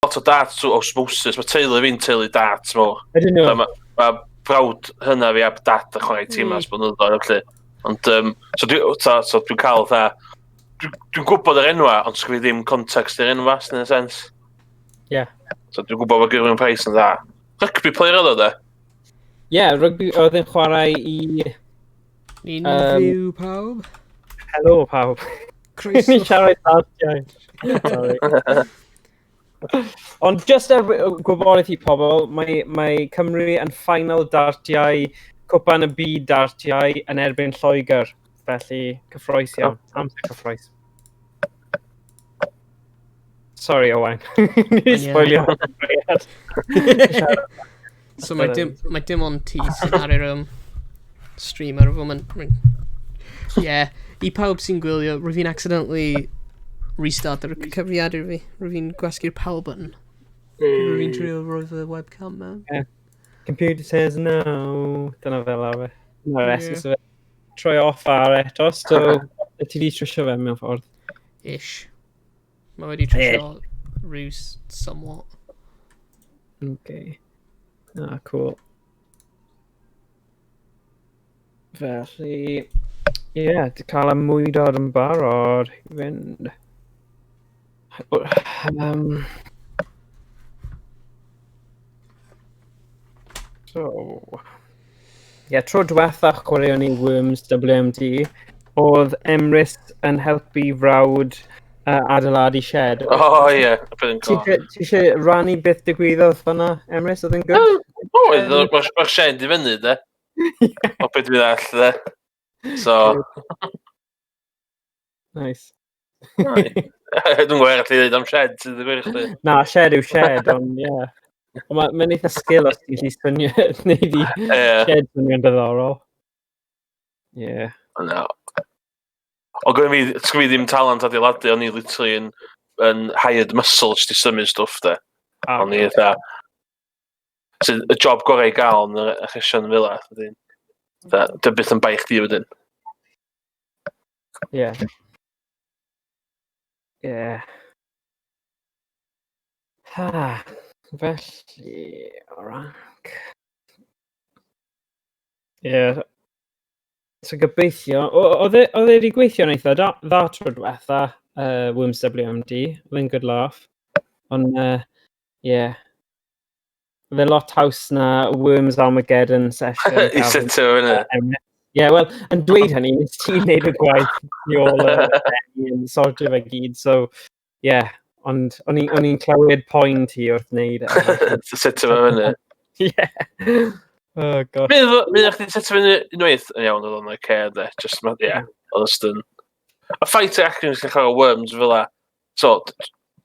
Lot o darts trwy osmosis. Mae teulu fi'n teulu darts mawr. Ydyn nhw? Mae ma brawd hynna fi a dad yn chwarae tîm ers blynyddoedd felly. Ond, so dwi'n so dwi cael fatha... Dwi'n dwi gwybod yr enwa, ond sgyn fi ddim context i'r enwa, sy'n ei sens. Ie. So dwi'n gwybod bod Gerwyn Price yn dda. Rugby player oedd o, de? Ie, yeah, rugby oedd yn chwarae i... Ni'n fyw pawb. Helo, pawb. Croeso. Ni'n siarad dartiau. Sorry. Ond just er gwybodaeth i pobl, mae Cymru yn final dartiau, cwpan y byd dartiau yn erbyn Lloegr. Felly, cyffroes iawn. Amser cyffroes. Sorry, Owain. Ni Ie. spoilio. So mae dim ond ti sydd ar yr stream ar y foment. Yeah, i pawb sy'n gwylio, rwy fi'n accidentally restart ar y cyfrifiadur fi. Rwy fi'n gwasgu'r power button. Rwy fi'n trio rhoi fy webcam mewn. Computer says no. Dyna fel arfer. Dyna'r Ie. essence of it. Troi off ar eto, so ti di trwsio fe mewn ffordd. Ish. Mae wedi trwsio rhyw somewhat. Okay. Ah, cool. Felly, ie, yeah, di cael y mwydod yn barod i fynd. So, ie, yeah, tro diwetha chwaraeon ni Worms WMD, oedd Emrys yn helpu frawd adeiladu shed. O, ie. Y peth yn Ti cool. eisiau rannu beth digwyddodd fan'na, Emrys? Oedd yn good? O, oedd, mae'r shed i fyny, de. O, beth dwi'n ddall, de. So, Nice. Dwi'n gwybod arall i ddweud am shed, sydd yn gwir i chdi. Na, shed yw shed, ond ie. Yeah. Ond mae'n eitha skill os ti'n gallu swnio, neud i shed swnio'n diddorol. Ie. Yeah. No. O, gynna fi, sgynna fi ddim talent adeiladu, o'n i literally yn hired muscle jyst i symud stwff, de. O'n i eitha... Sydd y job gorau i gael yn yr achosion fel 'a, wedyn. Fatha, dy byth yn bai chdi wedyn. Ie. Ie. Ha, felly, oranc. Ie. So gobeithio, oedd e wedi gweithio'n eitha dda tro diwetha, Worms WMD, oedd e'n good laugh. Ond, ie. Oedd e lot haws na Worms Armageddon session. I setio fyny. Ie, wel, yn dweud hynny, nes ti'n neud y gwaith tu ôl y benni yn sortio fe gyd, so, ie, yeah, ond o'n i'n clywed poen ti wrth wneud e. Setio fe fyny. Ie. Oh, gosh. Mi o'ch chdi'n setio fyny unwaith yn iawn, oedd o'n oce, de. Just, ie, oedd ystyn. A ffaith i actually nes i chwarae Worms fel 'a. So,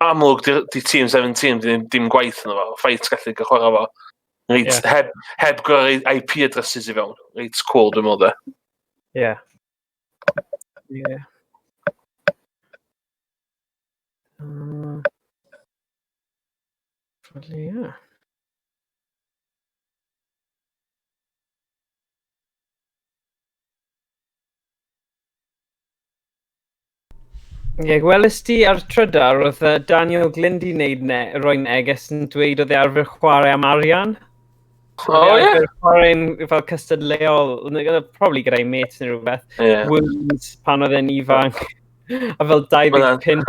amlwg, di Team 17 dim gwaith yno fo. Ffaith gallu gael chwarae fo. Reit, heb gyrru IP addresses i fewn. Reit cool, dwi'n meddwl, de. Ie. Ie. Felly, ie. Ie, gwelais ti ar Trydar, oedd Daniel Glyn di wneud roi neges yn dweud oedd e arfer chwarae am arian. O, Oedd e ie. arfer chwarae'n fel cystadleuol, probably gyda'i mates neu rhywbeth. Worms pan oedd e'n ifanc. A fel dau ddeg punt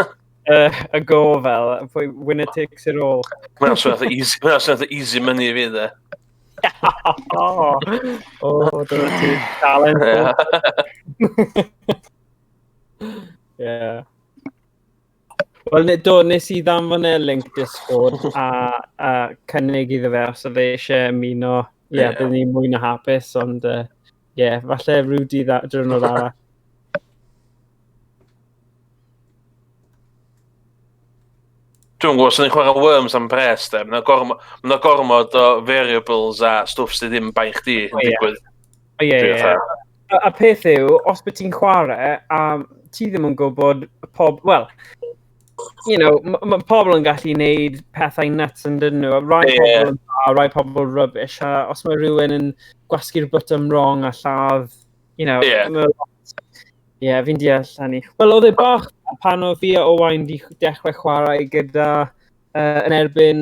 y go fel, pwy winner takes it all. Mae'n swnio fatha easy, mae'n swnio fatha easy money i fi, de. O, o, dyna ti, talent. Ie. Wel, do, nes i ddanfon e link Discord a cynnig iddo fe os oedd e eisiau ymuno. Ie, byddwn ni'n mwy na hapus, ond ie, falle rhyw dydd diwrnod arall. Dwi'n gwybod, os o'n i'n chwarae Worms am pres, de, ma' 'na gormod o variables a stwff sydd ddim bai chdi yn digwydd. O, ie, Dwi'n ie. fatha A peth yw, os bod ti'n chwarae, a ti ddim yn gwybod pob... Wel, you know, ma' pobl yn gallu gwneud pethau nuts yn dydyn nhw. Rai pobl yn dda, rai pobl rubbish, a os mae rhywun yn gwasgu'r botwm wrong a lladd, you know, ma' lot. Ie, fi'n deall hynny. Wel, oedd e bach pan oedd fi a Owain di dechrau chwarae gyda yn erbyn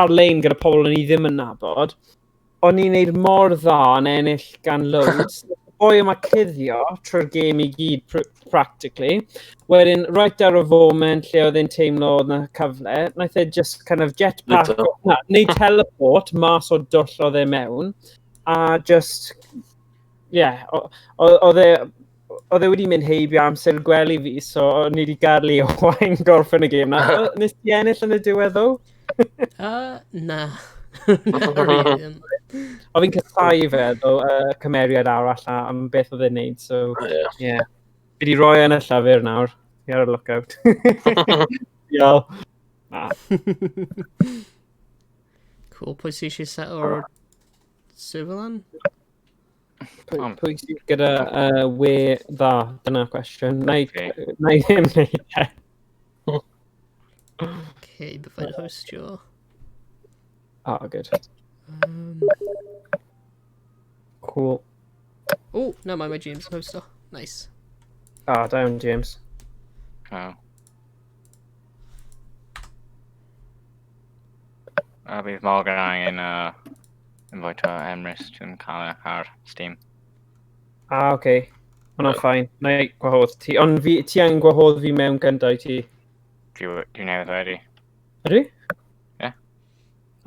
ar-lein gyda pobl o'n i ddim yn nabod. O'n i'n neud mor dda yn ennill gan loads. Boi yma cuddio trwy'r gêm i gyd, practically. Wedyn, right ar y foment lle oedd e'n teimlo oedd 'na cyfle, wnaeth e just kind of jetpack, na, neu teleport mas o dwll oedd e mewn, a just, yeah, oedd e wedi mynd heibio amser gwely fi, so o'n i wedi gadael i Owain gorffen y gêm na. Nes ti ennill yn y diwedd ddo? Na. Na, really ddim. O fi'n casau fe, ddo, cymeriad arall a, am beth oedd e'n neud, so, yeah. Fi wedi rhoi yn y llyfr nawr. Fi ar y lookout. Diolch. Na. Cool, pwy sy'n eisiau set o'r server lan? Pwy sydd gyda we dda? Dyna cwestiwn. Na i ddim wneud e. Okay, byddai'n hostio. Oh, good. Cool. Oh, na, mae James yn hosto. Nice. Ah, da iawn, James. Oh. A bydd Morgan angen invite o Emrys dwi'n cael e ar Steam. Ah, oce. Okay. Hwna'n fine. Na i gwahodd ti. Ond fi, ti angen gwahodd fi mewn gyntaf i ti. Dwi newydd wedi. Ydy? Ie.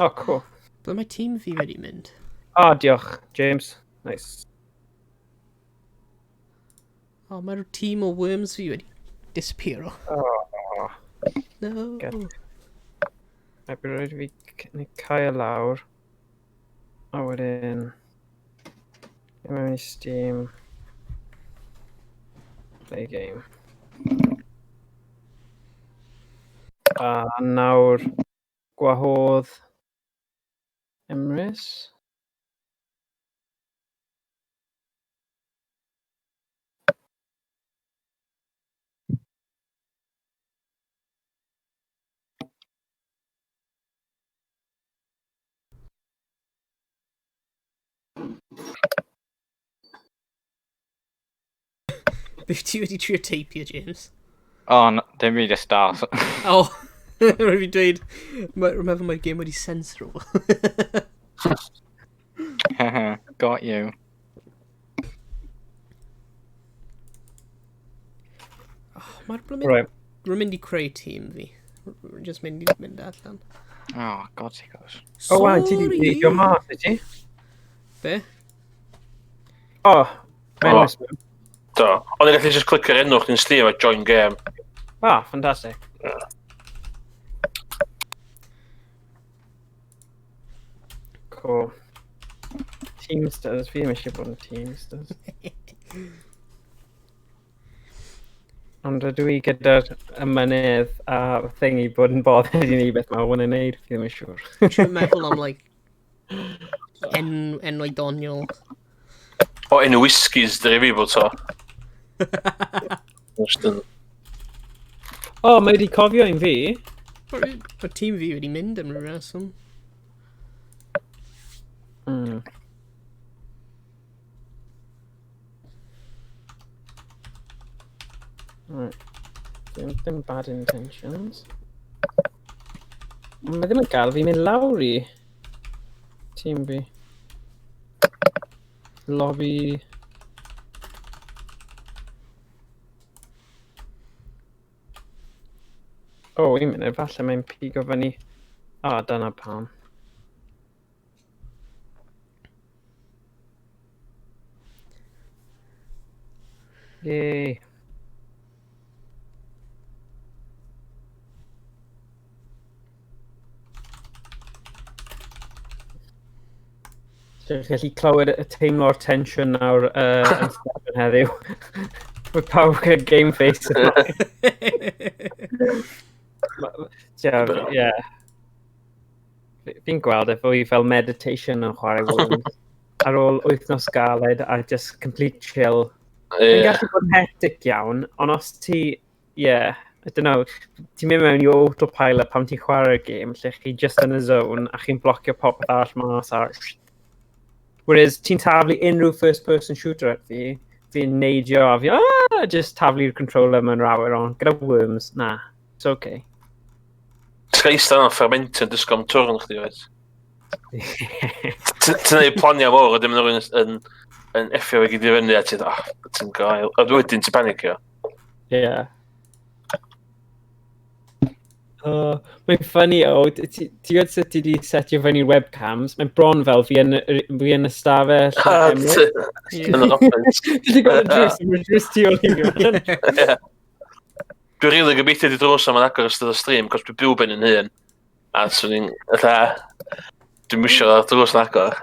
Oh, cool. Ble mae tîm fi wedi mynd? Ah, diolch, James. Nice. Oh, mae'r tîm o worms fi wedi disappearo. Oh. No. Mae bydd rhaid i fi neu cael lawr. A wedyn mewn i Steam. Play game. A nawr gwahodd Emrys. Beth ti wedi trio teipio, James? O, no, dim byd y start. O, rwy'n fi dweud, rwy'n meddwl mae'r game wedi sensro. Got you. Oh, mae'r blymyn... Right. Rwy'n mynd i creu tîm fi. Rwy'n just mynd i mynd allan. Oh, God sake us. Oh, wow, ti di neidio mas, wyt ti? Be? Oh, mae'n Oh. oh. Do. Ond i'n gallu just clicio'r enw chdi'n Steam a join game. Ah, fantastic. Cool. Teamsters, fi ddim eisiau bod yn Teamsters. Ond rydw i gyda'r ymynydd a thing i bod yn bothered i wneud beth mae hwn yn neud, fi ddim yn siŵr. Dwi'n meddwl am, like, enwau doniol. O, enw whiskies dyr i fi bod to. Just yn. O, oh, mae wedi cofio un fi. Mae'r tîm fi wedi mynd am ryw reswm. Right. Dim bad intentions. Mae ddim yn gael fi mynd lawr i tîm fi. Lobby. O, oh, un munud, falle mae'n pigo fyny. O, oh, dyna pam. Yay. Ti'n gallu clywed y teimlo'r tensiwn nawr yn Steffan heddiw. Mae pawb gyda game face yma. Ie. Fi'n gweld e fwy fel meditation yn chwarae Worms. Ar ôl wythnos galed a just complete chill. Mae'n gallu bod yn hectic iawn, ond os ti, yeah, I don't know, ti'n mynd mewn i autopilot pan ti'n chwarae'r game, lle chi just yn y zone a chi'n blocio popeth arall mas a. Whereas ti'n taflu unrhyw first person shooter at fi, fi'n neidio a fi, ah, just taflu'r controller mewn yr awyr, ond gyda Worms, na. It's okay. Ti'n cael eistedd yna'n fermentio yn disgo am twrn chdi, oes? Ti'n neud planiau mawr, a dim yn rhywun yn effio fe gyd i fyny, a ti'n ah, ti'n gael. A wedyn ti'n panicio. Yeah. Oh, mae'n funny o, ti'n gwybod sut ti wedi setio fyny'r webcams? Mae'n bron fel fi yn, fi yn ystafell. Yn yr office. Ti wedi gweld y drws, mae'r drws tu ôl i fi. Dwi'n rili gobeithio di drws am yn agor ystod y stream, cos dwi'n byw ben yn hun. A swn i'n, fatha, dwi'n misio drws yn agor.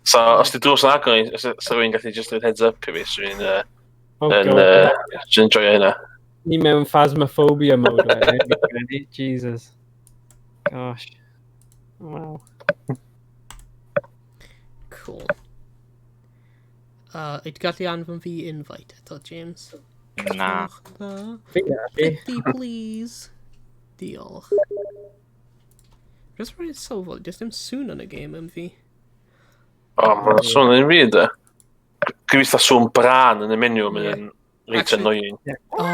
So, os di drws yn agor, os rhywun gallu just rhoi heads up i fi, swn i'n Oh, yn, God. Dwi'n enjoyo hynna. Ni mewn phasmophobia mode wedyn. Jesus. Gosh. Wow. Cool. Wyt gallu anfon fi invite eto, James? Na. Dda. Fi'n gallu. Pretty please. Diolch. Just rhaid sylweddoli, does dim sŵn yn y game am fi. O, mae'n sŵn yn fi, de. Gobeithio sŵn brân yn y menu, mae'n reit Actually- annoying. O,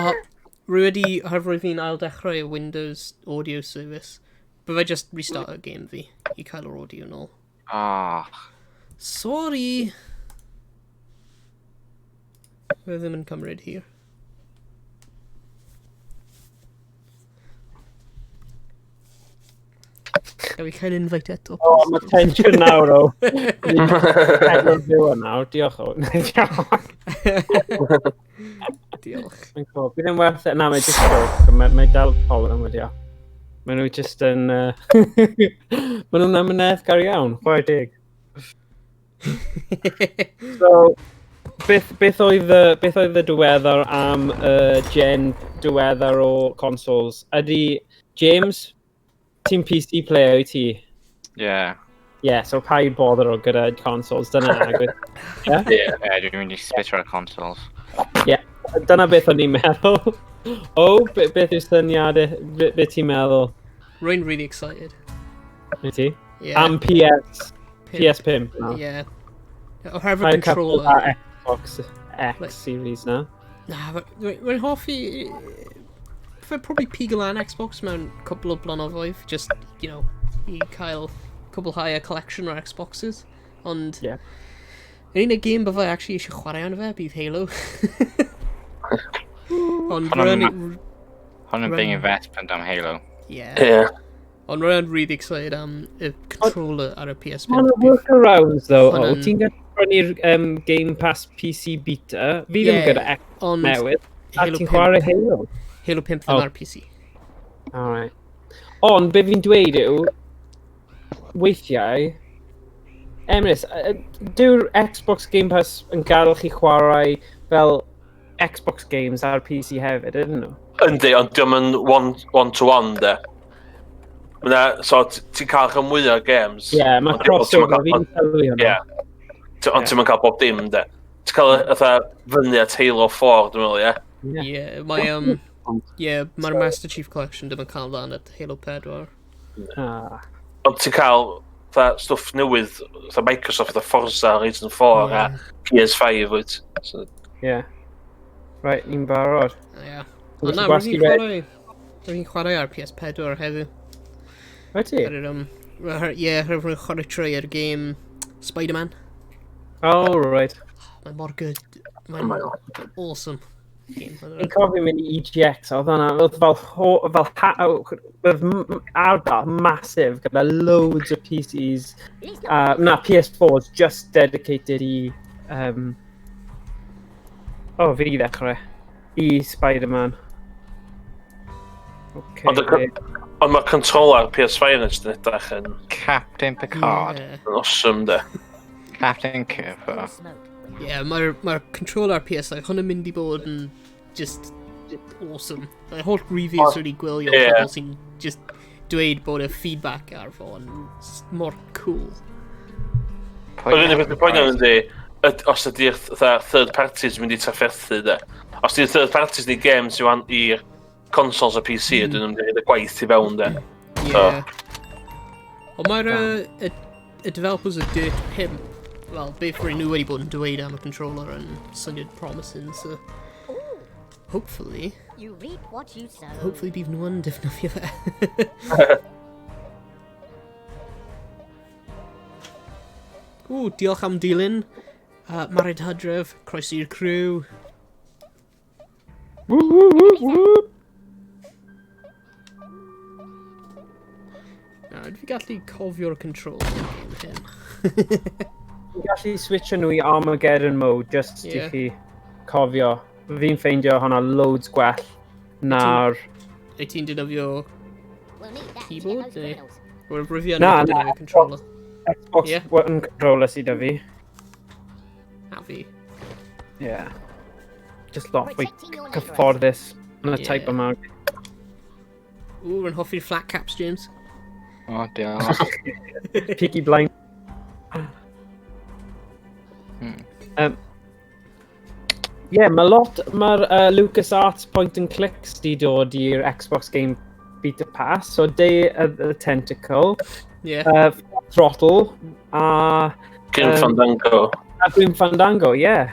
rwy wedi, oherwydd fi'n ail dechrau Windows Audio Service. Byddai just restart y game fi i cael yr audio nôl. Ah. Sorry! Fe ddim yn cymryd hir. Gael fi cael invite eto. O, mae tension nawr o. Pedwar fyw nawr, diolch o. Diolch. Diolch. Mae'n cool. Bydd yn werth e. Na, mae just joke. Mae dal pobl yn wylio. Mae nhw just yn... Mae nhw'n amyneddgar iawn, chwarae deg. So, beth oedd y diweddar am y gen diweddar o consoles? Ydy, James, ti'n PC player wyt ti? Yeah. Yeah, so paid bother o gyda consoles, dyna agwedd. Yeah. Yeah, dwi'n mynd i spit ar y consoles. Dyna beth o'n i'n meddwl. O, beth yw'r syniadau, be ti'n meddwl? Rwy'n really excited. Wyt ti? Yeah. Am PS, PS5. No. Yeah. Oherwydd Paid cael controller. Xbox X Like- series na. Na, rwy'n hoffi. Fe probably pigo lan Xbox mewn cwpl o blynyddoedd, just i cael cwblhau y collection o'r Xboxes. Ond yr unig game byddai actually eisiau chwarae arno fe bydd Halo. Ond Hwnna'n rwy'n Hwn yn big investment am Halo. Yeah. Yeah. Ond rwy'n really excited am y controller ar y PS5. Mae'n workarounds though. O, Hwnna'n- ti'n gallu prynu'r Game Pass PC beta. Fi ddim Yeah, gyda X ond newydd. A Halo ti'n 5 chwarae Halo. Halo 5 ddim Oh. ar PC. Alright. Ond, be fi'n dweud yw, weithiau, Emrys, dyw'r Xbox Game Pass yn gadael chi chwarae fel Xbox games ar PC hefyd, ydyn nhw? Yndi, ond diolch yn one to one, de. Ma' so ti'n cael rhan mwyaf o games. Ie, yeah, mae Ond ti'm yn crossover cael- fi'n sylwi hwnna. Ie. Ond ti'm yn cael bob dim, de. Ti'n cael fatha fyny at Halo 4, dwi'n meddwl, ie? Ie. Yeah, mae yeah, mae'r Master Chief Collection ddim yn cael lan at Halo 4. Ah. Ond ti'n cael fatha stwff newydd, fatha Microsoft, fatha Forza Horizon 4 a PS5, wyt. So, Ie. Right, ni'n barod. Yeah. Ti'n Ond na, gallu rwy'n gwasgu red. chwarae ar PS4 heddiw. Wyt ti? Ar yr, ie, rwy'n chwarae trwy ar game Spider-Man. Oh, right. Mae'n mor good. Mae'n Mae o. awesome game. Fi'n cofio mynd i EGX, oedd hwnna, oedd fel, fel oedd ardal massive gyda loads o PCs, na, PS4s just dedicated i, oh, fi i ddechrau, i Spider-Man. Okay. Ond Ond mae'r controller PS5 yn jyst yn edrych yn Captain Picard. Yeah, yn awesome, de. Captain Cooper. Yeah, mae'r controller PS5, hwn yn mynd i bod yn just awesome. Mae holl reviews wedi gwylio pobl sy'n just dweud bod y feedback ar fo yn mor cool. Yr unig beth dwi'n poeni am yndi, os ydy'r fatha third parties yn mynd i trafferthu, de. Os ydy'r third parties ni games i'w i'r consoles a PC, ydyn nhw'n mynd i roid y gwaith i fewn, de. Yeah. Ond mae'r y developers o Dirt 5, wel, beth rydyn nhw wedi bod yn dweud am y controller yn syniad promising, so hopefully. You reap what you sow. Hopefully bydd nhw yn defnyddio fe. Ww, diolch am dilyn. Mared Hydref, croeso i'r crew. Woo, woo, woo, woo. Na, fi gallu cofio'r controls yn game hyn. Fi'n gallu switcho nhw i Armageddon mode, just i chi cofio. Fi'n ffeindio hwnna loads gwell na'r... Wyt ti'n defnyddio keyboard, neu? Wel, rwy fi yn Na, na, defnyddio controller. Xbox One controller sydd 'da fi. A fi. Yeah. Just lot fwy cyfforddus yn y type yma. Ww, rwy'n hoffi'r flat caps, James. O, diolch. Peaky Blind. Yeah, mae lot, mae'r LucasArts point and clicks di dod i'r Xbox Game Beta Pass. So Day of the Tentacle, Throttle, a Grim Fandango. A Grim Fandango, yeah.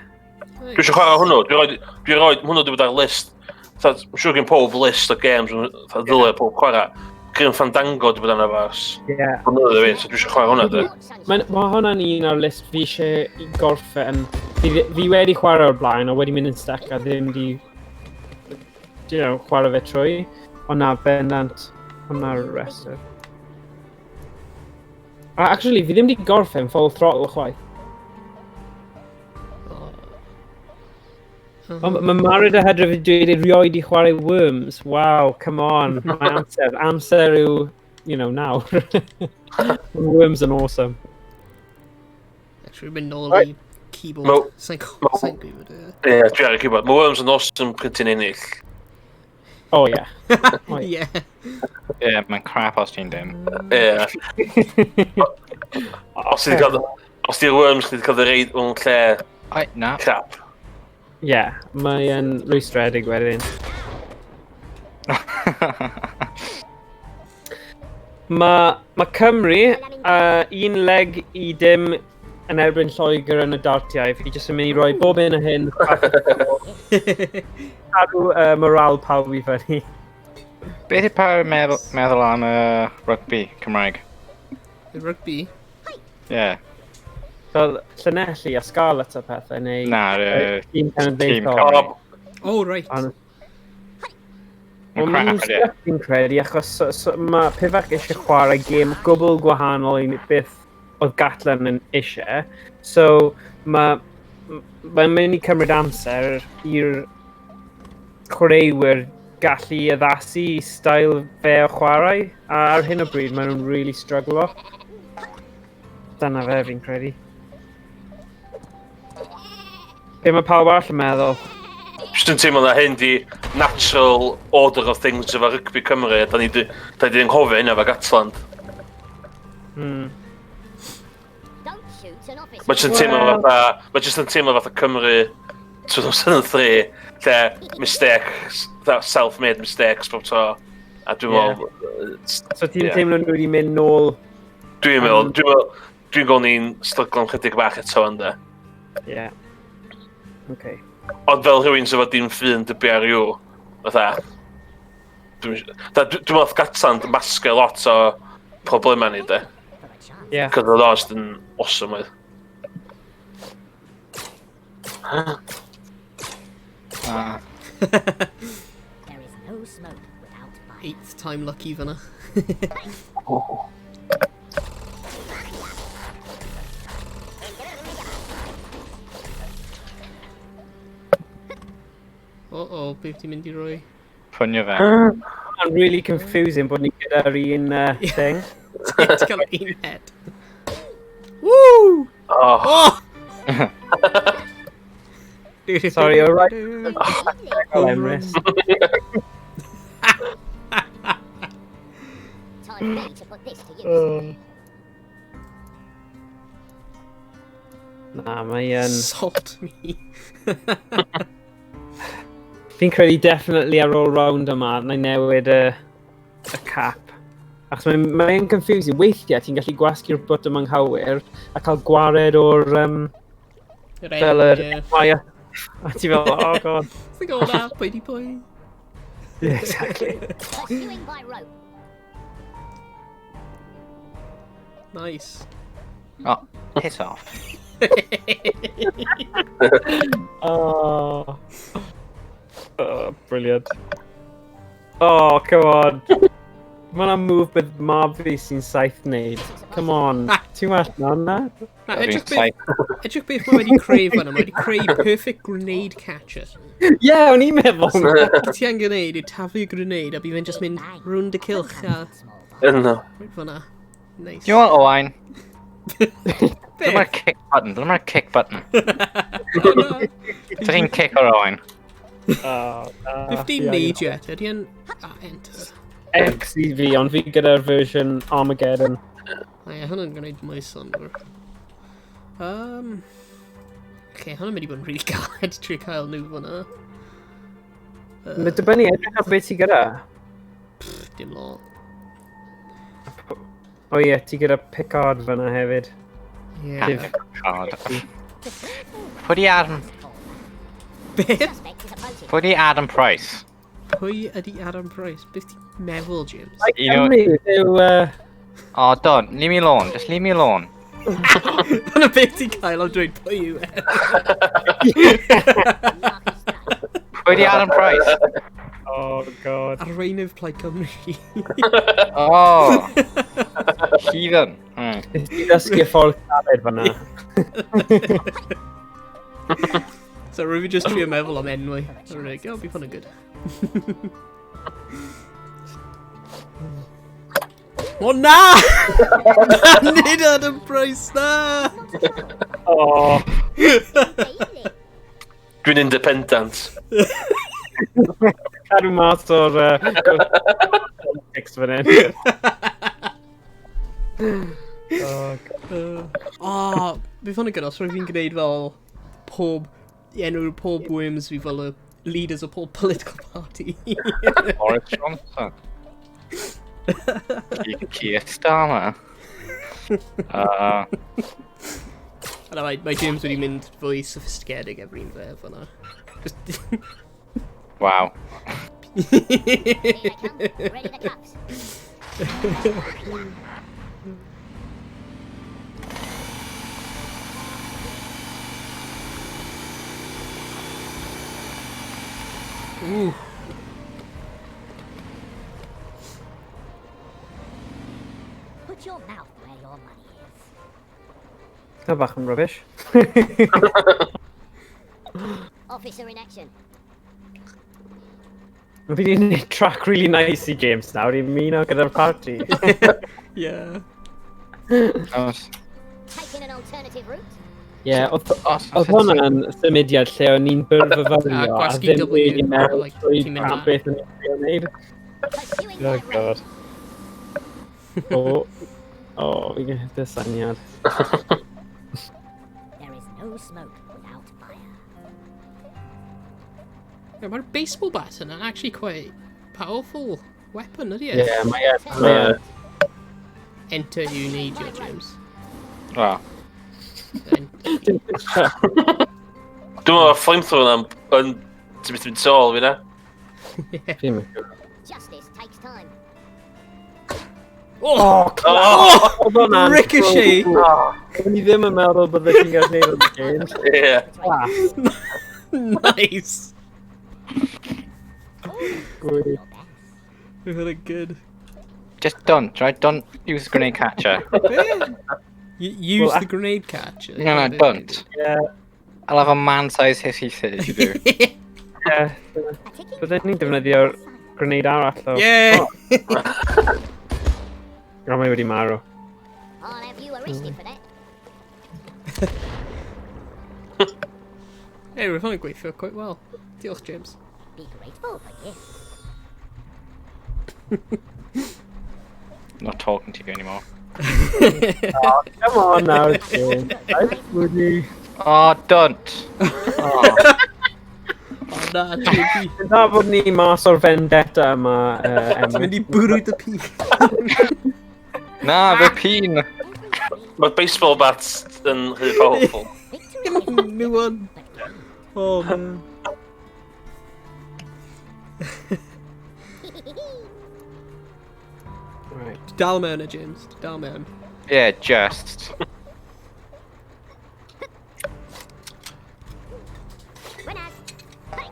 Dwi eisiau chwarae hwnnw. Dwi roi hwnnw di bod ar list. Mae'n siŵr gen pob list o games, fatha ddylai pob chwarae. Grim Fandango di bod arno fo ers blynyddoedd fi, so dwi eisiau chwarae hwnna, dwi. Mae hwnna'n un ar list fi eisiau i gorffen. Fi wedi chwarae o'r blaen, a wedi mynd yn stuck a ddim di chwarae fe trwy. Ond na, bendant, hwnna'r restr. A actually, fi ddim di gorffen Full Throttle chwaith. Ond mae Mared a Hydref wedi dweud erioed i chwarae Worms. Wow, come on. Mae amser. Amser yw, nawr. Worms yn awesome. Actually, mynd nôl i keyboard. Sa'n gwybod. Ie, dwi ar y keyboard. Mae Worms yn awesome pryd ti'n ennill. Oh, yeah. Oh, yeah. Ie, mae'n crap os ti'n dim. Ie. Os ti'n cael... Os di'r Worms chdi wedi cael ei reid mewn lle... Ai, na. Crap. Ie, yeah, mae'n rwystredig wedyn. Mae Cymru un leg i dim yn erbyn Lloegr yn y dartiau. Fi jyst yn mynd i roi bob un o hyn. Cadw moral pawb i fyny. Beth yw pawb meddwl am y rygbi Cymraeg? Y rygbi? Ie. Yeah. Fel Llanelli a Scarlets a pethau, neu... Na, tîm cenedlaethol. Cymru. Oh, right. Wel, maen nhw'n stuck, fi'n credu, achos so, mae Pivac eisiau chwarae gêm gwbl gwahanol i beth oedd Gatland yn eisiau. So, mae'n mynd i cymryd amser i'r chwaraewyr gallu addasu i stael fe o chwarae. A ar hyn o bryd, maen nhw'n really struglo. Dyna fe, fi'n credu. Be mae pawb arall yn meddwl? Jyst yn teimlo na hyn di natural order of things efo rygbi Cymru, a da ni di anghofio hynna efo Gatland. Mae jyst yn teimlo fatha, mae jyst yn teimlo fatha Cymru 2003, lle mistakes, self-made mistakes bob tro. A dwi'n meddwl... So ti'n teimlo nhw wedi mynd nôl? Dwi'n meddwl, dwi'n gweld ni'n stryglo am chydig bach eto ynddo. Ie. Okay. Ond fel rhywun sydd efo dim ffydd dy BRU, fatha, dwi'n meddwl Gatland masgo lot o problemau ni, de. Yeah. Cos oedd Oz yn awesome, oedd. There is no smoke without fire. Eighth time lucky fyna. Oh. O, beth ti'n mynd i roi? Pwnio fe. Mae'n really confusing bod ni gyda'r un thing. Ti'n cael un head. Woo! Oh. Oh! Sorry, all right. Oh, Emrys. Time for me to put this to use. Na, mae yn... Salt me. Fi'n credu definitely ar ôl round yma, na i newid y cap. Achos mae'n confusing. Weithiau ti'n gallu gwasgu'r botwm anghywir a cael gwared o'r... Yr fel yr... ie. A ti fel, oh god. Think o na, pwy di pwy. Yeah, exactly. Pursuing by rope. Nice. Oh, piss off. Oh. Oh, brilliant. Oh, come on. Mae yna move bydd mab fi sy'n saith wneud. Come on. Too much na na. Na, Fi'n edrych beth, saith. edrych beth mae wedi creu fan'na. Mae wedi creu perfect grenade catcher. Ie, o'n i'n meddwl. Be ti angen gwneud yw taflu y grenade a bydd fe'n just mynd Bang. rownd y cylch a Small box. Yno. right fan'na. Nice. Do you want Owain? Beth? Dyma'r kick button. Dyma'r kick button. O, na. Dych chi'n kick o'r Owain? Oh, na. Beth di'n neud yet? Ydy e'n... Ah, enter. X i fi, ond fi gyda'r version Armageddon. O ie, hwnna'n gwneud mwy synnwyr. Okay, hwnna'n mynd i bod yn rili galed trio cael nhw fan'na. Mae dibynnu edrych ar beth ti gyda. Pff, dim lot. O ie, ti gyda Picard fyna hefyd. Yeah. Div. God. Pwy di Adam... Beth? Suspect is approaching. Pwy di Adam Price? Pwy ydi Adam Price? Beth ti'n meddwl, James? You know- Cymru yw... Oh, don't. Leave me alone. Just leave me alone. Hwna beth ti'n cael am dweud pwy yw e. Lucky strike. Pwy di Adam Price? Oh, God. Arweinydd Plaid Cymru. Oh. Heathen. Nes ti ddysgu ffordd caled fyna. So rwyf fi just trio meddwl am enwau. Rwy'n like, oh, bydd hwnna'n good. O na! Na, nid Adam Price, na! Oh. Evening. Dwi'n independent. Cadw mas o'r... Politics fan hyn. Oh, God. Oh, bydd hwnna'n good os rwyf fi'n gwneud fel pob, enw pob worms fi fel y leaders o pob political party. Boris Johnson. Keir Starmer. A na, mae James wedi mynd fwy sophisticedig efo'r un fe fan'na. Just... Wow. Here they come. Ready the cuffs. Ooh. Put your mouth where your money is. Na bach yn rubbish. Officer in action. Fi wedi gwneud track really nice i James nawr i ymuno gyda'r party. Yeah. Os- Taking an alternative route. Ie, oedd hwnna'n symudiad lle o'n i'n byrfyfyrio A a gwasgu ddim W, really meddwl like, trwy ti'n mynd am lan. beth o'n i'n trio wneud. Pursuing Oh by rope. god. O, o, fi gyda syniad. There is no smoke without fire. Yeah, mae'r baseball bat yna'n actually quite powerful weapon, ydy e? Ie, mae e. Mae e. Enter you need your James. Wel, En- Dwi'n meddwl flamethrower yna'n yn ti'n mynd mynd sol fi na. Fi'n mynd. Justice takes time. Oh! Oh! Oedd hwnna'n Ricochet! so cool. O'n i ddim yn meddwl bydde ti'n gallu gwneud o'n James. Ie. Class. Nice! Gwych. Your best. We've had a good. just don't, right? Don't use grenade catcher. Use Well, the grenade catcher. No, no, don't. Ie, I'll have a man-sized hissy fit if you do. ie. A ticking Bydden ni'n defnyddio'r grenade arall o. Yeah! O, mae wedi marw. I'll have you arrested for that. Hey, we've hwnna'n gweithio quite well. Diolch, James. Be grateful for gifts. Not talking to you anymore. Come on now, James. I Woody. Oh, don't. Oh. O na, JP. Dda bod ni mas o'r vendetta yma, Ti'n mynd i bwrw dy pi. Na, fy pin. Mae'r baseball bat yn rhy powerful. Victory is not New one. but gained. Oh, man. Right. Dal mewn e, James. Dal mewn. Yeah, just. Winners. Hey.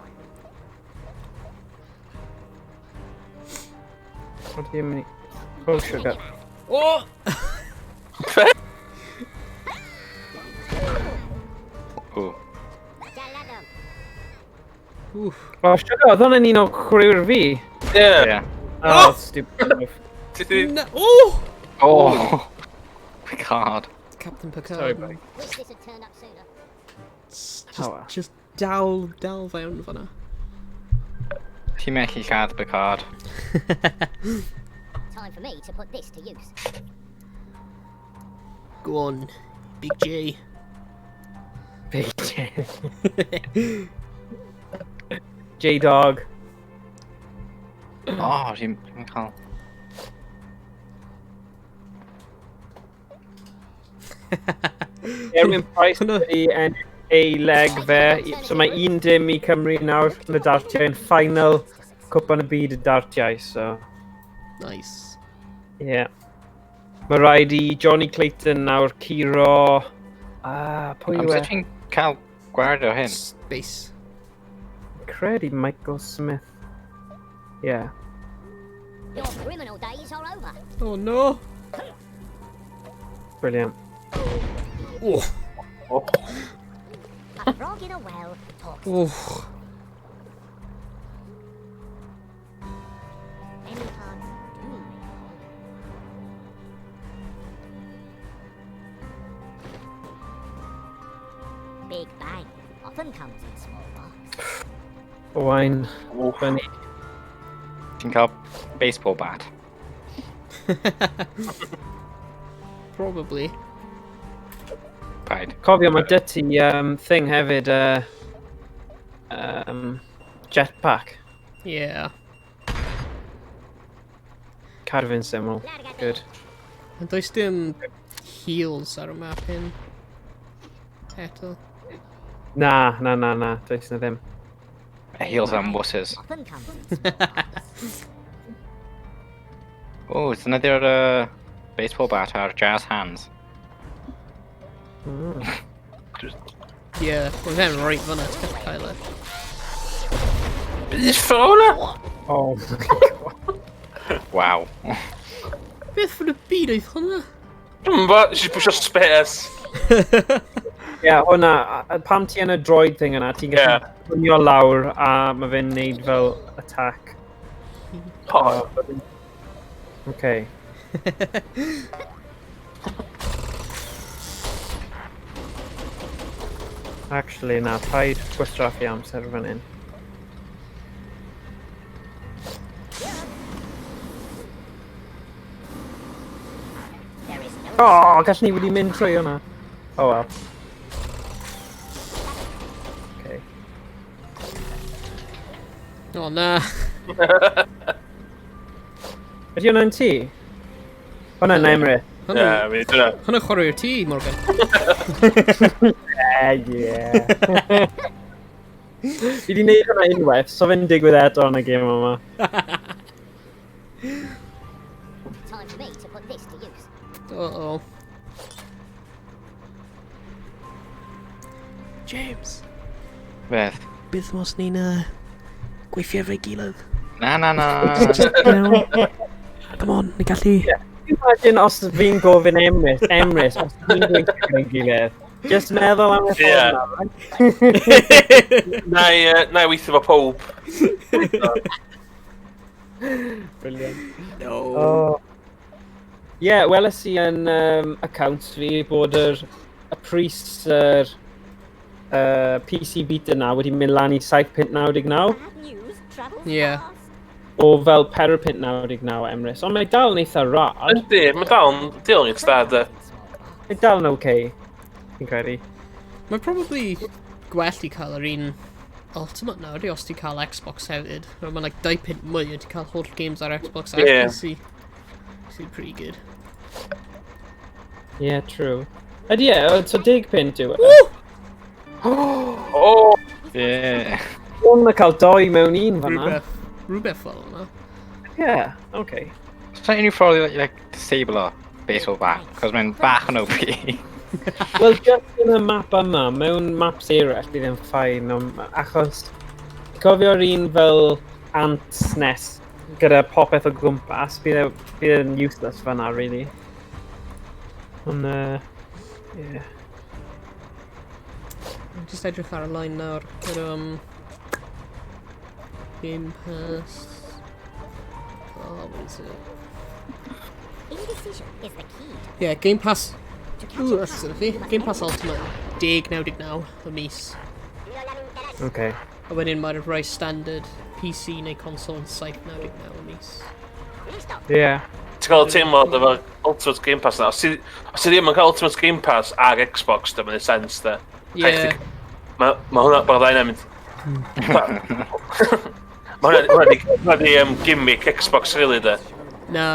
What do you mean? Oh, sugar. Oh! Ooh. Jaladum. Oof. Oh, sugar, oedd hwnna'n un o chwaraewyr fi. Yeah. Yeah. Oh, stupid. No. Oh! Oh! Picard. Captain Picard. Sorry, buddy. Wish this had turned up sooner. Just, Oh, well. just dal, dal fewn fan'na. Ti'n methu lladd Picard. Time for me to put this to use. Go on, Big J. Big J. J-Dog. Oh, ti'n ti'n cael... Erwin Price Hwnna- wedi ennill ei leg fe. So mae 1-0 i Cymru nawr yn y dartiau yn final cwpan y byd y dartiau, so... Nice. Yeah. Mae rhaid i Johnny Clayton nawr curo... Ah, pwy yw Amser e? ti'n cael gwared o hyn? Space. Credu Michael Smith. Yeah. Your criminal days are over. Oh no! Brilliant. Oh! A frog in a well talks. Oh. Many hearts do make a whole. Big bang often comes in small box. Owain. Funny. Ti'n cael baseball bat. Probably. Paid. Cofio, mae dy ti thing hefyd, jetpack. Yeah. Cadw fe'n syml. Good. Ond does dim heals ar y map hyn. Eto. Na, na, na, na. Does na ddim. Heels and wusses. Often comes in small box. Oh, it's another baseball bat ar jazz hands. Yeah, roedd fe'n right fan'na, ti'n gallu cael e. Beth ffro hwnna? Oh my god. Wow. Beth yn y byd oedd hwnna? Dwi'm yn gwbod, nes i pwysio space. Yeah, hwnna, pam ti yn y droid thing yna, ti'n gallu Yeah. yeah. lawr a mae fe'n neud fel attack. Oh, Okay. Actually, na, paid gwastraffu amser fan hyn. There is no Oh, gallwn ni wedi mynd trwy hwnna. Oh well. Okay. Oh na. Ydy hwnna'n ti? Hwnna'n Emre. Hwnna, yeah, I mean, dyna. hwnna chwarae'r tŷ, Morgan. Yeah, yeah. Fi di wneud hwnna unwaith, so fe'n digwydd eto yn y gêm yma. time for me to put this to use. Uh-oh. James. Beth? Beth mos ni'n gweithio efo'i gilydd? Na, na, na. Come on, ni gallu... Imagine os fi'n gofyn Emrys, Emrys, os fi'n gweithio gyda'n gilydd. Just meddwl am y ffordd Ie. na, right? Na i weithio fo pob. Brilliant. No. Oh. Ie, yeah, weles i yn accounts fi bod yr, y pris yr PC Beta na wedi mynd lan i 7.99 Bad news travels Yeah. fast. o fel 4.99 Emrys. Ond mae dal yn eitha rad. Yndi, mae dal yn dal yn eitha da, de. Small box. Mae dal yn okay, fi'n credu. Mae probably gwell i cael yr un Ultimate nawr, di os ti cael Xbox hefyd. Mae'n like 2 punt mwy a ti cael holl games ar Xbox a Yeah. PC. Sy'n pretty good. Yeah, true. Ydy e, so 10 punt yw e. Woo! O, Yeah. Hwn yn cael doi mewn un fan'na. Rhywbeth, rhywbeth fel yna. Yeah, okay. So So unrhyw ffordd i, like, disable o baseball bat, cos mae'n bach yn OP. Wel, just yn y map yma, mewn maps eraill bydd e'n fine, ond achos cofio'r un fel Ant's Nest gyda popeth o gwmpas, bydd e'n useless fan'na, really. Ond, yeah. Just edrych ar y line nawr. Gyda, Game Pass. Oh, what is it? Indecision is the key to, Yeah, Game Pass. to catch Ooh, a that's cat. sort of Game Pass Ultimate. 10.99 y mis. Okay. A wedyn mae'r rhai standard PC neu console yn 7.99 y mis. Yeah. Ti'n cael y teimlad efo Ultimate Game Pass na. Os ti ddim yn cael Ultimate Game Pass ar Xbox, dim yn sense, de. Yeah. Mae ma hwnna, mae'r ddau yn mynd. Mae hwnna di gimmick Xbox, really, de. Na.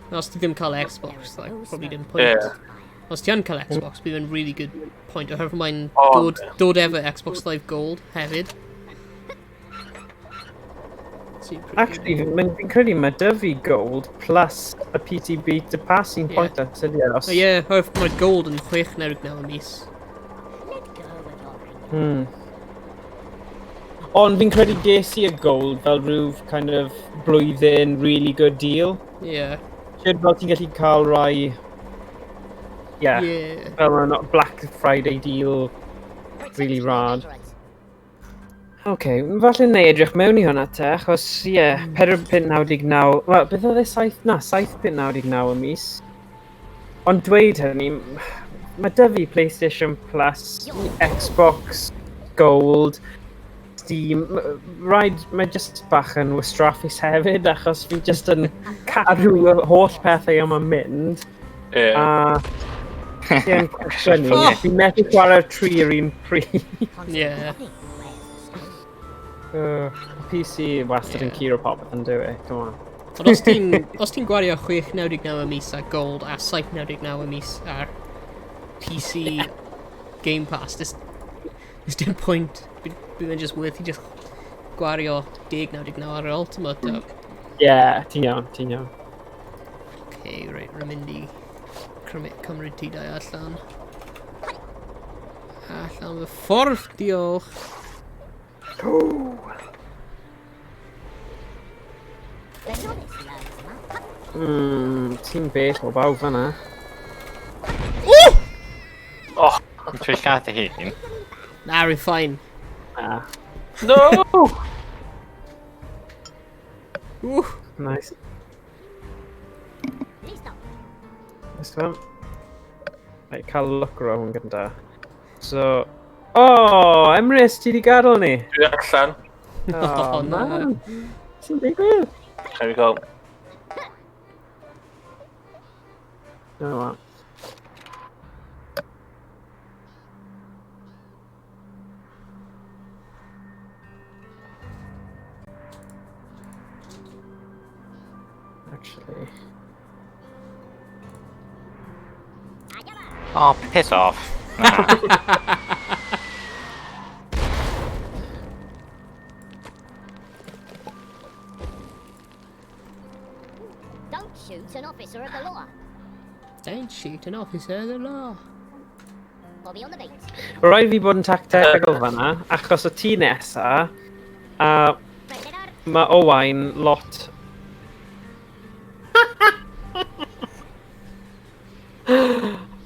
Na, os ti ddim cael Xbox, like, probably dim point. Os ti yn cael Xbox, bydd yn really good point, oherwydd mae'n dod efo Xbox Live Gold hefyd. Sy'n pretty Actually, fi'n credu mae 'da fi Gold plus y PC Beta Pass sy'n pointless ydy e, os. Oh, yeah, oherwydd mae Gold yn 6.99 y mis. Let go of your anger. Ond fi'n credu ges i y Gold fel rhyw kind of blwyddyn really good deal. Shit, fel ti'n gallu cael rai. Yeah. Fel mae'n Black Friday deal really rad. OK, falle neu edrych mewn i hwnna te, achos, ie, yeah, 4.99, wel, beth oedd e 7, na, 7.99 y mis. Ond dweud hynny, mae 'da fi PlayStation Plus, Xbox Gold, Steam, rhaid, mae just bach yn wastraffus hefyd, achos fi just yn cadw y holl pethau yma'n mynd, a ti'n cwestiynu, fi'n methu chwarae'r tri yr un pryd. PC wastad yn curo popeth yn dyw e, come on. Ond os ti'n gwario 6.99 y mis ar Gold a 7.99 y mis ar PC Game Pass, there's dim point. Bydd e'n just worth i just gwario 10.99 ar yr Ultimate. Yeah, ti'n iawn, ti'n iawn. Okay, right, rwy'n mynd i cymryd ti dau allan. Allan fy ffordd, diolch. The novice learns much. Ti'n bell o bawb fanna. Oh, Trwy lladd dy hun. Na, rwy'n fine. Ah, no! Ww. Nice. Listo. Nice one. Right, cael look round gynta. So. Oh, Emrys, ti di gadael ni? Dwi allan. Oh, Oh, na. Man. Ti'n digwydd? Chael fi cael. Oh, wow. Actually. Oh, piss off. Na. Don't shoot an officer of the law. Don't shoot an officer of the law. Or be on the beat. Rhaid fi bod yn tactegol fanna, achos o ti nesa, a Prepare. mae Owain lot.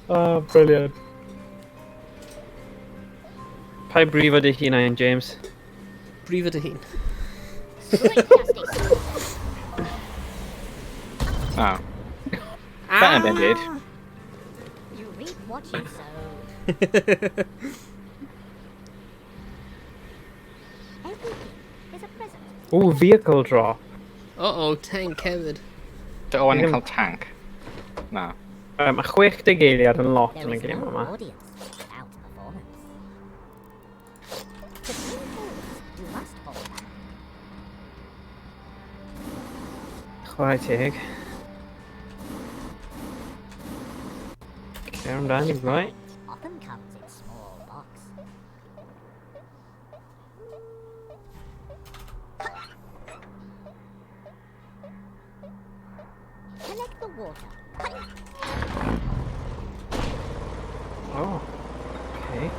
Oh, brilliant. Paid brifo dy hunain, James? Brifo dy hun. Sweet justice. Oh. Better than did. You reap what you sow. Everything is a present. Ooh, vehicle drop. Uh-oh, tank hefyd. Dy Owen yn cael tank? Na. Mae 60 eiliad yn lot There yn y is gêm no yma. audience without performance. To seem fools, you must fall back. Chwarae teg. Cer amdani, right. Often comes in small box. Collect the water. Oh. Okay.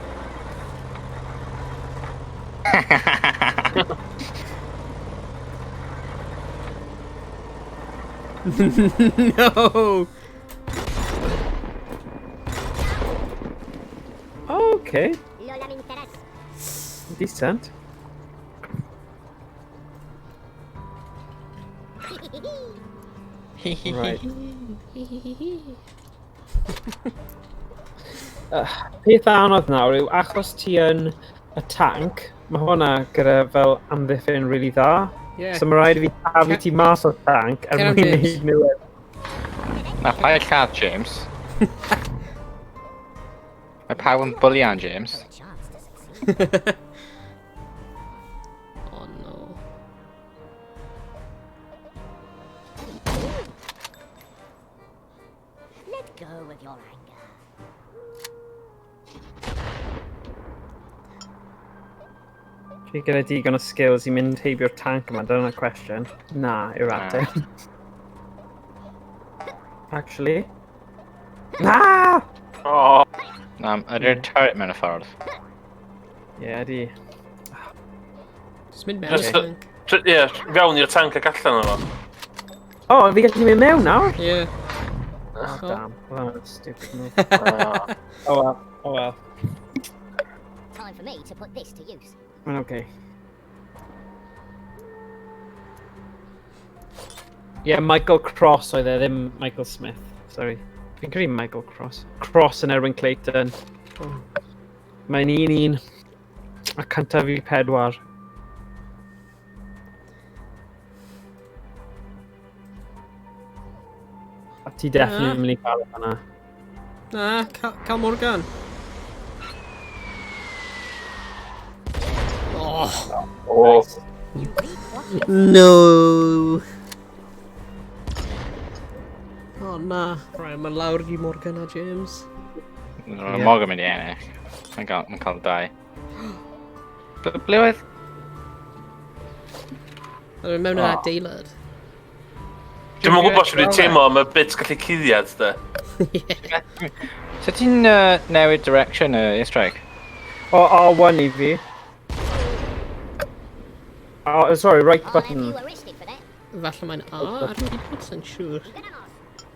No! Okay. Lo lamentarás. Decent. Right. Peth anodd nawr yw, achos ti yn y tank, mae hwnna gyda fel amddiffyn really dda. Yeah. So mae rhaid i fi taflu ti mas o'r tank er Cer am mwyn James. neud nhw. Na, paid lladd James. Mae pawb yn bwlian James. A chance to succeed. Oh no. Let go of your anger. Fi gyda digon o skills i mynd heibio'r tank yma, dyna'r cwestiwn. Na, yw'r Na. ateb. Actually. Na! Oh, Na, ydy'r turret mewn y ffordd? Ie, yeah, di. Just mynd mewn Just i'r tank. Ie, fewn i'r tank ac allan o fo. Oh, fi gallu mynd mewn nawr? Yeah. Oh, damn. Well, that was a stupid move. Ah. Oh well, oh well. Time for me to put this to use. Mae'n okay. Ie, yeah, Michael Cross oedd e, ddim Michael Smith. Sorry. Fi'n credu Michael Cross. Cross yn erbyn Clayton. Mae'n 1-1. A cyntaf i 4. A ti definitely Na. yn mynd i cael e fan'na. Na, Cal Morgan. Oh. Oh. You reap what you No. Oh na. Right, mae'n lawr i Morgan a James. Mae Ie. Morgan mynd i ennill. Mae'n cael, mae'n cael dau. Ble oedd? Mae'n mewn yn Oh. adeilad. Dwi'm yn gwybod sut dwi'n teimlo am y bit gallu cuddiad, de. So ti'n newid direction y airstrike? O, R1 i fi. Oh, sorry, right I'll have button. you arrested for that. Falle mae'n A ar y keyboard, sa'n siŵr. Ganamos.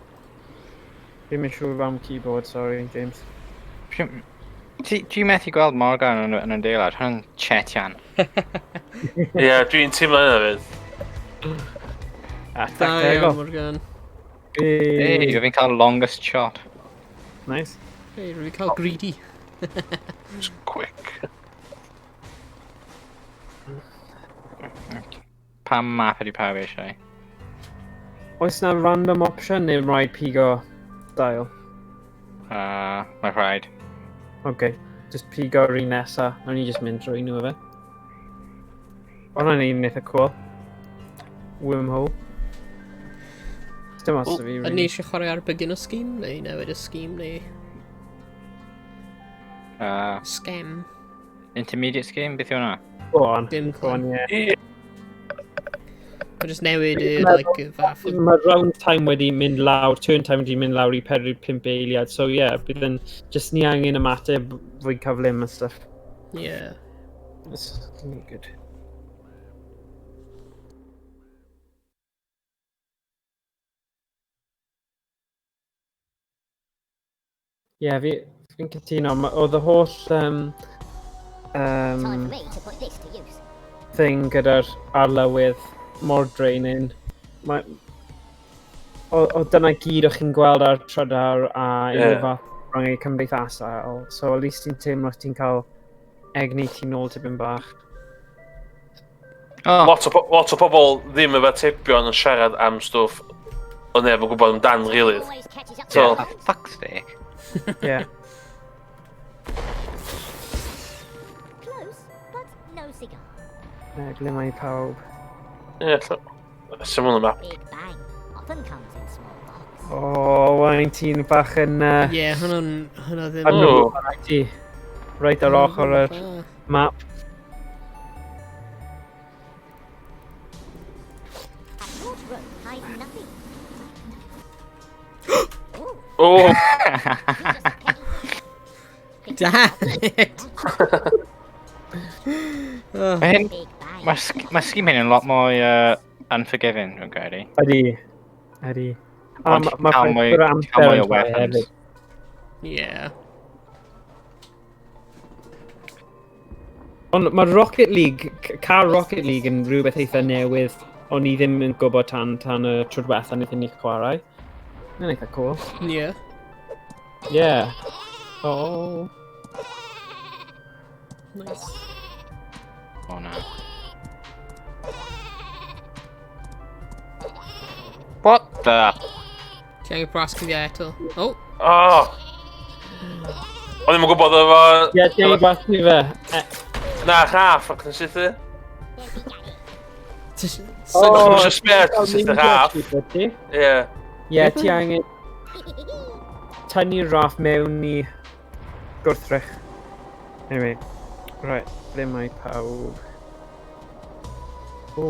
Fi'n mynd siŵr am keyboard, sorry, James. Ti methu gweld Morgan yn y deilad, hwnna'n chetian. Ie, dwi'n teimlo yna fyd. Ah, Da iawn, tactegol. Morgan. Hey, Hey. fi'n cael longest shot. Nice. Hey, rwy'n cael greedy. Just quick. Pa map ydi pawb eisiau? Oes na random option neu rhaid pigo dial? Mae rhaid. Okay. Just pigo'r un nesa. Nawn ni just mynd drwy nhw efe. Hwnna'n un eitha cool. Wormhole. Dim os fi, Ydyn ni really. eisiau chwarae ar beginner scheme, neu newid y scheme, neu scam? Intermediate scheme, beth yw hwnna? Go on. Dim Go on, clue. yeah. Ie. Mae jyst newid y, Meddwl- like, y fath o... Mae round time wedi mynd lawr, turn time wedi mynd lawr i 45 eiliad, so yeah, bydd yn just ni angen ymateb fwy cyflym a stuff. Yeah. It's gonna be good. Yeah, fi'n cytuno. Oedd y holl Time for me to put this to use. thing gyda'r arlywydd mor draining. Mae, o dyna gyd o'ch chi'n gweld ar trydar a unrhyw Ie. fath o rhwng cymdeithasol. So at least ti'n teimlo ti'n cael egni ti'n nôl tipyn bach. Oh, Lot o pobl ddim efo atebion yn siarad am stwff o neb yn gwybod amdan, really. Always catches up So- for fuck's sake. Yeah. Close, but no cigar. Ble mae pawb? Ie, sy'n mwyn yma. Big bang often comes in small box. O, oh, wain ti'n bach yn... Yeah, hwnna'n... Hwnna ddim... Yn Oh. ti. Reit ar ochr yr Ah. map. A short rope hides nothing. Oh! Damn it! Mae hyn... Mae scheme hyn yn lot mwy unforgiving, dwi'n credu. Ydy. Ydy. A Ond ma' cael mwy amser cael mwy o yn chwarae weapons. hefyd. Yeah. Ond mae Rocket League, car Rocket League yn rhywbeth eitha newydd, o'n i ddim yn gwybod tan y tro diwetha wnaethon ni chwarae. Mae'n eitha cool. Yeah. Yeah. Oh. Nice. Oh no. What the? Ti angen gwasgu fi eto. Oh! Oh! O'n i'm yn gwybod efo... Ie, ti angen gwasgu fe. Na, rhaff ac yn sythu. Oh, Os oes spare, ti'n sythu rhaff. Ie, Ie. Ie, ti angen tynnu'r raff mewn i gwrthrych. Anyway, right, ble mae pawb? O.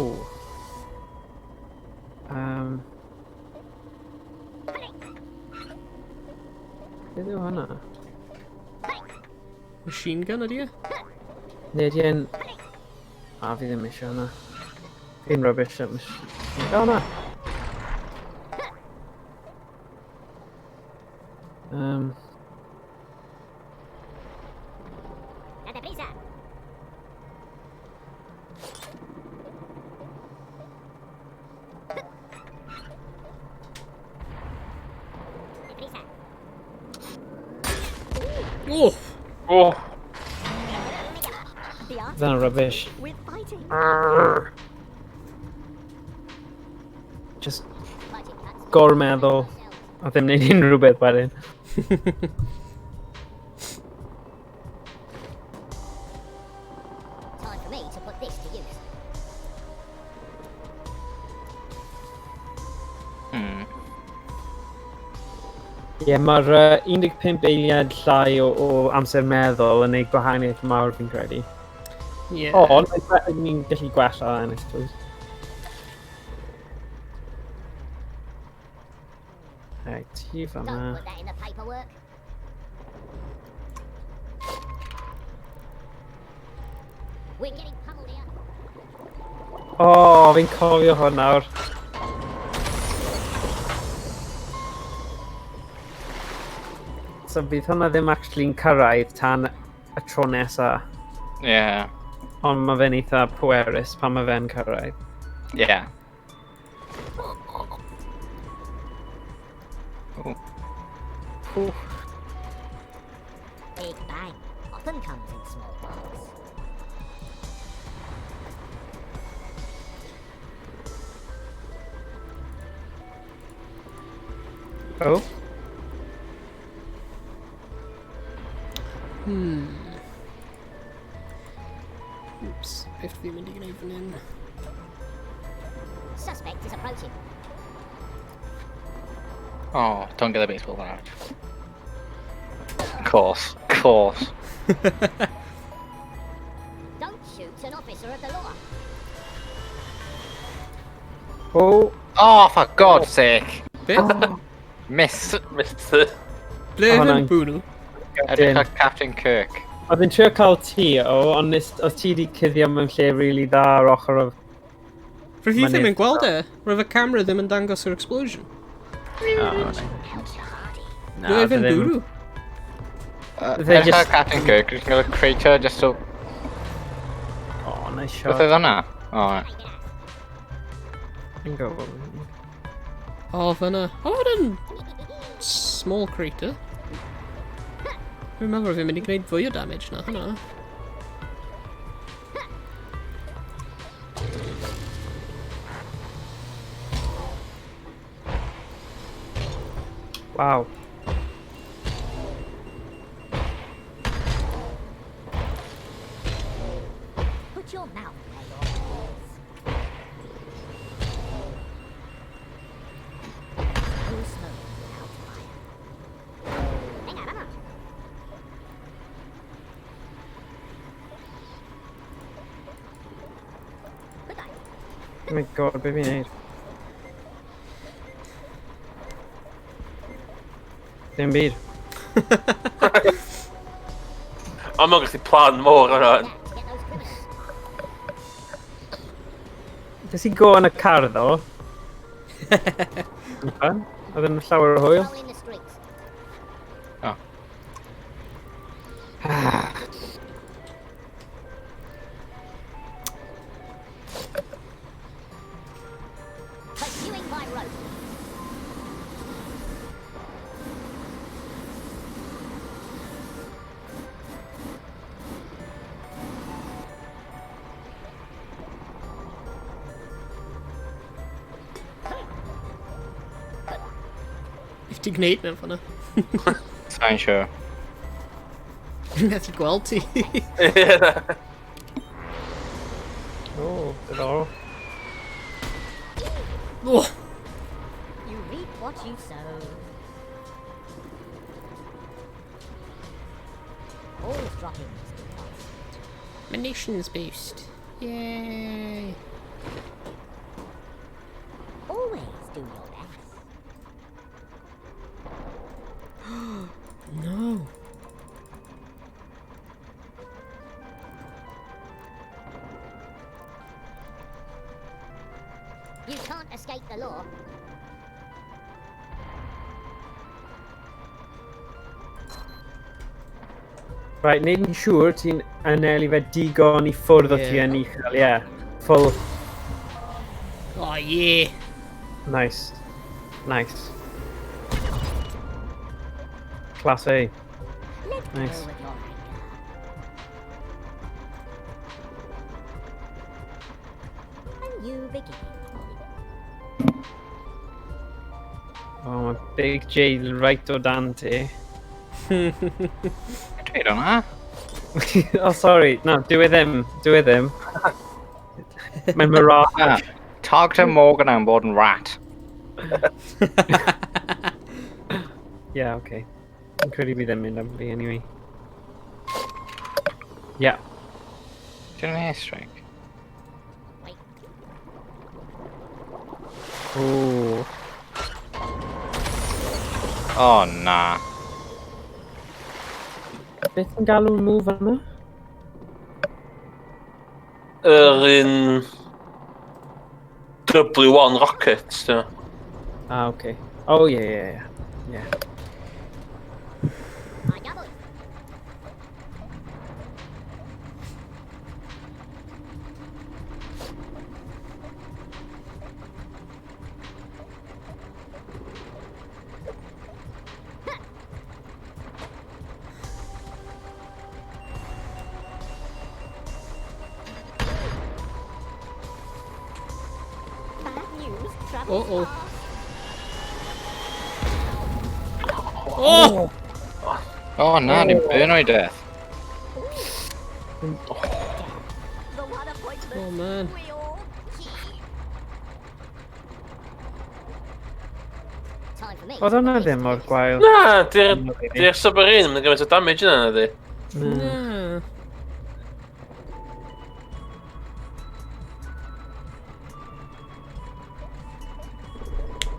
Beth yw hwnna? Machine gun ydi e? Neu di e'n... A, fi ddim eisiau hwnna. Fi'n rubbish at machine... O, na! Oh! Oh! That's rubbish. Just gormeddwl a ddim wneud unrhyw beth wedyn. Time for me to put this to use. Ie, yeah, mae'r 15 eiliad llai o amser meddwl yn ei gwahaniaeth mawr fi'n credu. Yeah. Ond, ni'n gallu gwella yn I suppose. Right, ti Don't fan'na. put that in the paperwork. We're getting pummeled here. O, oh, fi'n cofio hwn nawr. So bydd hwnna ddim actually'n cyrraedd tan y tro nesa. Yeah. Ond mae fe'n eitha pwerus pan mae fe'n cyrraedd. Yeah. Ooh. Ooh. Big bang often comes in small parts. Oh. Oops, beth fi'n mynd i gwneud fan hyn? Suspect is approaching. Oh, don't get the baseball bat. Of course, of course. Don't shoot an officer of the law. Oh. Oh, for God's sake. Beth? Miss. Missed it. Ble Oh, oedd hwnna'n- yn bwrw? Edrych ar Captain Kirk. Oedd yn trio cael ti, o, ond oedd ti wedi cuddio mewn lle really dda ar ochr o... Roedd fi ddim Mynydd. yn gweld e. Roedd y camera ddim yn dangos yr explosion. Oh, Na, Roedd e'n bwrw. They Edrych ar just- Captain Kirk, jyst yn cael y crater just so... Oh, nice Beth shot. oedd hwnna? Oh, Fi'n gwybod. O, fyna. O, oedd yn small crater. Fi'n meddwl fi'n mynd i gwneud fwy o damage na hwnna. Wow. Put your mouth where your mouth is. No smoke without fire. Venga, vamos. Goodbye. Oh my god, be fi'n neud? Dim byd. Ond mae'n gallu plan mowr yna. Get those criminals. Nes i go yn y car ddo. Yn fun. Oedd yn llawer o hwyl. Roll in the streets. Oh. Pursuing by rope. If ti'n gwneud mewn fanna. Sa'n siŵr. Methu gweld ti. O, diddorol. Oh, You reap what you sow. All droppings do cost. munitions boost. Yay. Always do your best. No. You can't escape the law. Right, neud yn siŵr ti'n anelu fe digon i ffwrdd o ti Ie. yn uchel, ie. Yeah. Full. Oh, yeah. Nice. Nice. Class A. Let Nice. go of your anger. A new beginning. Oh, mae Big J right o dan ti. Dweud hwnna? Oh, sorry. No, dyw e ddim. Dyw e ddim. Mae'n mirage. Ah, talk to Morgan am bod yn rat. Yeah, okay. Yn credu bydd e'n mynd am fi, anyway. Yeah. Dwi'n airstrike. Wait. Ooh. Oh, na. Beth yn galw move yma? Yr un W1 Rocket, dyna. Ah, okay. Oh, yeah. Yeah. I double. Bad news travels Uh-oh. fast. Oh! Oh, na, dim burn o'i death. The one appointment Oh, man. we all keep. Time for me. Oedd hwnna ddim mor gwael. Na, di'r submarine yn gymaint o damage yna, na di. Na.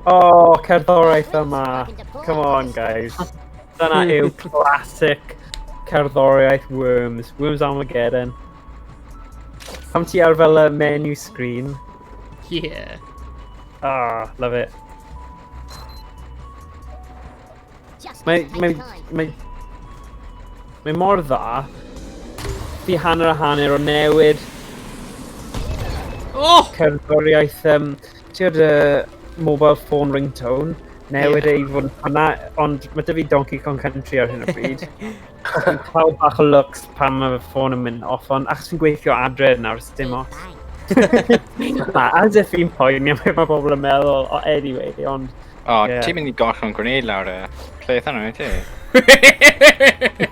Oh, cerddoriaeth yma. Come on, guys. Dyna yw classic cerddoriaeth Worms. Worms Armageddon. Pam ti ar fel y menu screen. Yeah. Ah, love it. Just Mae, take mae, time. mae mor dda. Fi hanner a hanner o newid Oh! cerddoriaeth, ti'n gwybod y mobile phone ringtone, newid Ie. e i fod yn hwnna, ond mae 'da fi Donkey Kong Country ar hyn o bryd. Fi'n cael bach o looks pan mae fy ffôn yn mynd off, ond achos fi'n gweithio adre nawr, so dim ots. Na, as if fi'n poeni am beth mae bobl yn meddwl, oh, anyway, ond O, Ie. ti'n mynd i gorffen gwneud lawr y lle yna, wyt ti?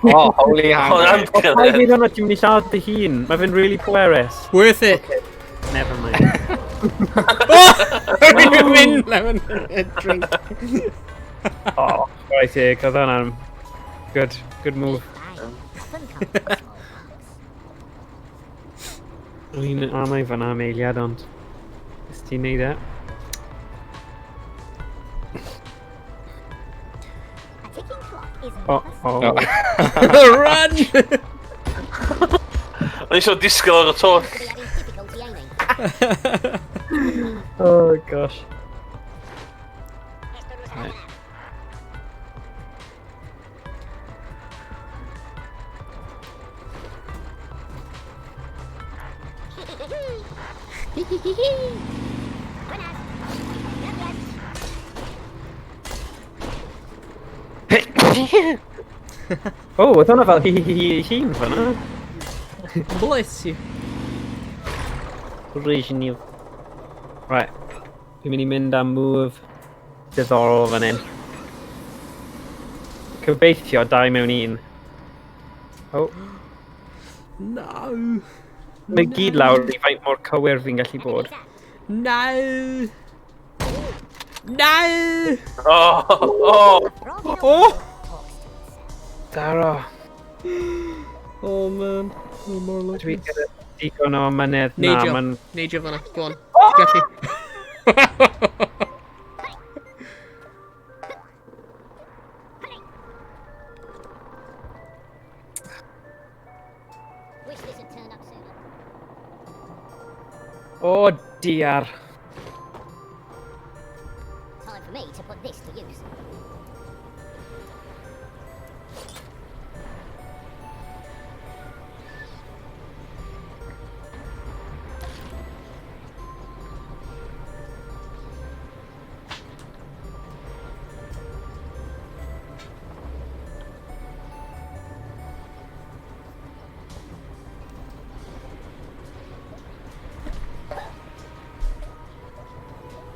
Oh, holy Oh, hand. Paid gweud hwnna, ti'n mynd i lladd dy hun. Mae fe'n really pwerus. Worth it. Never mind. Oh! Rwy'n mynd mewn a drink. Oh, right here, oedd hwnna'n good, good move. Bang often comes in small parts. O'n i'n amau fan'na am eiliad, ond nes ti'n neud e. A ticking is Oh, never oh. Run! O'n i eisiau disgwyl ar y twll. to be having difficulty aiming. Oh, gosh. Buenas. Gracias. Oh, oedd hwnna fel hi hi hi hi hun fan'na. Bless you. Original. Right. Dwi'n mynd i mynd am move diddorol fan hyn. Gobeithio 2 mewn 1. Oh, No. mae gyd lawr i faint mor cywir fi'n gallu bod. No. No. Oh, oh. Frog Oh. talks to itself. Daro. Oh man. Oh, more like Dwi gyda digon o mynedd na, Neidio. ma'n... Neidio fan'na. Go on. Gallu. Wish this had turned up sooner. O, diar. Time for me to put this to use.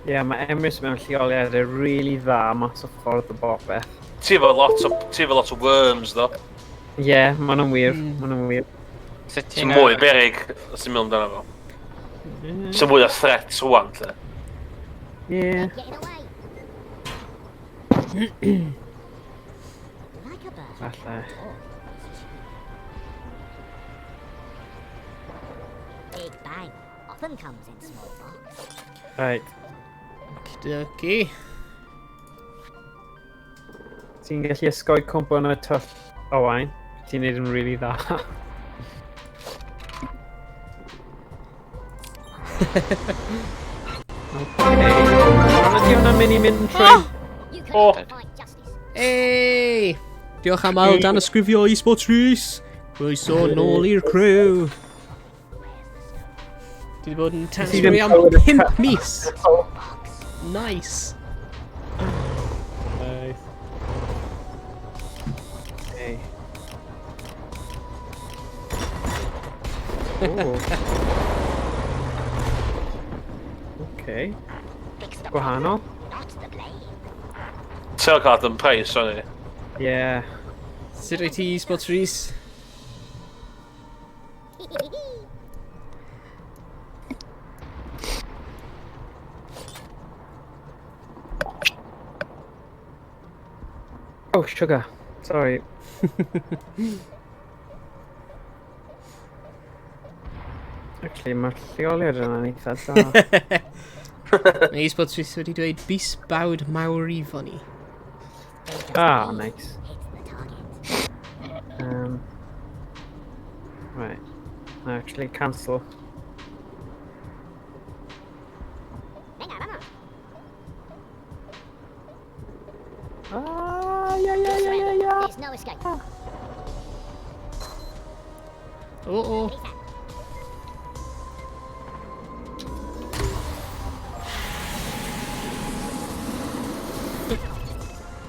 Ie, yeah, mae Emrys mewn lleoliadau really dda mas o ffordd o bopeth. Ti efo lot o, ti efo lot o worms, ddo. Ie, yeah, ma' nhw'n wir, ma' nhw'n wir. Sut Ti'n ti'n... mwy berig, os ti'n mynd amdano fo. Ti'n mwy o threats rwan, lle. Ie. Getting away. Like a bird. Falle. Big bang often comes in small box. Right. Okey-dokey. Ti'n gallu ysgoi cwmpo yn y twll, Owain. Ti'n neud yn really dda. Okay. Ond ydy hwnna'n mynd i mynd trwy... You can Oh. fight justice. Hey! Diolch am ail dan ysgrifio eSports Rhys. Croeso nôl i'r crew. Dwi wedi bod yn Ti tanysgrifio ddim am clywed y 5 mis. Nice. Nice. Okay. Ooh. Okay. Fix the Gwahanol. problem, not the blame. Ti'n cael dim price, o'n i. Yeah. Sut wyt ti eSports Rhys? Oh, sugar. Sorry. Actually, mae'r lleoliad yna'n eitha da. Mae eSports Rhys wedi dweud bys bawd mawr i fyny. Ah, nice. Hit the target. Right. Actually, cancel. Venga, vamos. Ah, yeah, yeah, yeah, yeah, yeah. There's no escape. O, o. Lisa.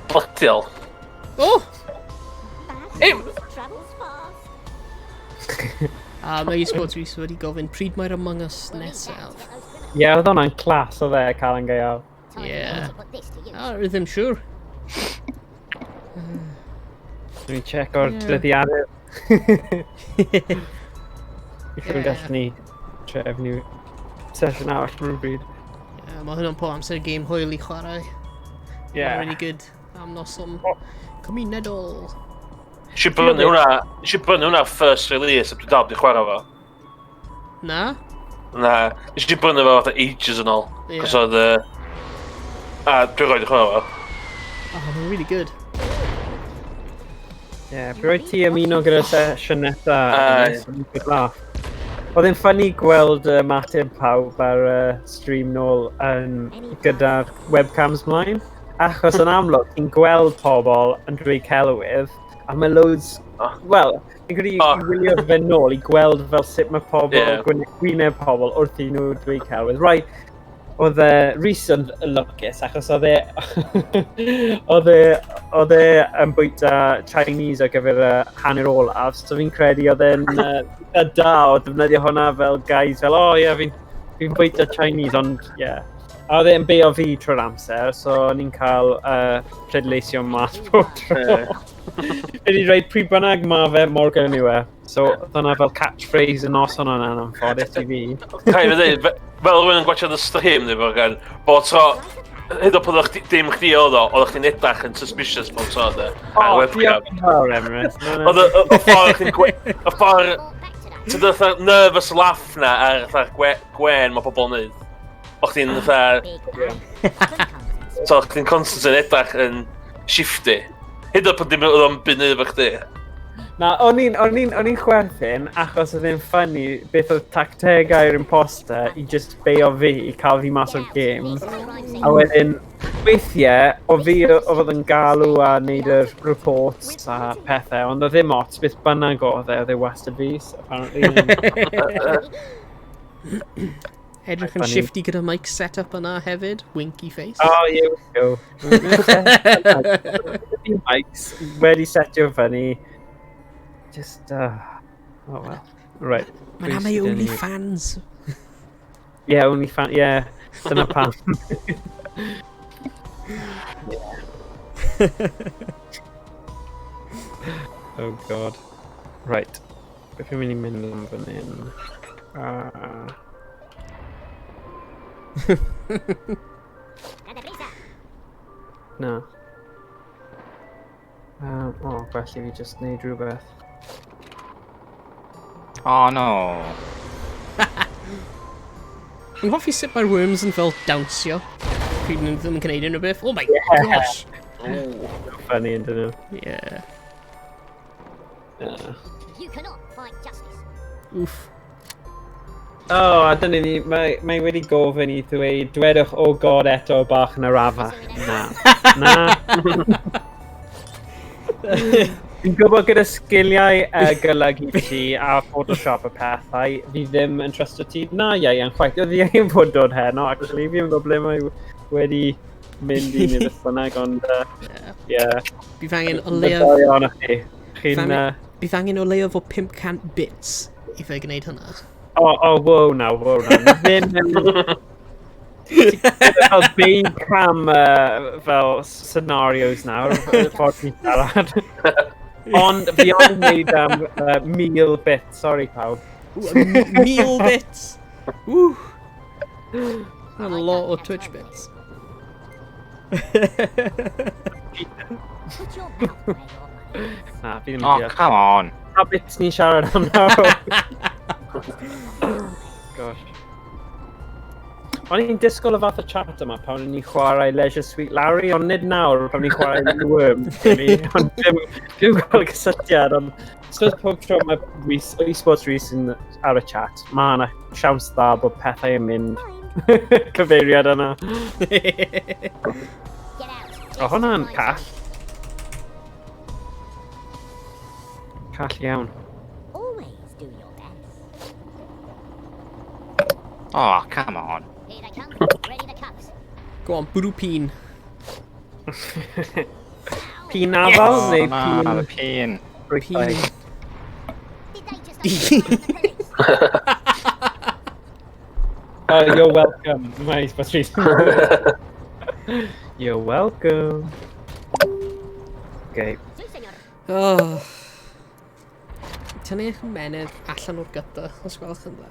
Bloody hell. O! Bad Hey. news travels fast. A mae eSports Rhys wedi gofyn pryd mae'r Among Us We'll need that to nesaf. get those criminals. Ie, oedd hwnna'n class o dde, Calan Gaeaf. Time Yeah. for me to put this to use. A, rydw ddim siŵr. Dwi'n check o'r Ie. dyddiadur. I Ie. gallu ni trefnu sesiwn arall rhywbryd. Yeah, mae hwnna'n pob amser game hwyl i chwarae. Yeah. Really good am noson Oh. cymunedol. Nes i brynu hwnna, nes i brynu hwnna first release, a dwi dal di chwarae fo. Na? Na, nes i brynu fo fatha ages yn ôl. Ie. Cos oedd... A dwi'n rhoi di chwarae fo. Oh, mae'n really good. Ie, yeah, rhaid ti ymuno gyda'r sesiwn nesa. Good laugh. Oedd e'n funny gweld mateb pawb ar stream nôl gyda'r webcams mlaen. Achos yn amlwg, ti'n gweld pobl yn dweud celwydd, a mae loads... Wel, fi'n credu i wylio fe nôl i gweld fel sut mae pobl, gwyneb pobl wrth i nhw dweud celwydd. Right, oedd e Rhys yn lwcus achos oedd e oedd e yn bwyta Chinese ar gyfer y hanner olaf, so fi'n credu oedd e'n da o defnyddio hwnna fel guys fel, oh ie, yeah, fi'n bwyta Chinese, ond ie. Yeah. A oedd e'n beio fi trwy'r amser, so o'n i'n cael pleidleisio mas pob tro. Wedi rhaid pryd bynnag ma fe Morgan yw e. So dyna fel catchphrase y noson yna yn anffodus i fi. Rhaid fi dweud, fel rhywun yn gwachio y stream neu Morgan, bod tro, hyd o pan o'ch dim chdi oedd o, oeddech chdi'n edrych yn suspicious pob tro, de. O, diolch yn fawr, Emrys. Oedd y ffordd chdi'n y ffordd, ti'n dod fatha nervous laugh na ar fatha gwen mae pobl yn neud. O'ch chdi'n fatha... So, o'ch chdi'n constant yn edrych yn shifty. Hyd o pan dim oedd o'n byd neud efo chdi. Na, o'n i'n chwerthin achos oedd e'n funny beth oedd tactegau'r imposter i just beio fi, i cael fi mas o'r game. A wedyn, weithiau, o fi oedd yn galw a neud yr reports a pethau, ond oedd ddim ots, beth bynnag oedd e wastad fi, apparently. Edrych yn shifty gyda mic setup yna hefyd, winky face. Oh, here we go. Mics wedi setio fyny. Just, oh well. Right. Mae'n am ei OnlyFans. Yeah, OnlyFans, yeah. Dyna pam. Oh god. Right. Beth fi'n mynd i mynd am fan hyn? Na. Oh, felly fi just neud rhywbeth. Oh no. Yn hoffi sut mae'r worms yn fel dawnsio. Pryd nhw ddim yn gwneud unrhyw beth. Oh my gosh! Oh. Funny, yn dyn nhw. Yeah. You cannot fight justice. Oof. Oh, a dyna ni, mae wedi gofyn i ddweud, dwedwch oh god eto bach yn arafach. Na. Na. Fi'n gwybod gyda sgiliau golygu ti a Photoshop y pethau, fi ddim yn trysto ti. Na, Ieuan, chwaith. Oedd Ieuan fod dod heno, actually. Fi ddim yn gwybod ble mae wedi mynd i neu beth bynnag, ond... Yeah. Bydd angen o leiaf... Bydd angen o leiaf o 500 bits i fe gwneud hynna. Oh, wow now, wow now. Ddim yn... Fel big cam fel scenarios nawr, ffordd ni'n siarad. Ond fi ond yn gwneud am 1,000 bits, sorry pawb. 1,000 bits? Woo! A lot o Twitch bits. Na, fi ddim yn Oh, deall. come on. Pa bits ni'n siarad am nawr? Gosh. O'n i'n disgwyl y fath o chat yma pan o'n i'n chwarae Leisure Suit Larry, ond nid nawr pan o'n i'n chwarae The Worm. Ond dim gweld cysylltiad, ond suppose pob tro mae eSports Rhys yn ar y chat, mae yna siawns dda bod pethau yn mynd cyfeiriad yna. O, hwnna'n call. Call iawn. Always do your best. Oh, come on. Here they come. Ready the cups. Go on, bwrw pîn. Pîn afal Oh, neu na, pîn... the pin. Pîn. Did they just the police? Oh, you're welcome. Mae eSports Rhys. You're welcome. Okay. Sí, señor. Oh. Tynnu eich ymennydd allan o'r gutter, os gwelwch yn dda.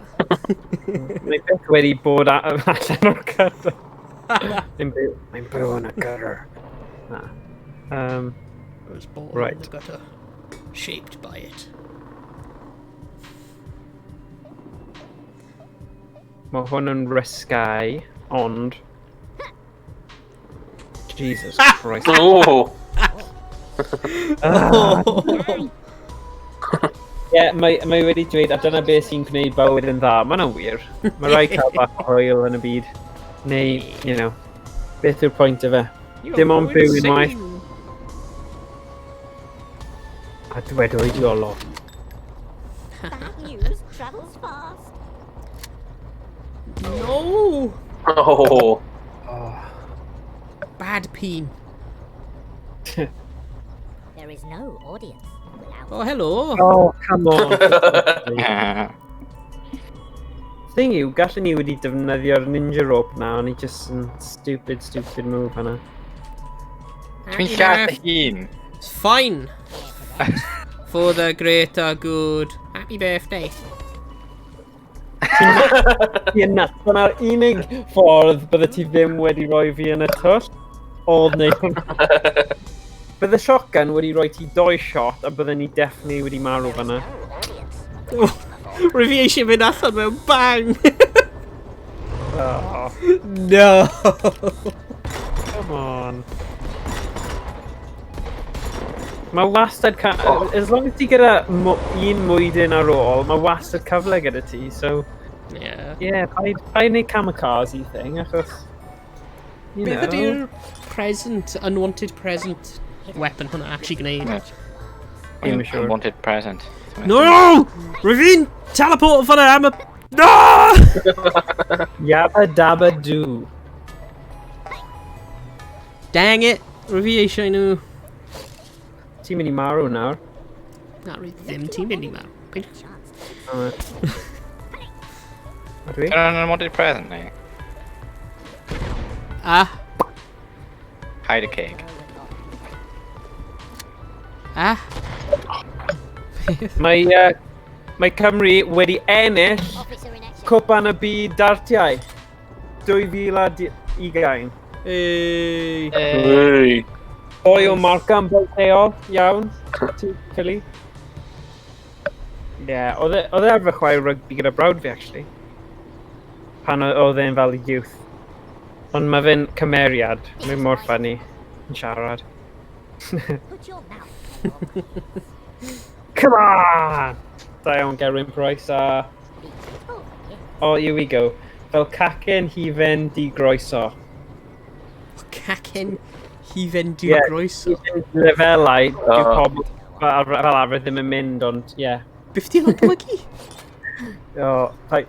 Mae byth wedi bod allan o'r gutter. Mae'n byw yn y gutter. Na. I was born Right. in the gutter. Shaped by it. Mae hwn yn risky, ond... Jesus Christ. Oh! Ie, mae wedi dweud, a dyna beth sy'n gwneud bywyd yn dda. Mae hwnna'n wir. Mae rhaid cael bach o hwyl yn y byd. Neu, you know, beth yw'r pwynt o fe? Dim ond byw unwaith. A dwedwyd Iolo. Bad news travels fast. No! Oh. Bad peen. There is no audience without Oh, hello. Oh, come on. Thing yw, gallwn ni wedi defnyddio'r ninja rope na, ond i just yn stupid, stupid move hwnna. Dwi'n lladd dy hun. It's fine. For the greater good. Happy birthday. Ti'n nuts. Dyna'r unig ffordd bydde ti ddim wedi rhoi fi yn y twll. Oedd neu. Bydde shotgun wedi rhoi ti doi shot a bydde ni definitely wedi marw fanna. no audience. Rwy fi eisiau mynd allan mewn bang. Oh, No. come on. Mae wastad... As long as ti gyda un mwydyn ar ôl, mae wastad cyfle gyda ti, so... Yeah. Yeah, paid neud kamikaze thing, achos... You Beth know. ydy'r present, unwanted present weapon hwnna actually gwneud? Ddim yn siŵr. Unwanted present. No! Rwy fi'n teleport fanna am y... No! Yabba dabba doo. Dang it! Rwy fi eisiau nhw... Ti'n mynd i marw nawr. Na, rwy ddim ti'n mynd i marw. Ydw i? Dyna'n unwanted present, neu? Ah, Hide a cake. ah. Mae Cymru wedi ennill Officer in action. Cwpan y Byd Dartiau 2020. Hey. Hey. Boi o Markham, boi lleol, iawn. Ti, Philly. Ie, yeah, oedd e arfer chwarae rygbi gyda brawd fi, actually. Pan oedd e'n fel youth. Ond mae fe'n cymeriad. Mae'n mor funny yn siarad. Put your mouth where your money is. Come on! Da iawn, Gerwyn Price a... Oh, yeah. Oh, here we go. Fel cacen hufen di groeso. Cacen hufen di Ie. groeso. Lefelau, dyw Oh. pobl fel arfer ddim yn mynd, ond ie. Yeah. Beth di'n golygu? Oh, like,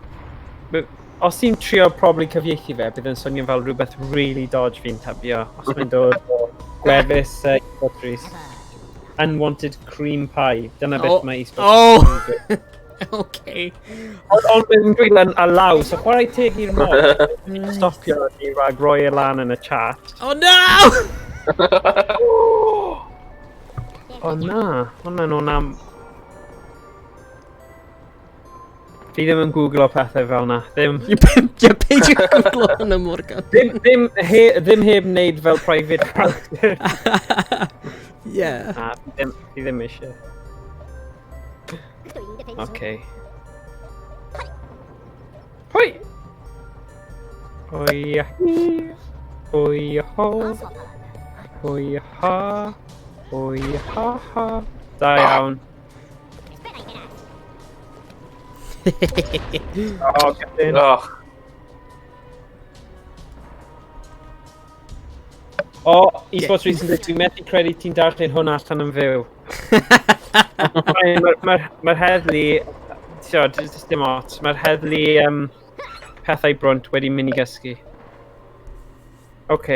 os ti'n trio probably cyfieithu fe, bydd yn swnio fel rhywbeth really dodge fi'n tybio. Os mae'n dod o gwefus Esports. Unwanted cream pie. Dyna beth Oh. mae eSports. Oh! Okay. Ond mae'n dweud yn allow, so chwarae teg i'r mod. Stopio ni rhag roi e lan yn y chat. Oh no! O na, hwnna'n o'n am... Fi ddim yn googlo pethau fel na. Ddim, Ie, peidio googlo hwnna, Morgan. ddim heb wneud fel private browser. Yeah. Na, fi ddim eisiau. Okay. Hoi! Hoi hi! Hoi ho! Hoi ha! Hoi ha ha! Da iawn. Oh, Gethin. Oh. O, eSports recently, dwi'n methu credu ti'n darllen hwn allan yn fyw. Mae'r ma heddlu, ti'od, jyst dim ots, mae'r heddlu pethau brwnt wedi mynd i gysgu. OK.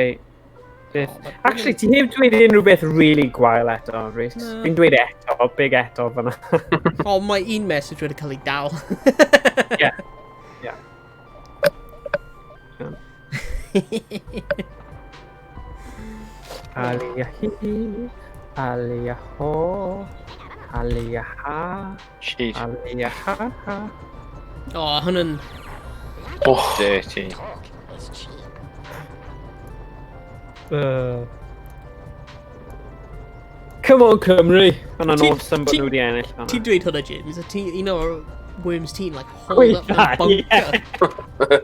Beth. Actually, ti heb dweud unrhyw beth really gwael eto, Rhys. Na. Fi'n dweud eto, big eto fyna. O, mae un message wedi cael ei dal. Ie. Ie. Alia hi, alia ho, alia ha, Cheat. alia ha ha. O, hwnna'n... Oh. Dirty. It's cheap. Come on, Cymru! Hwnna'n awesome bod nhw wedi ennill fan'na. Ti'n dweud hwnna, James, a ti, un o'r Worms team, like, hold Wait, up mewn bunker. yeah.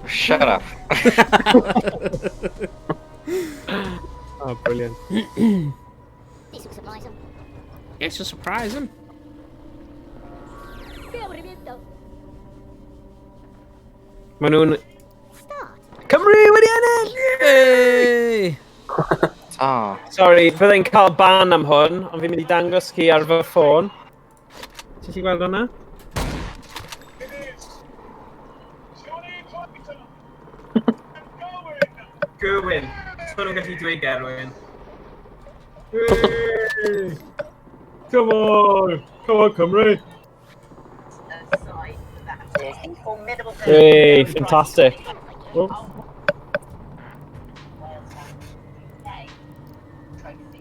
Shut up. Oh, brilliant. Surprise 'em. Yes, you'll surprise him. Qué aburrimiento. Maen nhw'n... Start. Cymru wedi ennill! Hey! Ah, Sorry, byddai'n cael ban am hwn, ond fi'n mynd i dangos chi ar fy ffôn. Ti'n gallu gweld hwnna? Gerwin. So nhw'n gallu dweud Gerwin. Hey! Come on! Come on, Cymru! Hey, fantastic. Oh.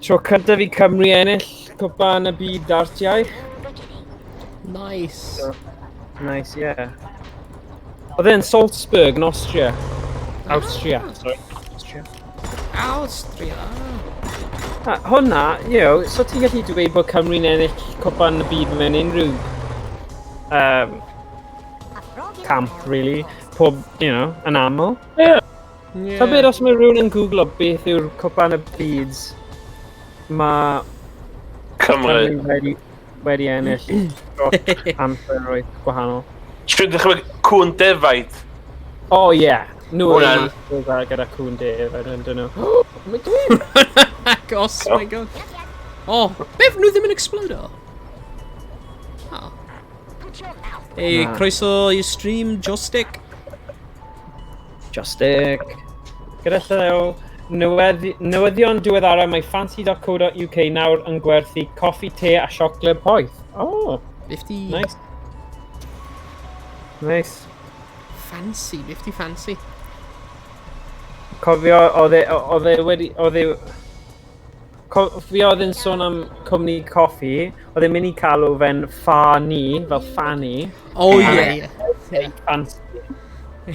Tro cyntaf i Cymru ennill cwpan y byd dartiau. Nice. Nice, yeah. Oedd e'n Salzburg yn Austria. Austria, sorry. Austria. Austria. A hwnna, you know, so ti'n gallu dweud bod Cymru'n ennill cwpan y byd mewn unrhyw A frog in a camp, well really. talks. Pob, you know, yn aml. Yeah. Yeah. Ta beth os mae rhywun yn googlo beth yw'r cwpan y byd, mae Cymru. Cymru wedi ennill dros amseroedd gwahanol. Dwi'n dechrau cwn defaid. Oh yeah, nhw yw'r Hwnna'n- masters gyda cwn defaid yn dyn nhw. Oh my god! Gosh, my god. Oh, beth nhw ddim yn explodo? Oh. Put your mouth Hey, Na. croeso i stream, Joystick. Joystick. Gyda llew, newyddion diweddara mae fancy.co.uk nawr yn gwerthu coffi, te a siocled poeth. Oh, 50 nice. Nice. Fancy, 50 fancy. Cofio, oedd e, oedd e wedi, oedd e, cofio oedd e'n sôn am cwmni coffi, oedd e'n mynd i cael o fe'n Fanny, fel Fanny, Oh, yeah, yeah. Fancy.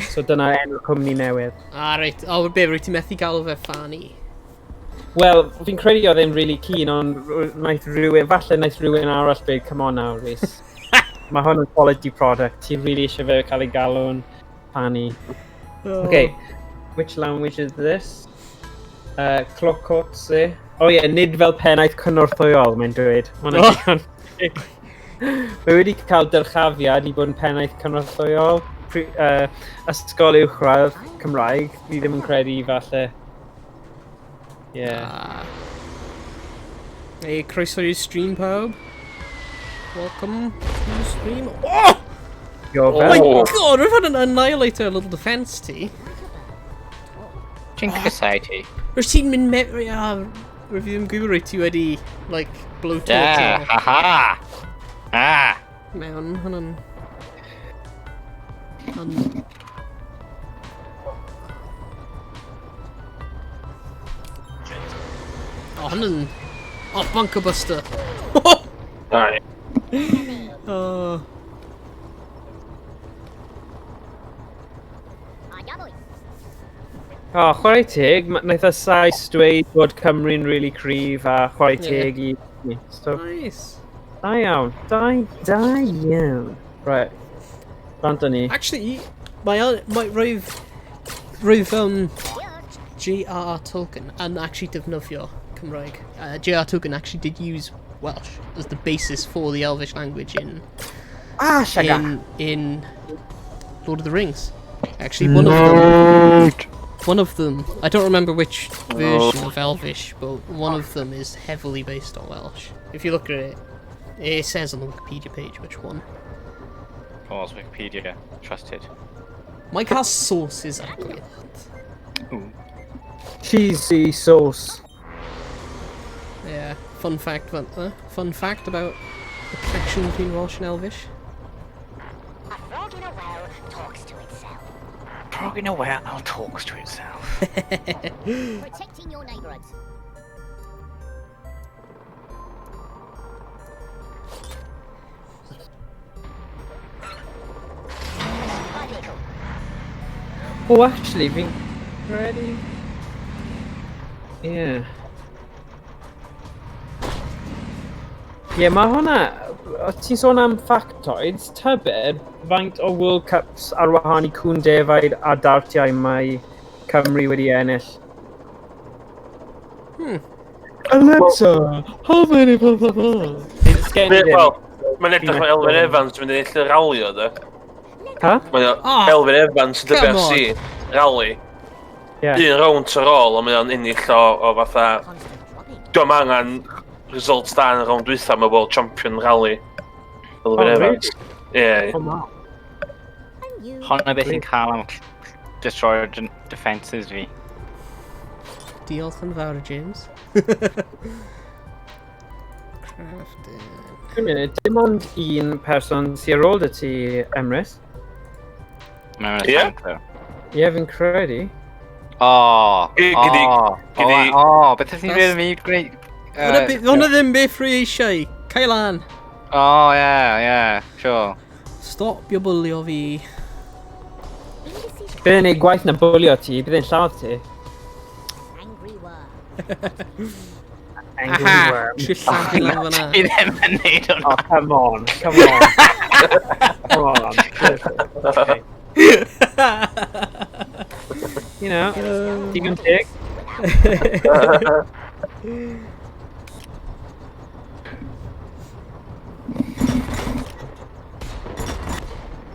So dyna enw cwmni newydd. Ah, right. Oh, be, rwyt ti methu galw fe Fanny. Wel, fi'n credu oedd e'n really keen, ond wnaeth rhywun, falle wnaeth rhywun arall dweud, come on now, Rhys. Mae hwn yn quality product, ti'n really eisiau fe cael ei galw'n Fanny. Oh. Okay, which language is this? Clocotse. Oh yeah, nid fel pennaeth cynorthwyol, mae'n dweud. Ma' hwnna'n Oh. digon teg. Mae wedi cael dyrchafiad i bod yn pennaeth cynorthwyol. Ysgol uwchradd Cymraeg. Fi ddim yn credu falle. Yeah. Ah. Hey, croeso i'r stream, pawb. Welcome to the stream. Oh! Yo, Oh my Oh. god, we've had an annihilator little defense ti. Ti'n cysau ti? Rwyt ti'n mynd me... Ah, rwyf fi ddim gwybod rwyt ti wedi, like, blowtorch Da, ha ha! Ah! mewn, hwnna'n... Oh, hwnna'n... Oh, bunker buster! Alright. Oh. Allá voy. Oh, chwarae teg, wnaeth y Sais dweud bod Cymru'n really cryf a chwarae Ie. teg i ni. So, Nice. da iawn. Da, da iawn. Right. Bant â ni. Actually, mae roedd J.R.R. Tolkien yn actually defnyddio Cymraeg. J.R.R. Tolkien actually did use Welsh as the basis for the Elvish language in Ah, siaga. in Lord of the Rings. Actually, one of them. One of them. I don't remember which version of Elvish, but one of them is heavily based on Welsh. If you look at it, it says on the Wikipedia page which one. Pause Wikipedia. Trusted. Mae cael sources accurate. Ooh. Cheesy sauce. Yeah. Fun fact, fun fact about the connection between Welsh and Elvish. A frog in a well talks to itself. Frog in a well talks to itself. Protecting your neighborhoods. Pursued by vehicle. Oh, actually, fi'n credu... Yeah. Ie, yeah, mae hwnna... O ti'n sôn am factoids, tybed faint o World Cups ar wahân i cŵn defaid a dartiau mae Cymru wedi ennill? Alexa, how many blah blah blah? Sgen i ddim. Wel, mae'n edrych fel Elfyn Evans yn mynd i ennill y rally o, de. Ha? Mae o Oh, Elfyn Evans yn come WRC rally. Yeah. Un rownd ar ôl, ond mae o'n ennill o fatha... Constant dropping. Dwi'n angen results da yn y rownd dwytha, mae World Champion Rally. Elfyn Oh, Evans. Ie. Oh, wow. And you. Honna beth i'n cael am destroyer defences fi. Diolch yn fawr, James. Crafting. Un munud, dim ond un person sy'n ar ôl dy ti, Emrys. Mae'n Ie? yeah? Ie, fi'n credu. O, o, o, beth ydych chi'n That's- dweud fi gwneud? Hwna ddim beth rwy eisiau. Cael an. O, ie, ie, sure. Stop yo bwlio fi. Ulysses Bydd e'n neud gwaith na bwlio ti, bydd e'n lladd ti. Angry worm. Angry Aha! worm. Trillan lan fan'na. Ti ddim yn neud hwnna. Oh, come on, come on. Come on. Okay. You know, digon teg.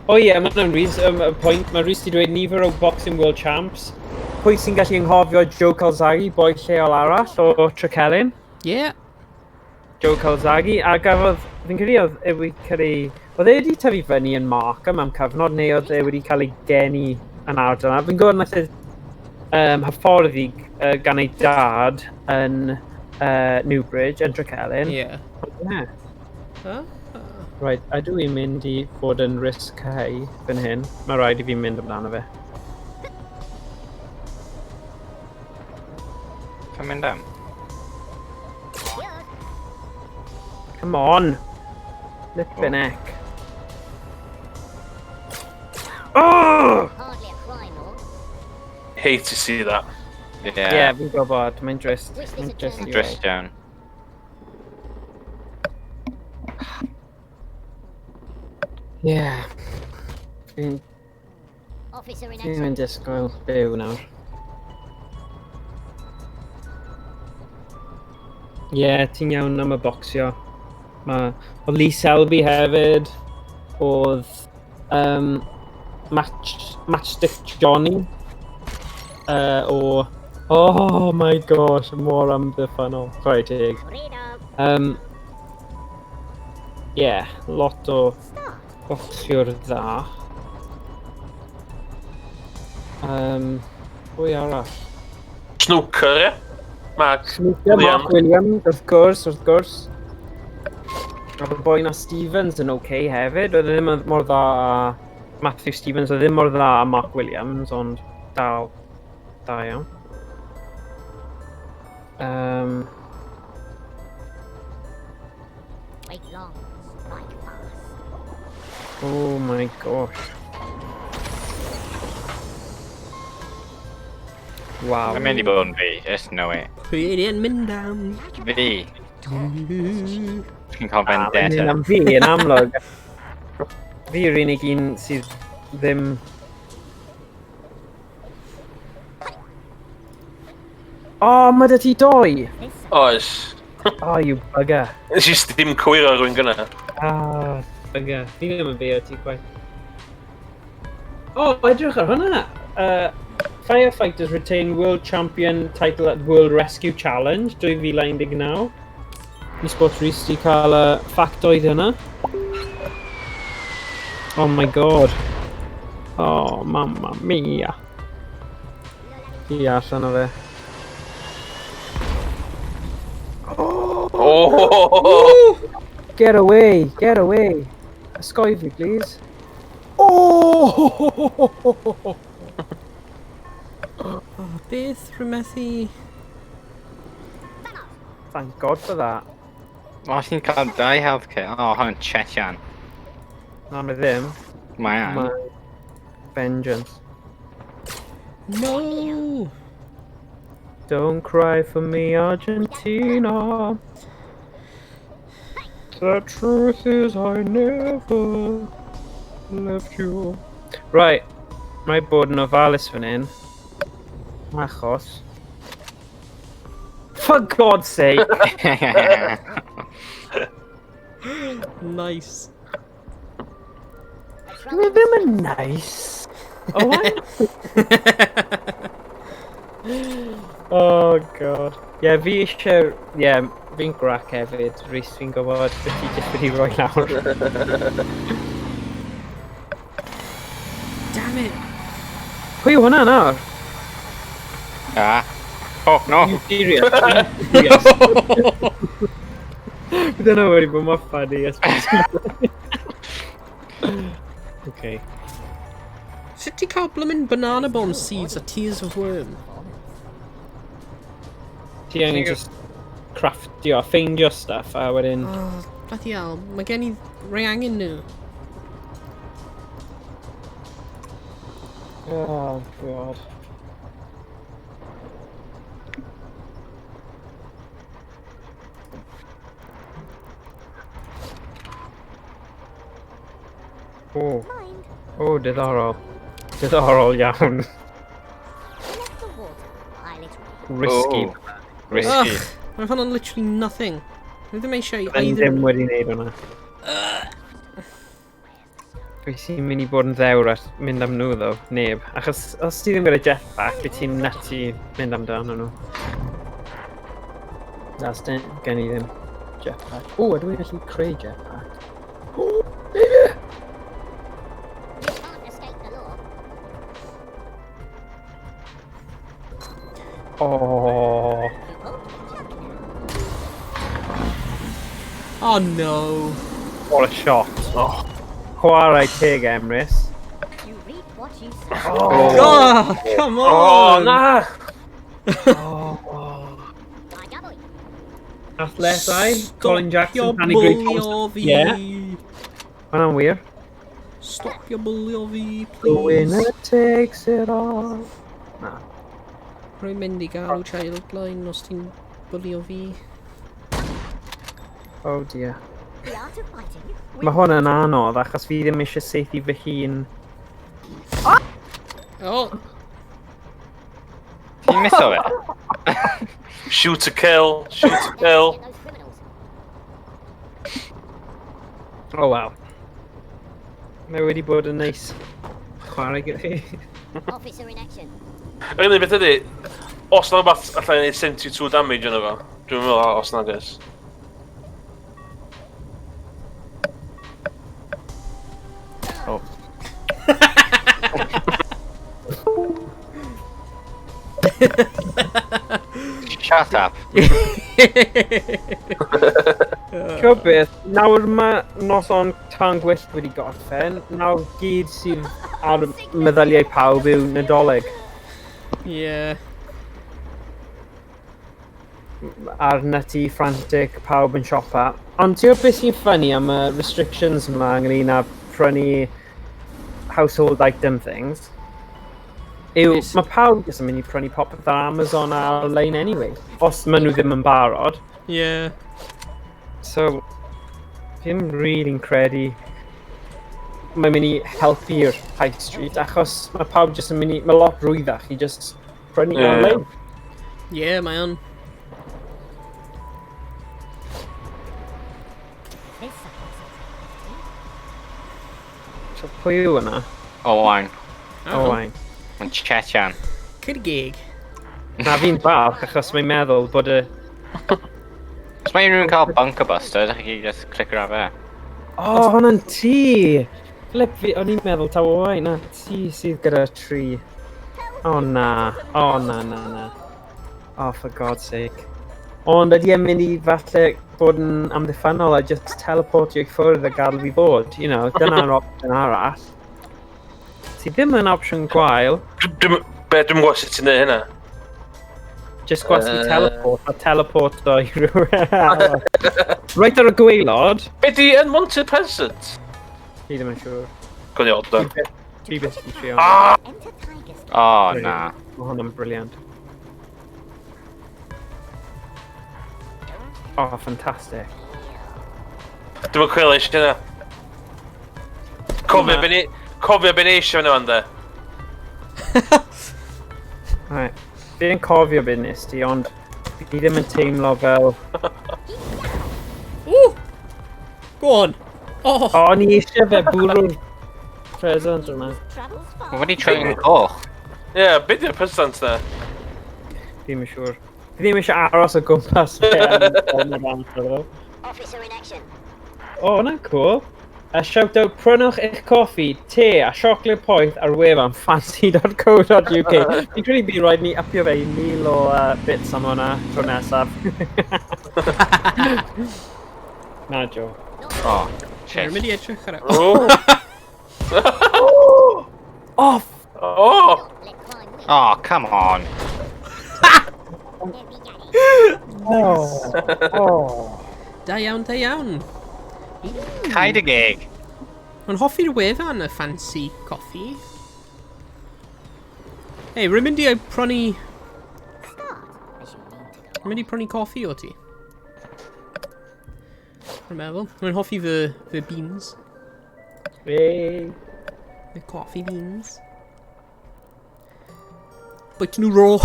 O ie, mae hwnna'n Rhys, y pwynt, mae Rhys wedi dweud nifer o Boxing World Champs. Pwy sy'n gallu anghofio Joe Calzaghe, boi lleol arall o Trecelyn? Yeah. Joe Calzaghe, a gafodd, fi'n credu oedd e wedi cael ei... Oedd e wedi tyfu fyny yn Markham am cyfnod, neu oedd e wedi cael ei geni yn ardal yna. Fi'n gwybod nath e hyfforddi gan ei dad yn Newbridge, yn Trecelyn. Yeah. Yeah. Ah. Right, ydw i'n mynd i fod yn risk high fan hyn. Mae rhaid i fi mynd amdano fe. Ti'n mynd am? Come on! Flippin' heck. Oh! Hardly a crime lord. Hate to see that. Yeah. Yeah, fi'n gwybod, mae'n drist. Wish this Mae'n had drist turned i Drist weld. iawn. Yeah. Fi'n Officer in fi ddim action. yn disgwyl byw nawr. Ie, yeah, ti'n iawn am y bocsio. Ma, oedd Lee Selby hefyd, oedd Matchstick Johnny o... Oh my gosh, mor amddiffynol. Chwarae teg. Freedom. Yeah, lot o Start. bocsiwr dda. Pwy arall? Snooker, ie? Mark Snooker, Mark Williams, wrth gwrs, wrth gwrs. Oedd y boi na Stevens yn oce okay hefyd. Oedd e ddim mor dda a Matthew Stevens, oedd e ddim mor dda a Mark Williams, ond dal da iawn. Wait long, strike fast. Oh my gosh. Wow. Mae'n mynd i bod yn fi, just know it. Pwy ydy'n mynd am? Fi. Ti'n cael Ah, mae'n vendetta. mynd am fi yn amlwg. Fi yw'r unig un sydd ddim... Oh, mae dy ti doi! Oes. Oh, you bugger. Nes i ddim cywiro rhywun gynna. Ah, bugger. Fi ddim yn beio ti chwaith. Oh, edrych ar hwnna! Firefighters retain World Champion title at World Rescue Challenge 2019. Esports Rhys di cael y factoid yna. Oh my god. Oh, mamma mia. Fi allan o fe. Oh! Get away, get away. Ysgoi fi, please. Oh! Oh, beth rwy'n methu... Thank God for that. O, ti'n cael dau healthcare. O, hwn Chechen. Na, mae ddim. Mae an. Mae vengeance. No! Don't cry for me, Argentina. The truth is I never left you. Right, mae bod yn ofalus fan hyn. Achos. For God's sake! Nice. Dwi ddim yn nice. Oh, what? Oh, God. Ie, yeah, fi eisiau... Ie, yeah, fi'n grac hefyd. Rhys, fi'n gwybod beth ti jyst wedi rhoi lawr. Damn it. Pwy yw hwnna nawr? Ah. Oh, no. You serious? Are you serious? Bydd hwnna wedi bod mor funny. Okay. Sut ti'n cael bloomin' banana bomb seeds a tears of worm? Ti angen just craftio, ffeindio stuff a wedyn... Oh, bloody hell. Mae gen i rei angen nhw. Oh, God. Oh, Mind, oh, diddorol. Diddorol iawn. let the water while it rains. Risky. Oh. Risky. Ugh, mae hwnna'n literally nothing. Dwi ddim eisiau Byddwn either. ddim wedi wneud hwnna. Pwy sy'n mynd i bod yn ddewr at mynd am nhw, ddo? Neb. Achos os ti ddim gyda jetpack, wyt ti'n nutty mynd amdano nhw. Na, sdim gen i ddim jetpack. O, ydw i'n gallu creu jetpack? O, baby! You can't escape the law. Oh. Pupil, look now. Oh no. What a shot. Oh. Chwarae teg, Emrys. You reap what you sow. Oh, come Oh, on! na! Oh. I double you. Athletau, Colin Jackson, Stopio Danny Gray bwlio Thompson. fi. Yeah. Hwnna'n wir. Stopio bwlio fi, The winner please. takes it all. Na. Rwy'n mynd i galw Childline os ti'n bwlio fi. Oh dear. The art of fighting. Mae hwn yn anodd achos fi ddim eisiau saethu fy hun. Oh, Ti'n miso fe? Shoot to kill, shoot to kill. Get those criminals. Oh wow. Mae wedi bod yn neis chwarae gyda chi. Officer in action. Yr unig beth ydy, os na rhywbeth allai neud 72 damage yno fo, dwi'n meddwl os na gys. Oh. Shut up. Ti'n beth, nawr mae noson tân gwyllt wedi gorffen, nawr gyd sydd ar meddyliau pawb yw Nadolig. Yeah. A'r nutty, frantic, pawb yn siopa. Ond ti'n gwybod beth sy'n funny am y restrictions yma ynglyn â prynu household item things? Yw, Yes. mae pawb jyst yn mynd i prynu popeth ar Amazon ar-lein anyway. Os maen nhw ddim yn barod. Yeah. So, fi ddim really'n credu mae'n mynd i helpu'r high street, achos mae pawb jyst yn mynd i... Mae lot rwyddach i just prynu Ie. ar-lein. Yeah, mae o'n. This supports So, pwy yw yna? Owain. Owain. Mae'n Chechan. Cyd gig. Na fi'n falch achos mae'n meddwl bod y... Os mae unrhyw'n cael Bunker Buster, ydych chi just clicio ar fe. O, oh, hwnna'n ti! Flip fi, o'n i'n meddwl taw Owain, na ti sydd gyda tri. O oh, na, o oh, na, na, na. Oh, for God's sake. Ond ydy e'n mynd i falle bod yn amddiffynnol a just teleportio i ffwrdd a gadael fi fod, you know, dyna'r opsiwn arall. Sy ddim yn opsiwn gwael, Be, dwi'n gwybod sut ti'n neud hynna. just gwasgu Yy. teleport a teleporto i rhywun arall. Reit ar y gwaelod, Be di unwanted present? fi ddim yn siŵr. Gwni odd o. Fi byth i trio. Ah! Enter Tiger's O, oh, na. Mae hwnna'n brilliant. Oh, fantastic. Dwi'n coelio eisiau hynna. Cofio be ni... Cofio be ni eisiau hynna fan de. Right. Fi yn cofio beth nes ti, ond Fi ddim yn teimlo fel... Woo! Go on! Oh! O, o'n i eisiau fe bwrw'r present yna. Travels far. Mae wedi troi'n goch. Ie, yeah, be di'r present na? Ddim yn siŵr. Fi ddim eisiau aros o gwmpas fe am gormod o amser ddo. Officer in action. O, hwnna'n cool. A shout out, prynwch eich coffi, te a siocled poeth ar wefan fancy.co.uk. Fi'n credu bydd rhaid ni upio fe i 1,000 o bits am hwnna tro nesaf. Na, Joe. Oh, Rwy'n shit. mynd i edrych ar e. Oh! Oh, Oh! Let crime win. Oh, come on. Let me get it. oh, oh. Da iawn, da iawn. Caid y geg. Mae'n hoffi'r wefan y fancy coffee. Hey, rwy'n mynd i prynu... Start as you mean to go. Rwy'n mynd i prynu coffi o ti. Rwy'n meddwl. Rwy'n hoffi fy beans. Hey. The coffee beans. Bwyta nhw raw.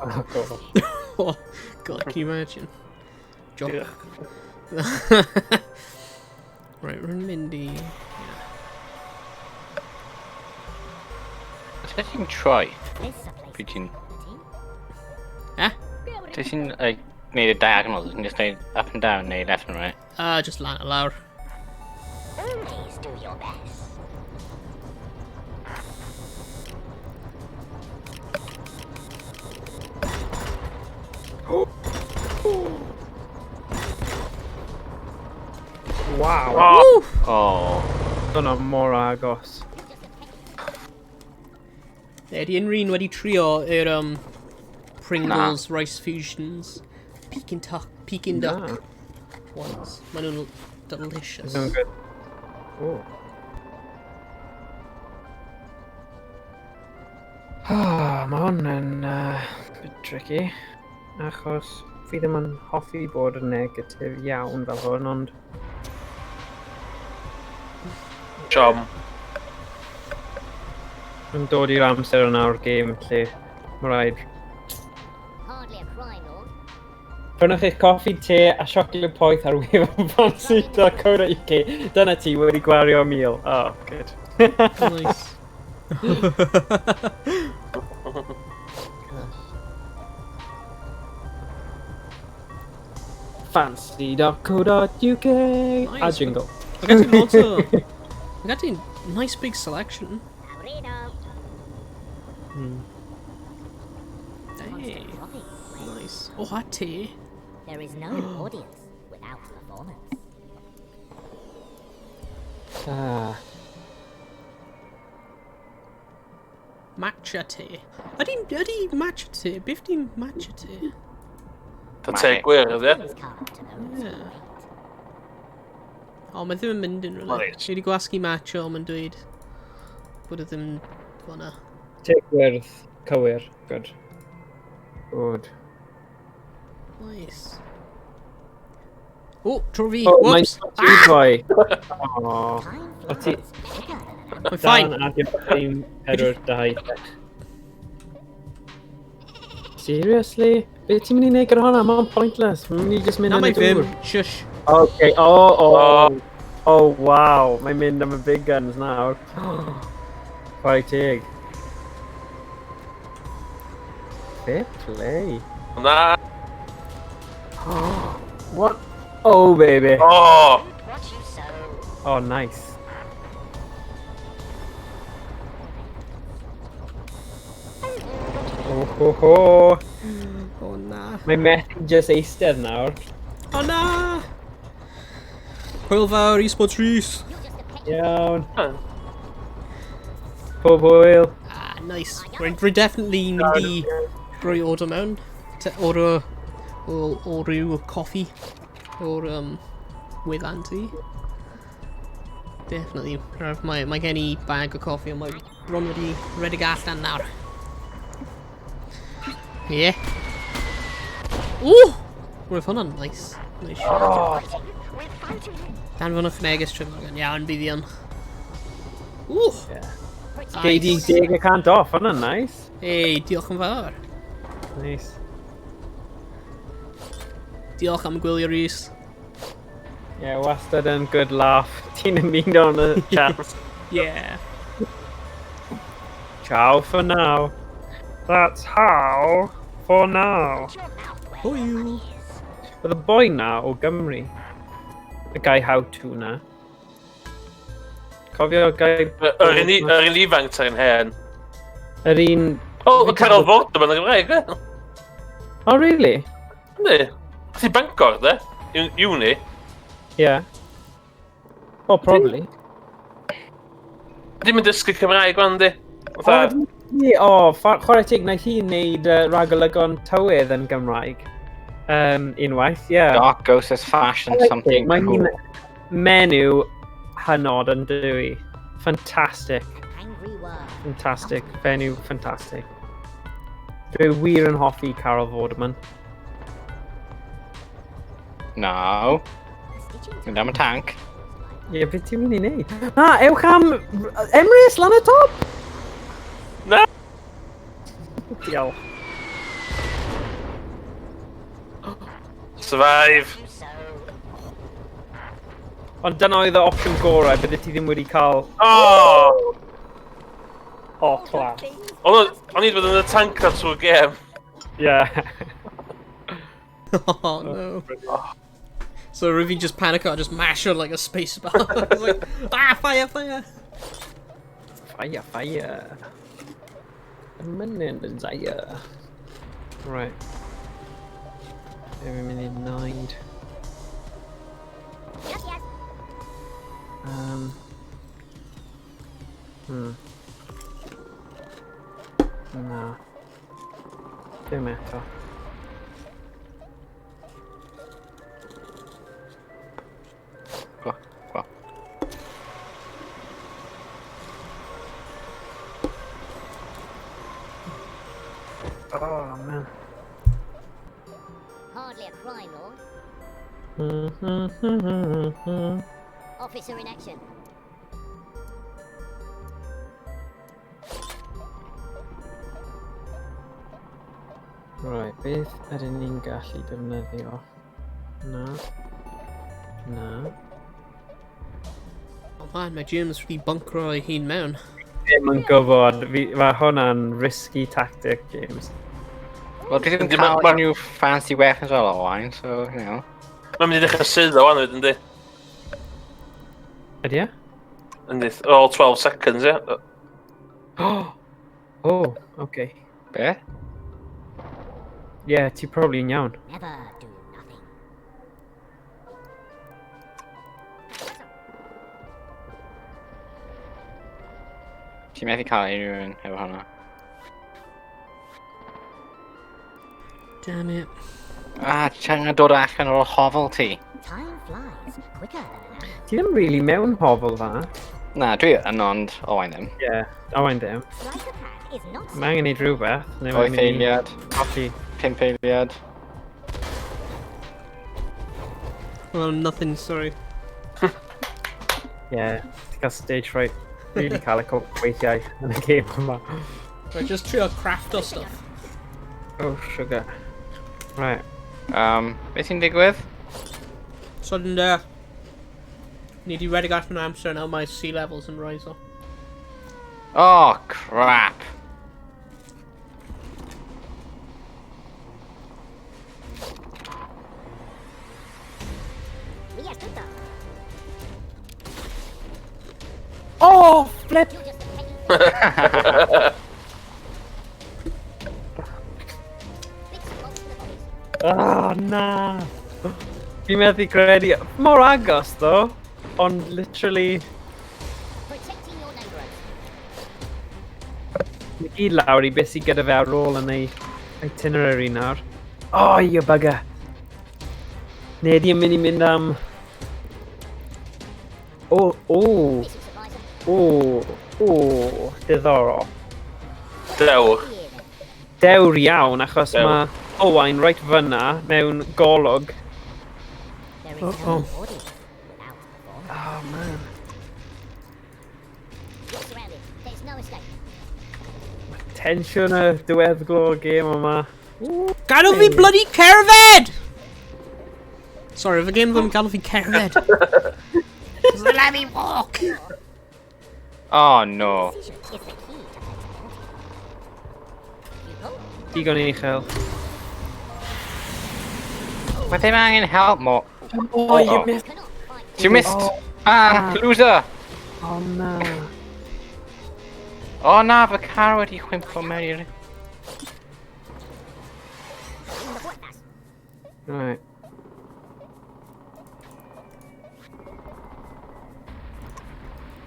Oh, God. Oh, God, can you imagine? Job. Right, rwy'n mynd i... Sut ti'n troi? This a place Pryd ti'n... of quality. Eh? Sut ti'n, like, neud y diagonals? Ti'n just neud up and down neu left and right? Just lan a lawr. Always do your best. Wow. Oh! Oh. Dyna mor agos. Ydy unrhyw un wedi trio yr Pringles Rice Fusions Peking Duck, Peking Na. Duck ones. Maen nhw'n delicious. Sound good. Oh. Ah, mae hwn yn bit tricky, achos fi ddim yn hoffi bod yn negatif iawn fel hwn, ond Siom. yn dod i'r amser yna o'r gêm lle mae rhaid. Hardly a crime lord. Prynwch eich coffi, te a siocled poeth ar wefan fancy.co.uk. Dyna ti wedi gwario 1,000. Oh, good. Nice. Fancy.co.uk. A Nice. jingle. I got you loads o... I got you nice big selection. Abrido. Hey, Coffee. nice. Oh, a te. There is no audience without performance. Ah. Matcha tea. Ydy matcha tea? Beth di matcha tea? Ta te gwyrdd, ie? Please come to those who Yeah. wait. O, mae ddim yn mynd yn rhywle. Reit. Fi wedi gwasgu matcha, ond mae'n dweud bod e ddim fyna. Te gwyrdd cywir. Good. Good. Nice. O, tro fi. Oh, mae'n Whoops. ti droi. Oh. Time O ti... flies quicker than an Mae'n fine. Dan adio 5, 4, 2. Seriously? Be ti'n mynd i wneud gyda hwnna? Mae'n pointless. Mae'n mynd i just mynd Na, yn y mae ddim. dŵr. Shush. Okay, oh, oh. Oh, wow. Mae'n mynd am y big guns nawr. Chwarae teg. Fair play. Na! What? Oh, baby. Oh! What you sow. Oh, nice. Oh, ho, ho. O, na. Mae methu just eistedd nawr. O, na! Hwyl fawr, eSports Rhys. You're just a petty Iawn. Huh. Pob hwyl. Ah, nice. Rwy'n rwy definitely mynd i roi order mewn. Order o ryw coffi o'r wefan ti. Definitely. Mae gen i bag o coffi ond mae bron wedi redeg allan nawr. Ie. Yeah. Ww! Roedd hwnna'n nice. Nice shot. We're fighting. Danfonwch neges trwy Morgan. Iawn, bydd i yn. Ww! Yeah. Gei di Nice. 10% off, hwnna'n nice. Ei, diolch yn fawr. Nice. Diolch am gwylio, Rhys. Yeah, wastad yn good laugh. Ti'n ymuno yn y chat. Yeah. Ciao for now. That's how for now. Put your mouth where your Hwyl. money is. Oedd y boi na o Gymru. Y guy how to na. Cofio guy... Yr un yr un ifanc ta'r un hen. Yr un... O, y Carol Vorderman yn Gymraeg, e? Oh, really? Yndi. Ti Bangor, de? Uni. Yeah. Oh, probably. Dim yn dysgu Cymraeg, wan, di. O, Fatha, o, chwarae teg, wnaeth hi wneud ragolygon tywydd yn Gymraeg. Unwaith, yeah. Dark Ghost has fashioned something Mae cool. hi'n menyw hynod yn dywi. Fantastic. Angry worm. Fantastic. Fenyw fantastic. Dwi wir yn hoffi Carol Vorderman. No. Stitching Mynd am y tank. Ie, yeah, beth ti'n mynd i wneud? Na, ewch am Emrys lan y top! Na! Diolch. Survive. So, Ond dyna oedd y opsiwn gorau, bydde ti ddim wedi cael... Oh! Oh, class. O'n i wedi bod yn y tank ar trwy'r gêm. Yeah. Oh no. So Ruby just panic I just mash her like a space bar. I was like, ah, fire, fire. Fire, fire. Imminent desire. Right. Fi'n mynd i wneud. yes, yes. Na. Dim eto. Go, go. Oh, man. Hardly a crime lord. Officer in action. Right, beth ydyn ni'n gallu defnyddio? Na. Na. Oh man, mae James wedi bunkro ei hun mewn. Ddim yn gwybod. Mae hwnna'n risky tactic, James. Wel, dwi ddim Yndi, yn cael unrhyw fancy weapons fel Owain, so, you know. Mae'n mynd i ddechrau suddo wan wedyn, yndi? Ydy e? Yndi, all 12 seconds, ie. Oh, okay. Be? Yeah, ti probably yn iawn. Never do nothing. Ti'n methu cael unrhyw un efo hwnna. Damn it. Ah, ti'n angen dod allan o'r hofel ti. Time flies quicker than an arrow. Ti ddim really mewn hofel dda. Na, dwi yn ond Owain ddim. Yeah, Owain ddim. Sleice of hand is not Mae angen neud rhywbeth. Neu mae'n 8 mynd i eiliad, colli. 5 eiliad. Well, nothing, sorry. Yeah, ti'n cael stage fright. Really cael y weithiau yn y game yma. Right, just trio craft o stuff. Oh, sugar. Right. Beth sy'n digwydd? Sudden death. Ni di redeg allan o amser nawr mae sea levels yn rise o. Oh, crap. We are good though. Oh, flip! You're just a petty Bits and bobs for the bodies. Oh, na. Fi'n methu credu. Mor agos, though. Ond literally, Protecting your neighbourhood. Mae gyd lawr i beth sydd gyda fe ar ôl yn ei itinerary nawr. Oh, you bugger. Neu di yn mynd i mynd am... O, o, This will surprise them. o, o, diddorol. Dewr. Here then. Dewr iawn, achos Dewr. mae Owain reit fyna mewn golwg. There is Oh, no oh. audience without performance. Oh, man. You're surrounded. There's no escape. Tensiwn y diweddglo gêm yma. Gadw fi bloody cerdded! Sorry, fy game ddim yn gadw fi cerdded. Doesn't let me walk! Oh no. Precision is the key to flexibility. Pupil, Digon uchel. Mae ddim angen help mo. Oh, you Oh. missed. cannot fight. Ti missed! Ah, loser! Oh no. O na, fy car wedi chwympo mewn i'r... In the puertas. Right.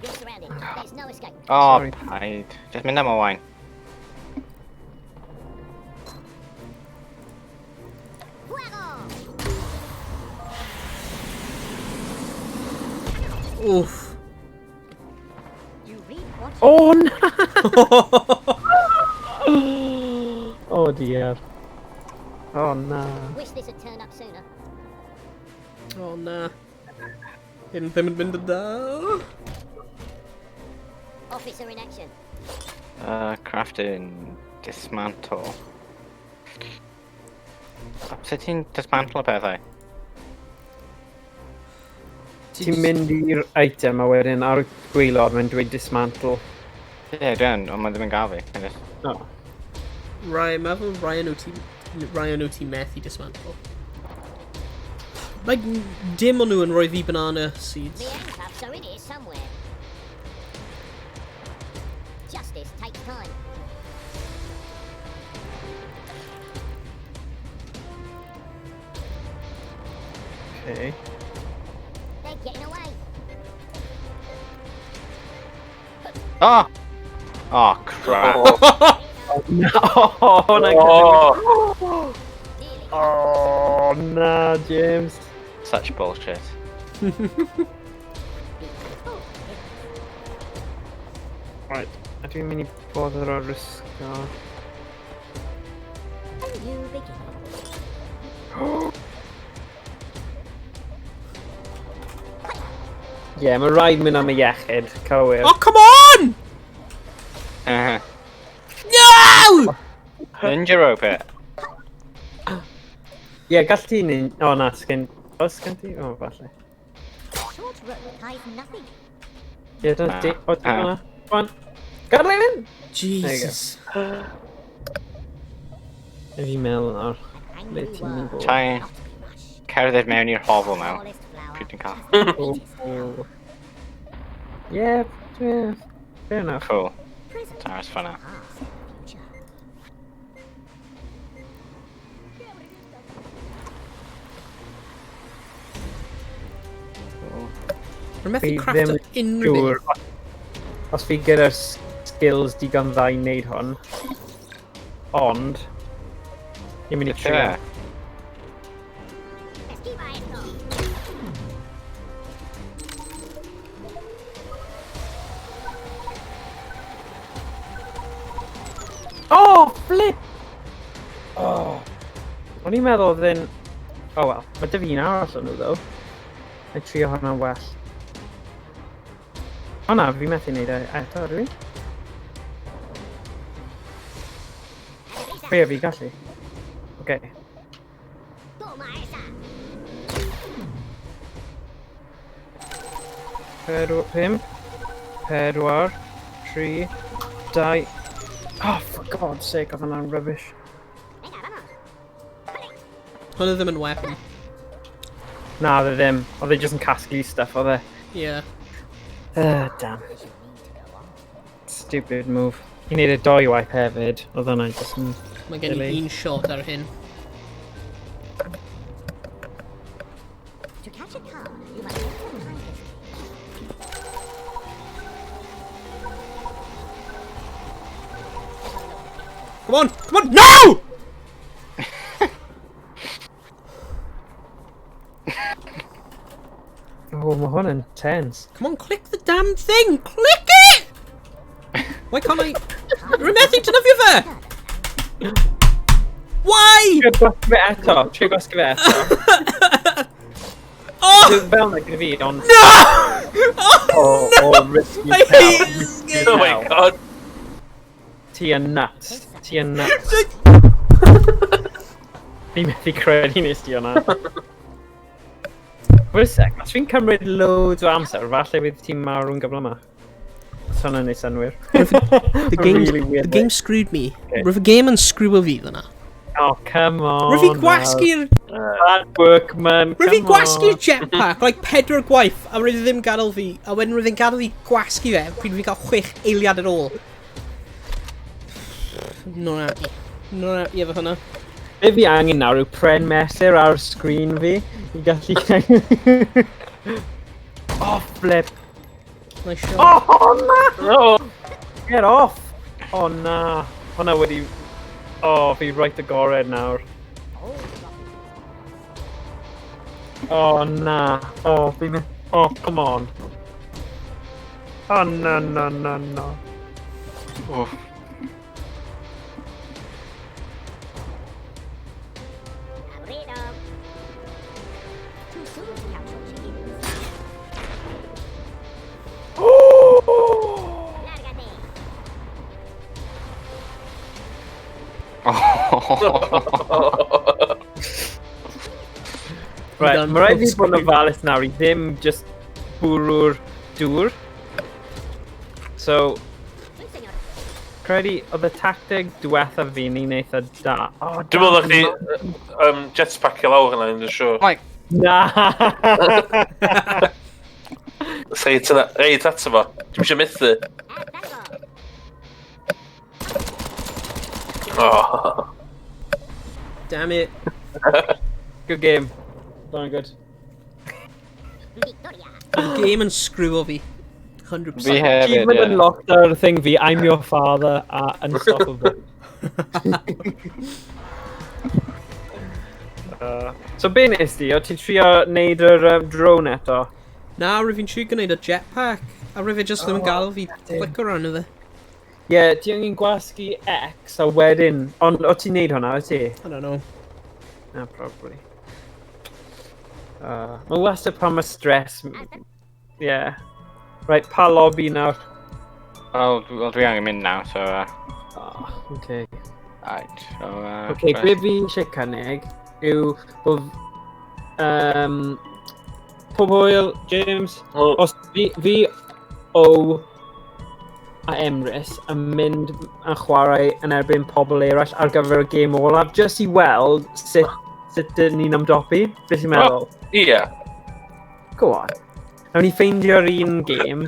You're surrounded. There's no escape. O, Sorry. paid. Just mynd am Owain. Fuego! Oof. You reap what you Oh no! Oh dear. Oh no. wish this had turned up sooner. Oh na. Hyn ddim yn mynd yn dda. Officer in action. Crafting. Dismantle. Sut ti'n dismantle pethau? Ti'n mynd i'r item a wedyn ar y gwaelod mae'n dweud dismantle. Ie, yeah, dwi'n, ond mae ddim yn gael fi. Mae'n just- Oh. Ryan, mae fel Ryan o ti... Ryan o ti methu dismantle. Like, dim o'n nhw yn rhoi fi banana seeds. The handcuffs are in here somewhere. Justice takes time. Okay. They're getting away. Oh! Oh, crap. Oh, Oh no! Oh, no. oh. Nearly. Oh no, James. Such bullshit. Oh, Right, a dwi'n mynd i bod ar risgo. a new beginning. Ie, yeah, mae rhaid mynd am y iechyd, cywir. Oh, come on! No! Ninja rope it. Ie, yeah, gall ti nin... O na, sgen... Oes gen ti? O, falle. Short rope ties nothing. Ie, dyna ti. O, ti hwnna. Come on. Gadael i fynd! Jesus. Fi meddwl nawr. An Le angry ti'n mynd worm bod? Try not to be rushed. cerdded mewn i'r hovel now. Smallest flower Pryd ti'n cael. has the greatest Oh. power. Yeah, yeah, fair enough. Cool. Present Taras fan'na. past and future. Rwy'n methu Fi crafto ddim unrhyw Siŵr. beth. Os fi gyda'r skills digon dda i wneud hwn. Ond... Ni'n mynd i trio. Ie. Esquiva esto. Oh, flip! Oh. O'n i'n meddwl oedd yn... Oh well, mae dy fi'n arall o'n nhw, ddo. Na i trio hwnna'n well. O na, fi methu wneud e eto, ydw i? Be fi gallu? Oce. Toma esa. 4, 5, 4, 3, 2... Oh, for God's sake, oedd hwnna'n rubbish. Venga, vamos. Hwnna ddim yn weapon. Na, oedd e ddim. Oedd e just yn casglu stuff, oedd e. Yeah. Damn. You need to go on. Stupid move. I wneud e doi waith hefyd. Oedd hwnna just yn... Mae gen i Silly. un shot ar hyn. To catch a car, you must enter the hiker's cage. Come on! Come on! No! Oh, mae hwn yn tense. Come on, click the damn thing! Click it! Why can't I... Rwy'n methu defnyddio fe! Why? Trio gwasgu fe eto. Trio gwasgu fe eto. Oh! Fel na gyda fi, ond... No! Oh, Oh, oh, risky I hate this game! Oh my god. Ti yn nuts. Ti yn nuts. Fi methu credu nes ti hwnna. Wait a sec, os fi'n cymryd loads o amser, falle fydd ti'n marw'n gyflymach. Os hwnna'n neud synwyr. The game, Really weird the game screwed me. Okay. Roedd y game yn screwo fi fyna. Oh, come on. Roedd fi gwasgu'r... Bad work, man. Roedd fi come gwasgu'r on. jetpack, like pedwar gwaith, a roedd e ddim gadael fi, a wedyn roedd e'n gadael fi gwasgu fe, pryd fi'n cael 6 eiliad ar ôl. No na. No na, ie efo hwnna. Be fi angen nawr yw pren mesur ar sgrin fi i gallu... Oh, flip. Nice shot. Oh, na! No! Get off! Oh, na. Hwnna wedi... Oh, fi right agored nawr. Oh, na. Oh, fi'n... Oh, come on. Oh, na, na, na, na. Oof. Aburrido. Too soon to count your chickens. Oh! Lárgate. Oh. Right, Done. mae rhaid fi bod yn ofalus nawr i ddim just bwrw'r dŵr. So, Sí, señor. credu oedd y tacteg diwethaf fi'n un eitha da. Oh, Dwi'n meddwl chdi jetpack i lawr yna, yn siŵr. Like, Na! Reit yna, reit ato fo. Dwi'n eisiau methu. Hasta luego. Oh. Damn it. Good game. Done good. Victoria. The game yn screwo fi. 100%. fi hefyd, Achievement ie. unlocked ar y thing fi, I'm your father a unstoppable. So be nes di? O ti'n trio neud yr drone eto? Na, roedd fi'n trio gwneud y jetpack, a roedd e just ddim yn gadael fi clicio arno fe. Ie, yeah, ti angen gwasgu X a wedyn... Ond o ti'n neud hwnna, o ti? I don't know. Na, probably. Mae wastad pan mae stress... Yeah. Right, pa lobby nawr? Wel, dwi angen mynd nawr, so... Oh, okay. Right, so... Okay, be fi eisiau cynnig yw bod... Pob hwyl, James. Oh. Os fi, O a Emrys yn mynd yn chwarae yn erbyn pobl eraill ar gyfer y gêm olaf, just i weld sut dyn ni'n ymdopi. Beth ti'n meddwl? Ie. Go on. Nawn ni ffeindio'r un gêm.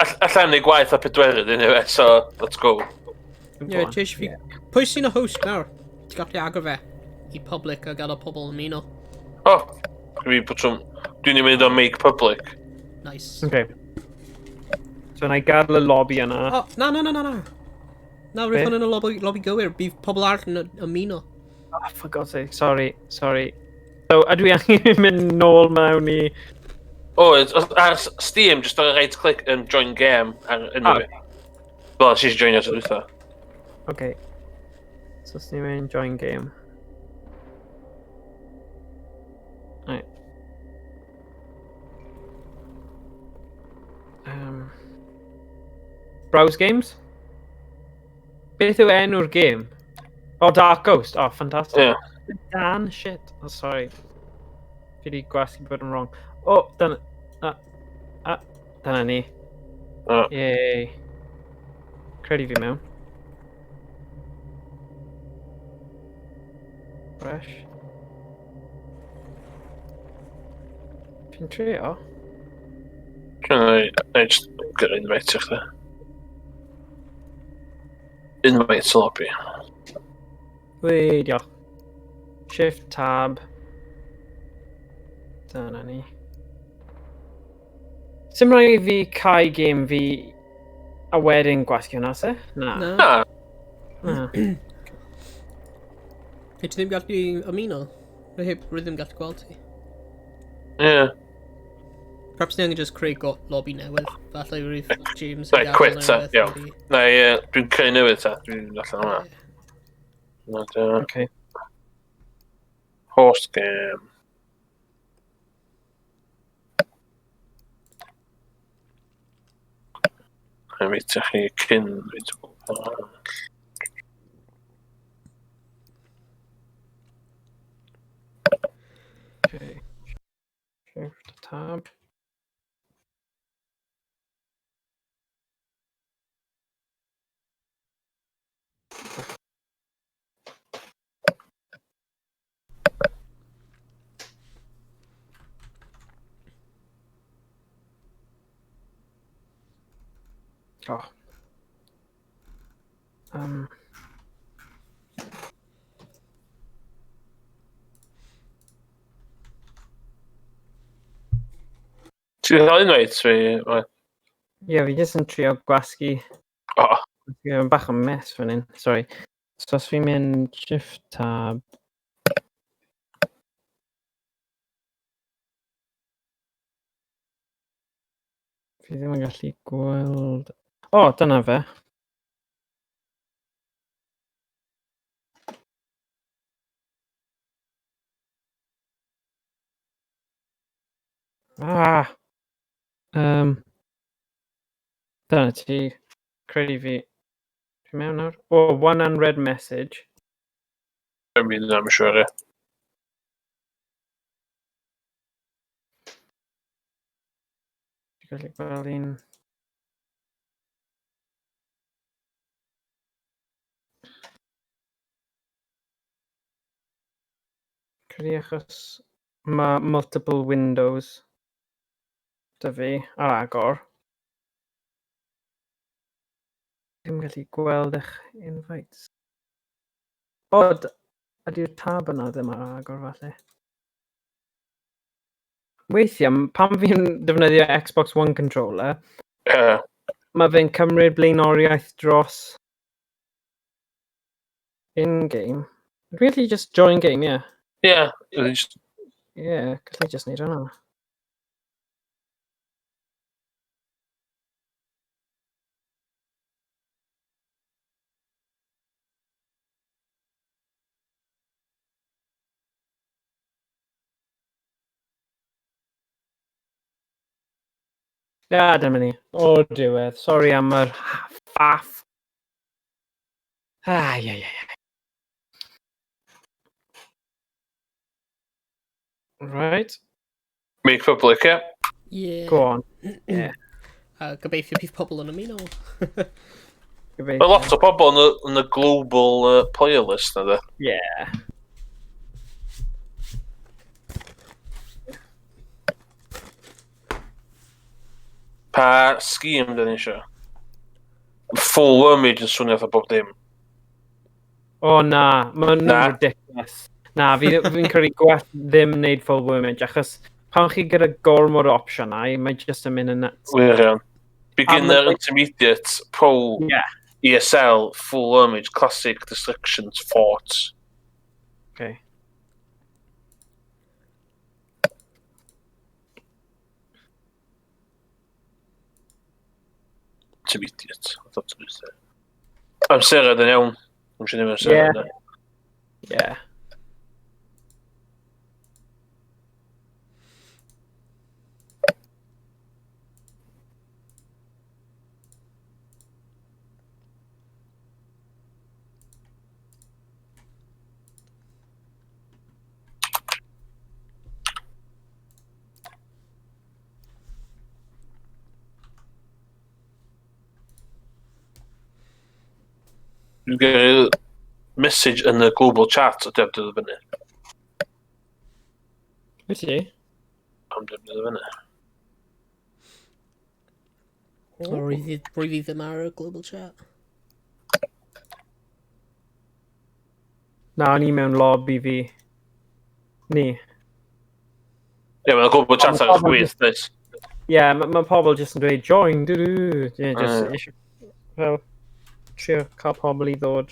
Alla i'm neud gwaith a pedwerydd anyway, so let's go. Go Ie, on. ti eisiau fi... Pwy sy'n y host nawr? Ti'n gallu agor fe i public a gadael pobl ymuno. Oh, dwi'n botwm... Dwi'n mynd o make public. Nice. Okay. So na i gadael y lobby yna. Oh, na, na, na, na, na. Na, Be? roedd hwn yn y lobby gywir. Bydd pobl arall yn ymuno. Oh, for God's sake, sorry, sorry. So, ydw i angen mynd nôl mewn i... Oh, ar Steam, just ar right click and join game ar enw Ah. fi. Wel, nes i joinio tro dwytha. Okay. So, os ni'n mynd join game. Right. Browse games? Beth yw enw'r game? Oh, Dark Ghost. Oh, fantastic. Ie. Dan, shit. Oh, sorry. Fi di gwasgu bod yn wrong. Oh, dyna... Ah, dyna ni. Oh. Yay. Credu fi mewn. Fresh. Fi'n trio. Can I just get invite i chdi? Invite to lobby. Wei, diolch. Shift tab. Dyna ni. Sim rhaid i fi cau game fi a wedyn gwasgu hwnna, se? Na. Na. Na, Na. Ti ddim gallu ymuno. Rwy ddim gallu gweld ti. ie. Perhaps ni angen just creu lobby newydd. Falle rwyf James Right, yn quit, gadael ta, neu rhywbeth iawn. Na, ie, dwi'n creu newydd ta. Dwi'n allan o'na. Okay. Host game. Invite chi cyn invite pobl arall. Okay. Shift Tab. Oh. Ti'n cael unwaith, fi? Ie, fi jyst yn trio gwasgu. Oh. Ie, bach o mess fan hyn, sorry. So os fi'n mynd Shift Tab. Fi ddim yn gallu gweld... O, dyna fe. Ah! Dyna ti. Credu fi. Fi mewn nawr. O, one unread message. Dwi'n mynd am siŵr, ie. Dwi'n gallu gweld un... Credu achos mae multiple windows 'da fi ar agor. Ddim gallu gweld eich invites. O, ydy'r tab yna ddim ar agor falle. Weithiau, pan fi'n defnyddio Xbox One controller, mae fe'n cymryd blaenoriaeth dros in-game. Really just join game, yeah. Yeah. Yeah, gallu just neud hwnna. Ia, dyma ni. O, diwedd. Sorry am yr faff. Ah, ie, ie, ie. Right. Make public, ie? Yeah. Go on. Yeah. Gobeithio bydd pobl yn ymuno. Gobeithio. Mae lot o pobl yn y global player list na, de. Yeah. Pa scheme dyn ni eisiau? Full wormage yn swnio fatha bob dim. O na, mae'n ridiculous. Na, fi'n credu gwell ddim wneud full wormage, achos pan chi gyda gormod o opsiynau, mae jyst yn mynd yn nuts. Wir iawn. Beginner, intermediate, pro, yeah. ESL, full wormage, classic, destructions, forts. Okay. Intermediate. Amserad yn iawn. Dwi'n siŵr ddim amserad. Yeah. Dwi'n gyrru message yn y global chat o deb dod fyny. Wyt ti? Pam deb dod fyny. O, rwy fi ddim ar y global chat. Na, o'n i mewn lobby fi. Ni. Ie, mae'n global chat ar y chwith, does? Ie, mae pobl jyst yn dweud, join, dw-dw. Ie, jyst eisiau... Fel, trio cael pobl i ddod.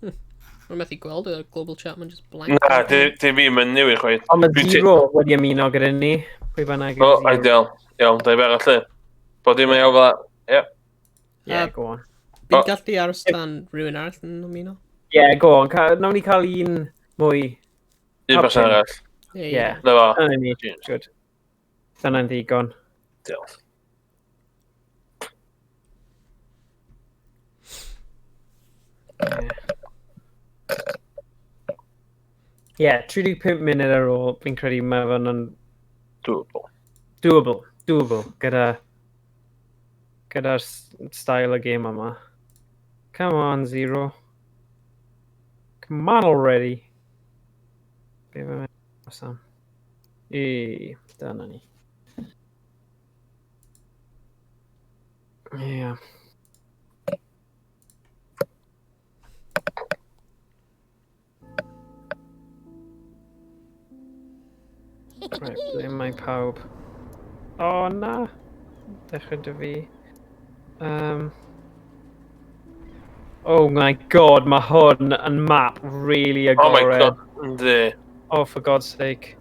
Mae'n methu gweld y global chat, mae'n just blank. Na, dim fi, mae'n newid chwaith. Ond mae Zero wedi ymuno gyda ni. Pwy bynnag. O, ideal. Iawn, da i fer allu. Bod dim yn iawn fel 'a. Ie. Yeah, go on. Fi'n gallu aros tan rhywun arall yn ymuno? Yeah, go on. Nawn ni cael un mwy. Un person arall. Ie. Na fo. Dyna ni. Good. Dyna'n ddigon. Diolch. Yeah. Yeah, 35 munud ar ôl, fi'n credu mae fe'n yn Doable. doable, doable, gyda'r style y game yma. Come on, Zero. Come on already. Be fe mynd? Sam. E, dyna ni. Yeah. Right, ble mae pawb? O, oh, na! Dechrau dy fi. Oh my god, mae hwn yn map really Oh my agored. God, yndi. Oh, for God's sake.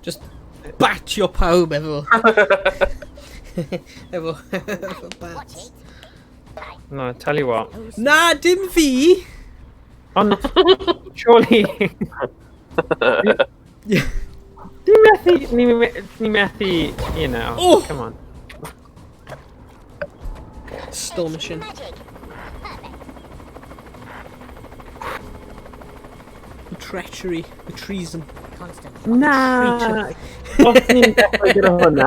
Just batio pawb efo. Efo bats. No, tell you what. Na, dim fi! Ond, surely... Ni methu, Oh! come on. Stole mission. Magic. Perfect. The treachery. The treason. Constant. Na! Os ni'n dechrau gyda hwnna,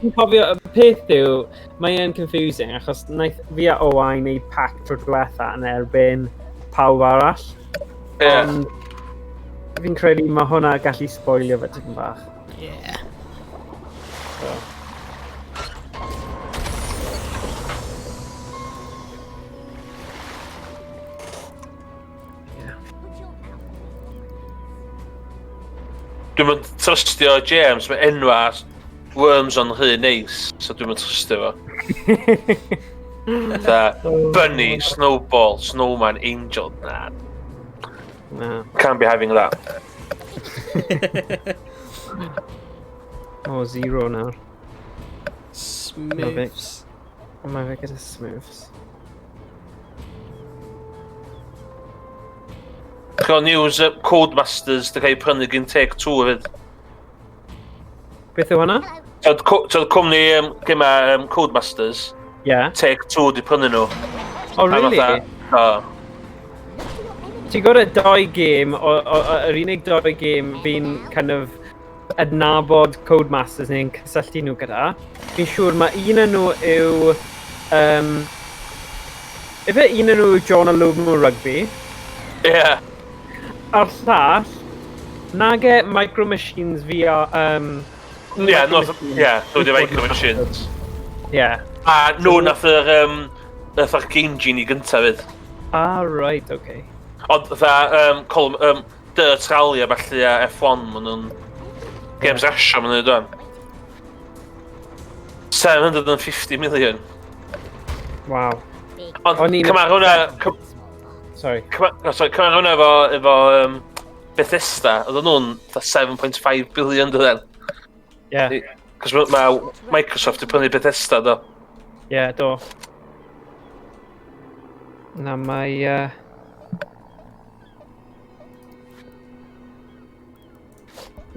fi'n cofio, y peth yw, mae e'n confusing, achos wnaeth fi a Owain neud pack tro diwetha yn erbyn pawb arall. Ie. Ond fi'n credu mae hwnna gallu spoilio fe tipyn bach. Yeah. So. Put your mouth Dwi'n mynd trystio James, mae enwa Worms o'n rhy neis, so dwi'n mynd trystio fo. Fatha, Bunny, Snowball, Snowman, Angel, na. Na. Can't be having that. Oh, Zero nawr. Smooths. O, mae fe gyda Smooths. Cael news Codemasters di cael ei prynu gyn Take Two hefyd. Beth yw hwnna? T'od cwmni gyma Codemasters, Yeah. Take Two di prynu nhw. Oh, A really? fatha, o, Ti'n gwybod y doi gêm, yr unig doi gêm fi'n kind of adnabod Codemasters neu'n cysylltu nhw gyda, fi'n siŵr mae un o'n nhw yw... Ife un o'n nhw yw Jonah Lomu Rugby, Ie. a'r llall, nage Micro Machines fi a... Ie, no, ie, nhw di Micro Machines. Yeah. A nhw nath yr Game Genie gyntaf fyd. Ah, right, okay. Ond fatha, Dirt Rally a ballu a F1, maen nhw'n games rasio maen nhw'n dweud. 750 million. Wow. Ond O'n i'n- cymharu hwnna, Sorry. oh, sorry, cymharu hwnna efo Bethesda, oedden nhw'n fatha 7.5 billion dydyn. Yeah, Cos mae Microsoft wedi prynu Bethesda, do. yeah, do. Na, mae...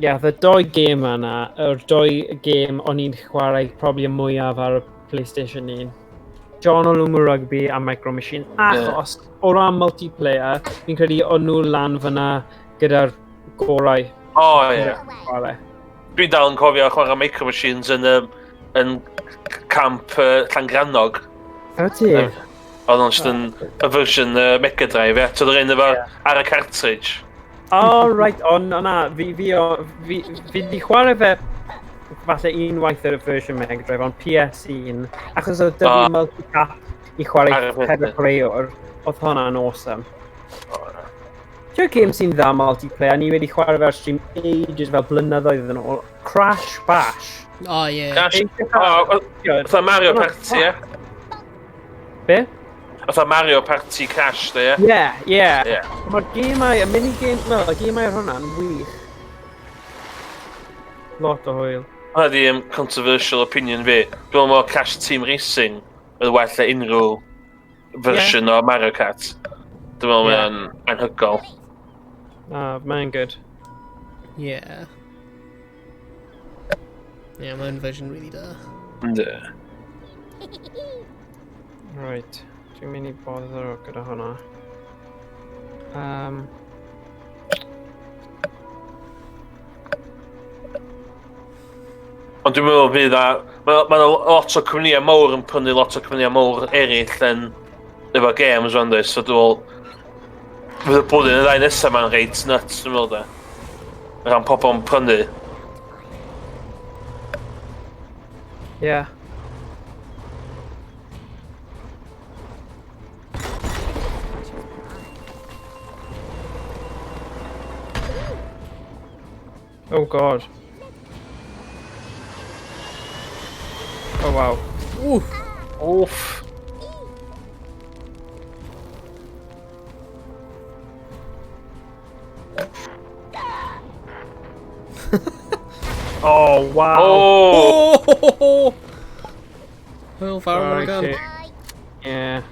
Yeah, the doi gêm yna, yr doi gêm o'n i'n chwarae probably y mwyaf ar y PlayStation 1. Jonah Lomu Rugby a Micro Machine. Achos, o ran multiplayer, fi'n credu o'n nhw lan fyna gyda'r gorau O, ie. chwarae. Dwi'n dal yn cofio chwarae Micro Machines yn camp Llangrannog. O ti? Oedd o'n just yn y fersiwn Mega Drive, ie. T'od yr un efo ar y cartridge. Oh, right, o, na, na, fi di chwarae fe falle unwaith ar y fersiwn Mega Drive, ond PS1, achos oedd 'da fi multi-cap i chwarae Ar y peth, pedwar ie. chwaraewr, oedd hwnna'n awesome. Ti'n game sy'n dda multiplayer, ni wedi chwarae fe ar stream ages fel blynyddoedd yn ôl, Crash Bash. Oh, yeah. Crash. O, Good. fatha Mario Party, ie. Be? Fatha Mario Party Crash, de, ie. Yeah. Ie. Mae'r gemau, y minigame, no, y gemau ar hwnna'n wych. Lot o hwyl. Hwnna di controversial opinion fi. Dwi'n meddwl Crash Team Racing oedd well na unrhyw fersiwn o Mario Kart. Dwi'n meddwl Ie. mae'n anhygoel. Ah, mae'n good. Yeah. Yeah, mae'n version really da. Yndi. Right. Dwi'n mynd i boddro gyda hwnna. Ond dwi'n meddwl fydd a... Mae ma lot o cwmnïau mawr yn prynu lot o cwmnïau mawr eraill yn efo games rwan does, so dwi'n meddwl fydd y blwyddyn y ddau nesaf ma'n reit nuts, dwi'n meddwl de. Rhan pobl yn prynu. Yeah. Oh god. Oh wow. Wff. Wff. Oh wow. Oh! Oh! Hwyl fawr, Morgan. Okay. Yeah.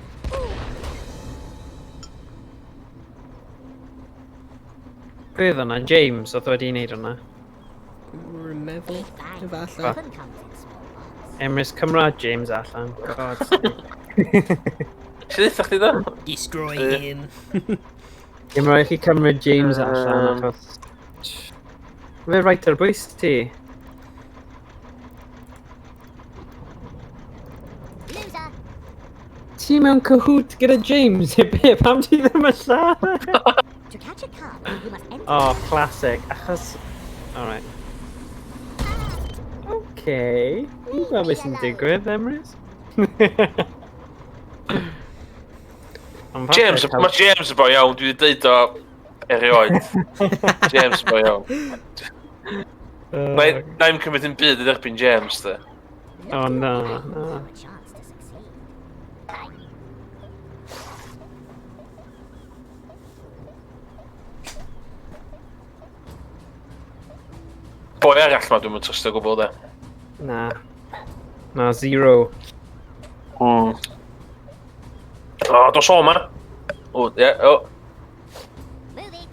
Pwy oedd hwnna? James oedd wedi wneud hwnna. Rwy'n meddwl, efallai. Often comes in small box. Emrys Cymra, James allan. God. Ti'n eitha chdi da? Destroy Yy. him. Dim rhaid chi cymryd James allan, achos... Fe reit ar bwys ti. Loser. Ti mewn cahoot gyda James, neu be? Pam ti ddim yn lladd? To catch a car, you must enter. Oh, classic. Achos... Alright. Okay. Fi'n gweld beth sy'n digwydd, Emrys. Ond falle James, mae James yn boi iawn, dwi wedi deud o erioed. James yn boi iawn. Na i'm cymryd yn byd yn erbyn James, de. Oh, no, no. A chance to succeed. Boi arall ma dwi'n mynd trystio gwbl, de. Na. Na, zero. O, dos o ma. O, ie, o. Move it.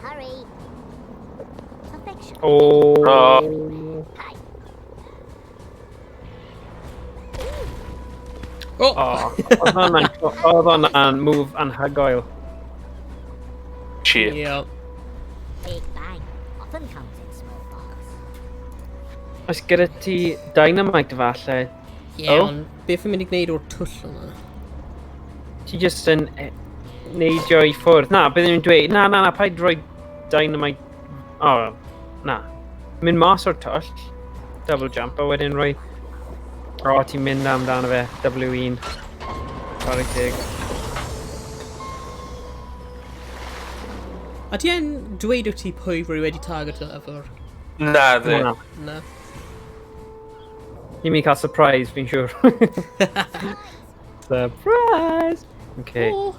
Hurry. Perfection. Oh. Oh. Hi. Oh! Oh, oedd hwnna'n oedd hwnna'n move anhygoel. Cheer. Yeah. Big bang often comes in small box. Oes gyda ti dynamite falle? Yeah, Oh. ond beth fi'n mynd i gwneud o'r twll yma? Ti just yn neidio i ffwrdd. Na, beth nhw'n dweud? Na, na, na, paid rhoi dynamite... Oh, na. Mynd mas o'r twll, double jump, a wedyn rhoi... O, ti'n mynd amdano fe, W1. Chwarae teg. A ti yn dweud wyt ti pwy rwy wedi targeto efo'r... Na, di. Na. Na. Ni'n mynd i cael surprise, fi'n siŵr. Surprise! Okay. Oh.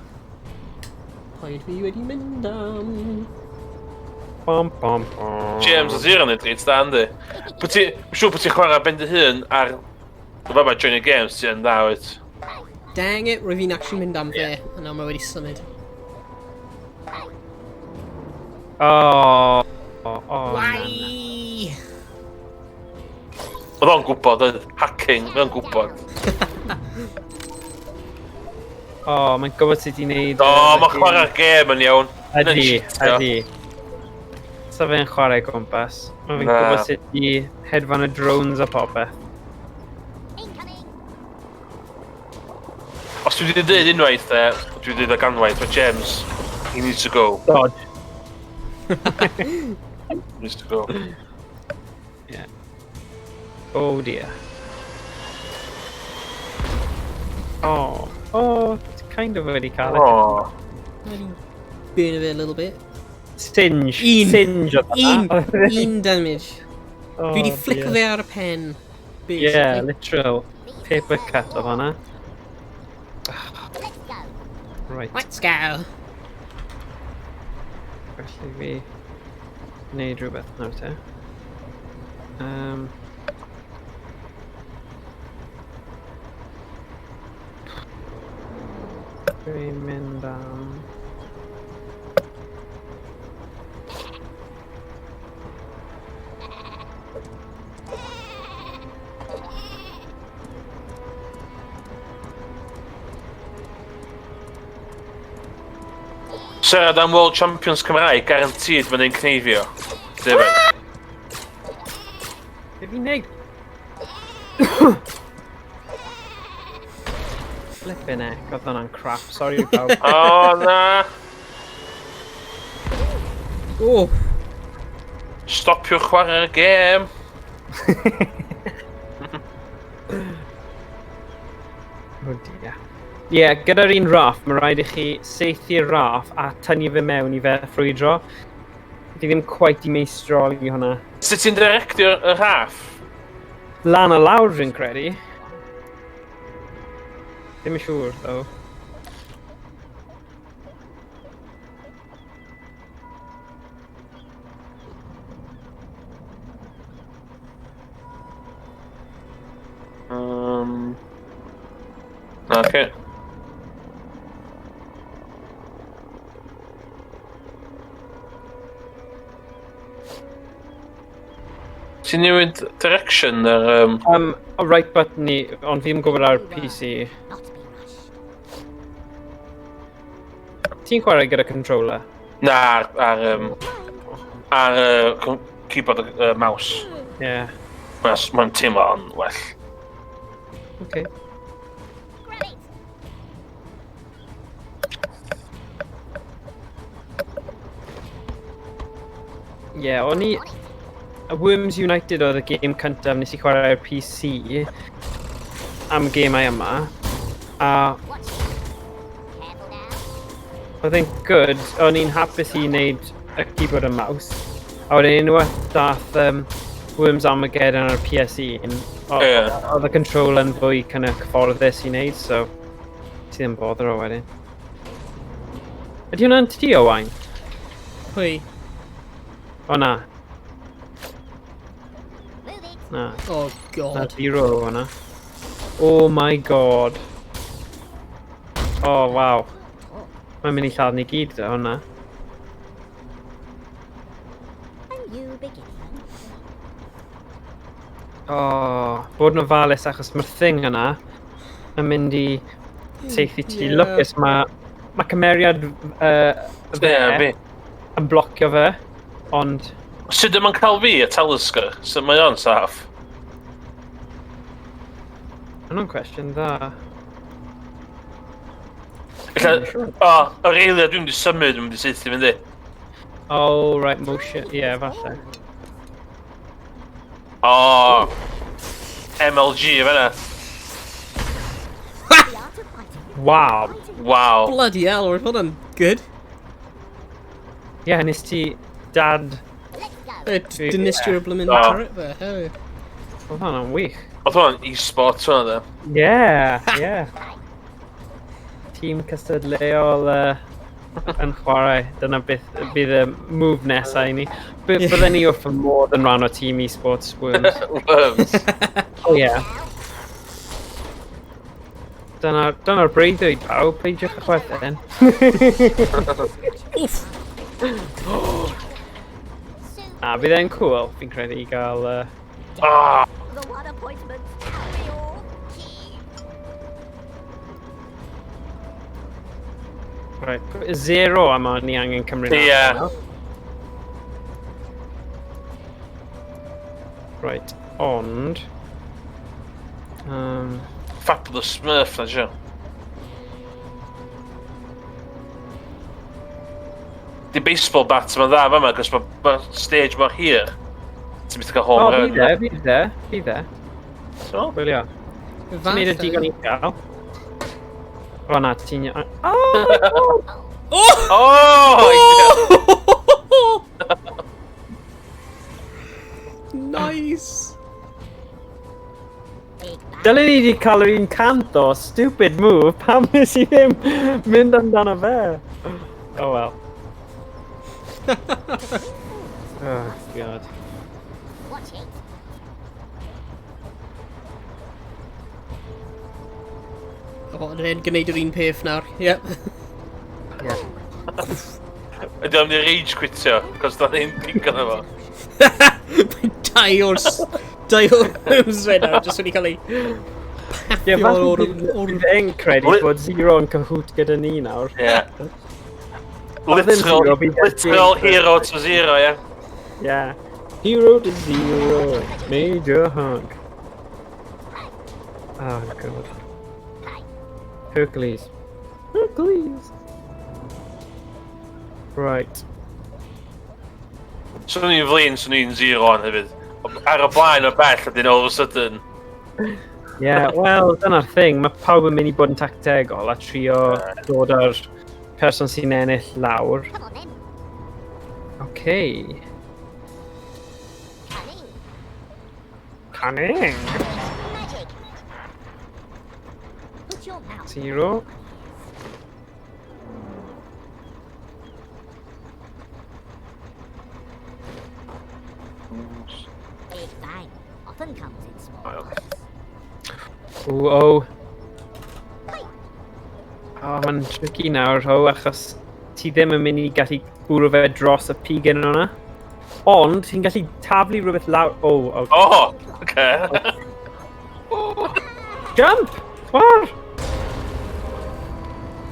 Paid fi wedi mynd am... Bom, bom, bom. James a Zero yn edrych, da, yndi. Bod ti, mae'n siŵr bod ti'n chwarae ben dy hun ar... Fa ma Join the Games, ti yn dda, wyt. Dang it, rwy fi'n actually mynd am fe, a nawr mae wedi symud. Oh, oh, oh, na. Why? Oedd o'n gwybod, oedd hacking, oedd o'n gwybod. Oh, mae'n gwybod sut i wneud... O, mae'n chwarae'r gêm yn iawn. Ydy, Cheatio. ydy. Sa fe'n chwarae gwmpas. Mae fe'n Na. gwybod sut i hedfan y drones a popeth. Incoming. Os dwi wedi dweud unwaith, e, dwi wedi dweud o ganwaith, mae James, he needs to go. Dodge. He needs to go. Oh dear. Oh, oh, it's kind of wedi cael e. Oh. Wedi burn fe a little bit. Singe. Un. Singe oedd Un, hwnna. un damage. Oh, Dwi wedi flick dear. fe ar y pen. Basically. Yeah, literal. Paper cut oedd hwnna. Let's go. Right, Let's go. felly fi wneud rhywbeth nawr te. Dwi'n mynd am... Siarad am World Champions Cymraeg, guaranteed mae'n ein cneifio. Defyd. Be fi'n neud? Flippin' heck, oedd hwnna'n crap. Sorry pawb. O, na! O! Stopiwch chwarae'r gêm! Oh dear. Ie, yeah, gyda'r un raff, mae rhaid i chi saethu'r raff a tynnu fe mewn i fe ffrwydro. Fi ddim quite i meistroli hwnna. Sut ti'n directio'r y raff? Lan a lawr fi'n credu. Ddim yn siŵr, though. Okay. Ti'n newid direction yr... Y right button i, ond fi ddim yn gwybod ar PC. Ti'n chwarae gyda controller? Na, ar keyboard a mouse. Yeah. Mae'n teimlo'n well. Okay. Yeah, o'n i... Worms United oedd y gêm cyntaf nes i chwarae ar PC am gemau yma. A oedd e'n good, o'n i'n hapus i wneud y keyboard a mouse. A wedyn unwaith dath Worms Armageddon ar PS1, oedd y controller yn fwy kind of cyfforddus i wneud, so ti ddim bother o wedyn. Ydy hwnna'n ti, Owain? Pwy? O na. Na. Oh god. Na zero o hwnna. Oh my god. Oh wow. Mae'n mynd i lladd ni gyd o hwnna. Oh, bod yn ofalus achos mae'r thing yna yn mynd i seithi ti. Yeah. Lwcus mae cymeriad fe fi yn blocio fe, ond... Sut yma'n cael fi, y Talisker? Sut mae o'n saff? Hwna'n cwestiwn dda. O, yr eiliad dwi'n mynd i symud, dwi'n mynd i seithi fynd i. Oh, right, motion, ie, yeah, falle. O, MLG fan'na. Wow. Wow. Bloody hell, roedd hwnna'n good. Ie, yeah, nes ti dad... Dinistrio blymyn turret fe, hefyd. Oedd hwnna'n wych. Oedd hwnna'n e-sport hwnna, dde. Yeah, yeah. Tîm cystadleuol yn chwarae. Dyna beth bydd y move nesaf i ni. Bydden ni wrth y modd yn rhan o tîm e-sports Worms. Worms. Oh yeah. Dyna'r breuddwyd pawb, peidiwch â chwerthin. Wff! Na, bydd e'n cool, fi'n credu, i gael... The one appointment we all keep. Right, zero am o'n ni angen cymryd. Ie. Right, ond... Fabulous Smurf, na siw. Di baseball bat yma'n dda fama, cos mae stage mor hir. Ti'n mynd i gael home run. O, fydd e, fydd e. So? Bwylio. Ti'n neud y digon i gael. O na, ti'n... Oh my god! Oh! Oh! Nice! Dylen ni wedi cael yr un cant o, stupid move, pam nes i ddim mynd amdano fe? Oh well. Oh god. Watch it. O, yn gwneud yr un peth nawr, yep. Yeah. Ydy o'n mynd i rage quitio, cos da ni'n digon efo. Mae dau o'r worms fe nawr, jyst wedi cael ei Ie, paffio o'r... falle bydd e'n credu bod Zero yn cahoot gyda ni nawr. Ie. Literal, literal hero to zero, ie. Yeah. Yeah. Hero to zero. Major hunk. Oh, God. Hercules. Hercules! Right. Swn i'n flin, swn i'n zero on hefyd. Ar y blaen o bell, a dyn all of a sudden. Yeah, wel, dyna'r thing. Mae pawb yn mynd i bod yn tactegol a trio dod ar person sy'n ennill lawr. Come on then. Okay. Cunning. Cunning. Magic. Put your mouth. Zero. Big bang often comes in small Oh, okay. parts. Ooh, oh. Oh, mae'n tricky nawr, ho, achos ti ddim yn mynd i gallu bwrw fe dros y pigen yna. Ond, ti'n gallu taflu rhywbeth lawr... Oh, okay. Oh, okay. Jump! Chwar!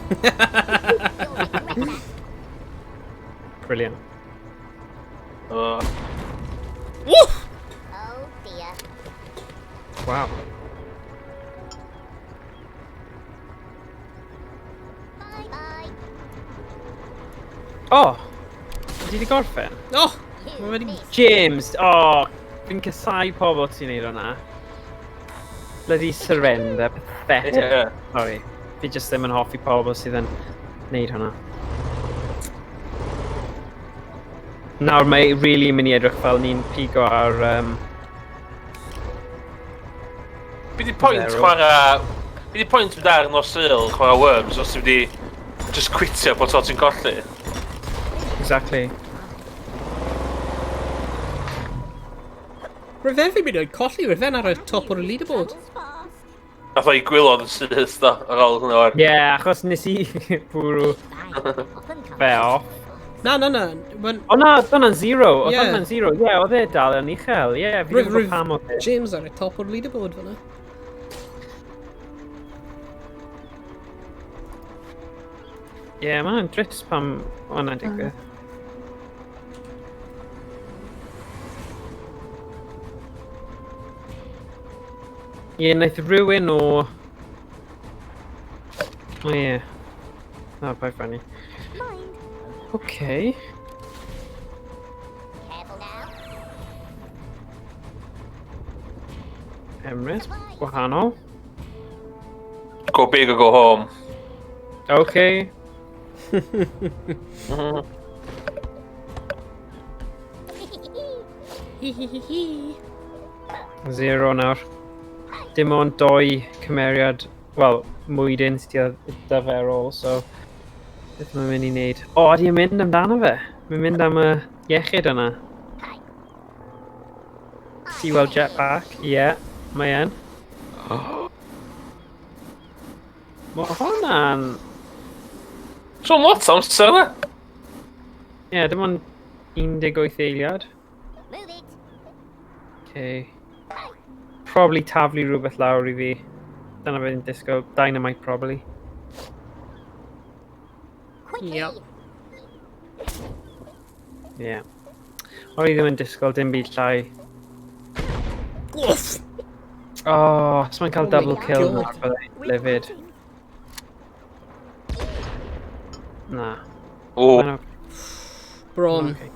You'll regret that. Brilliant. Oh. Woof! Oh dear. Wow. Bye bye. Oh! Ti wedi gorffen? Oh! You Mae wedi... missed. James! Oh! Fi'n casau pobl ti'n neud hwnna. Bloody surrender. Pathetic. Yeah. Sorry. Fi just ddim yn hoffi pobl sydd yn neud hwnna. Nawr mae really mynd i edrych fel ni'n pigo ar... Be di pwynt Zero. chwarae... Be di pwynt mynd ar nos Sul chwarae Worms os ti wedi just quitio bod ti'n colli? Exactly. Rwy'n fi mynd oed colli, rwy'n ar y top o'r leaderboard. Travels fast. Nath o'i gwylod yn syth do, ar ôl hwnna o'r... Ie, yeah, achos nes i bwrw Bang often comes fe in off. Na, na, na. Ma'n- O na, oedd hwnna'n zero. Oedd Ie. hwnna'n zero. Ie, yeah, oedd e dal yn uchel. Ie, yeah, fi ddim yn gwybod pam oedd e. James ar y top o'r leaderboard fyna. Ie, yeah, mae'n drist pam hwnna'n digwydd. Ie, yeah, wnaeth rhywun o... O ie. Na, paid funny. Mind. Okay. Careful now. Emrys, gwahanol. Go big or go home. Okay. Hi hi hi hi. Zero nawr. Dim ond doi cymeriad, wel, mwydyn sydd gyda fe ar ôl, so... Beth mae'n mynd i wneud? O, ydy e'n mynd amdano fe? Mae'n mynd am y iechyd yna. Ti weld jetpack? Ie, yeah, mae e'n. Mae hwnna'n... So lot amser yna. Ie, yeah, dim ond 18 eiliad. Move it. Okay. Probably taflu rhywbeth lawr i fi. Dyna fe'n disgwyl. Dynamite, probably. Quickly. Yep. Ie. Yeah. O'n i ddim yn disgwyl dim byd llai. Woof! Oh, os mae'n cael Oh my double kill God. nawr, byddai'n livid. Na. O, Mae'n Bron. okay.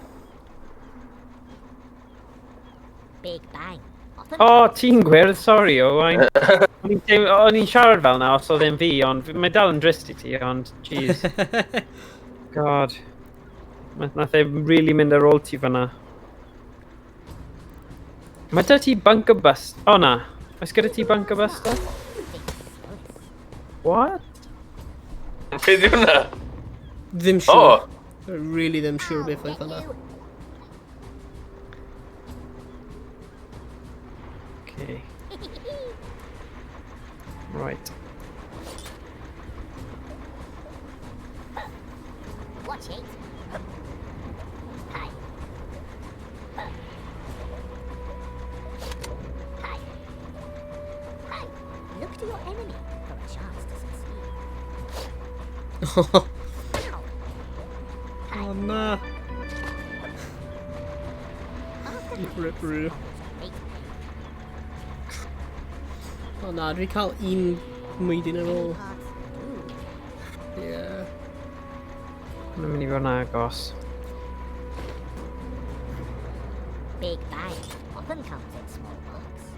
Big bang. Often Oh, ti'n gwyrdd, sorry, Owain. O'n i'n o'n i'n siarad fel na os oedd e'n fi, ond mae dal yn drist i ti, ond jeez. God. Nath e really mynd ar ôl ti fyna. Mae 'da ti bunker bust. O na. Oes gyda ti bunker buster? What? be di hwnna? Ddim O, siŵr. Really ddim siŵr beth oedd hwnna. you. Okay. Right. Watch it. Hi. Hi. Hi. Look to your enemy for a chance to succeed. Ow. Na. Rip roo. O na, dwi cael un mwydyn ar ôl. Yeah. Mae'n mynd i fod yn agos. Big bang often comes in small box.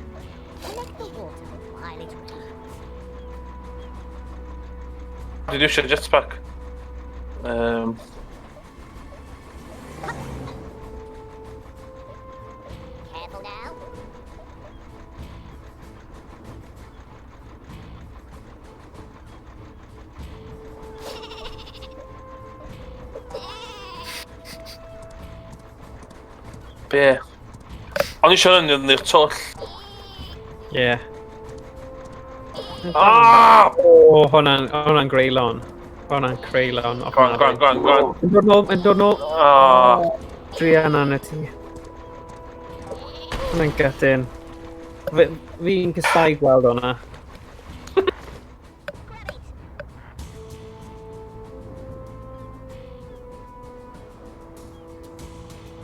Collect the water while it rains. Dwi wedi eisiau jetpack. Careful now. Be? O'n i eisiau yn i'r twll. Yeah. Ah! O, hwnna'n greulon. Hwnna'n creulon. Go on, go on, go on, go on. Yn dod nôl, yn dod nôl. Ah. Druan arno ti. Hwnna'n gutting. Fi'n casau gweld hwnna. Grab it.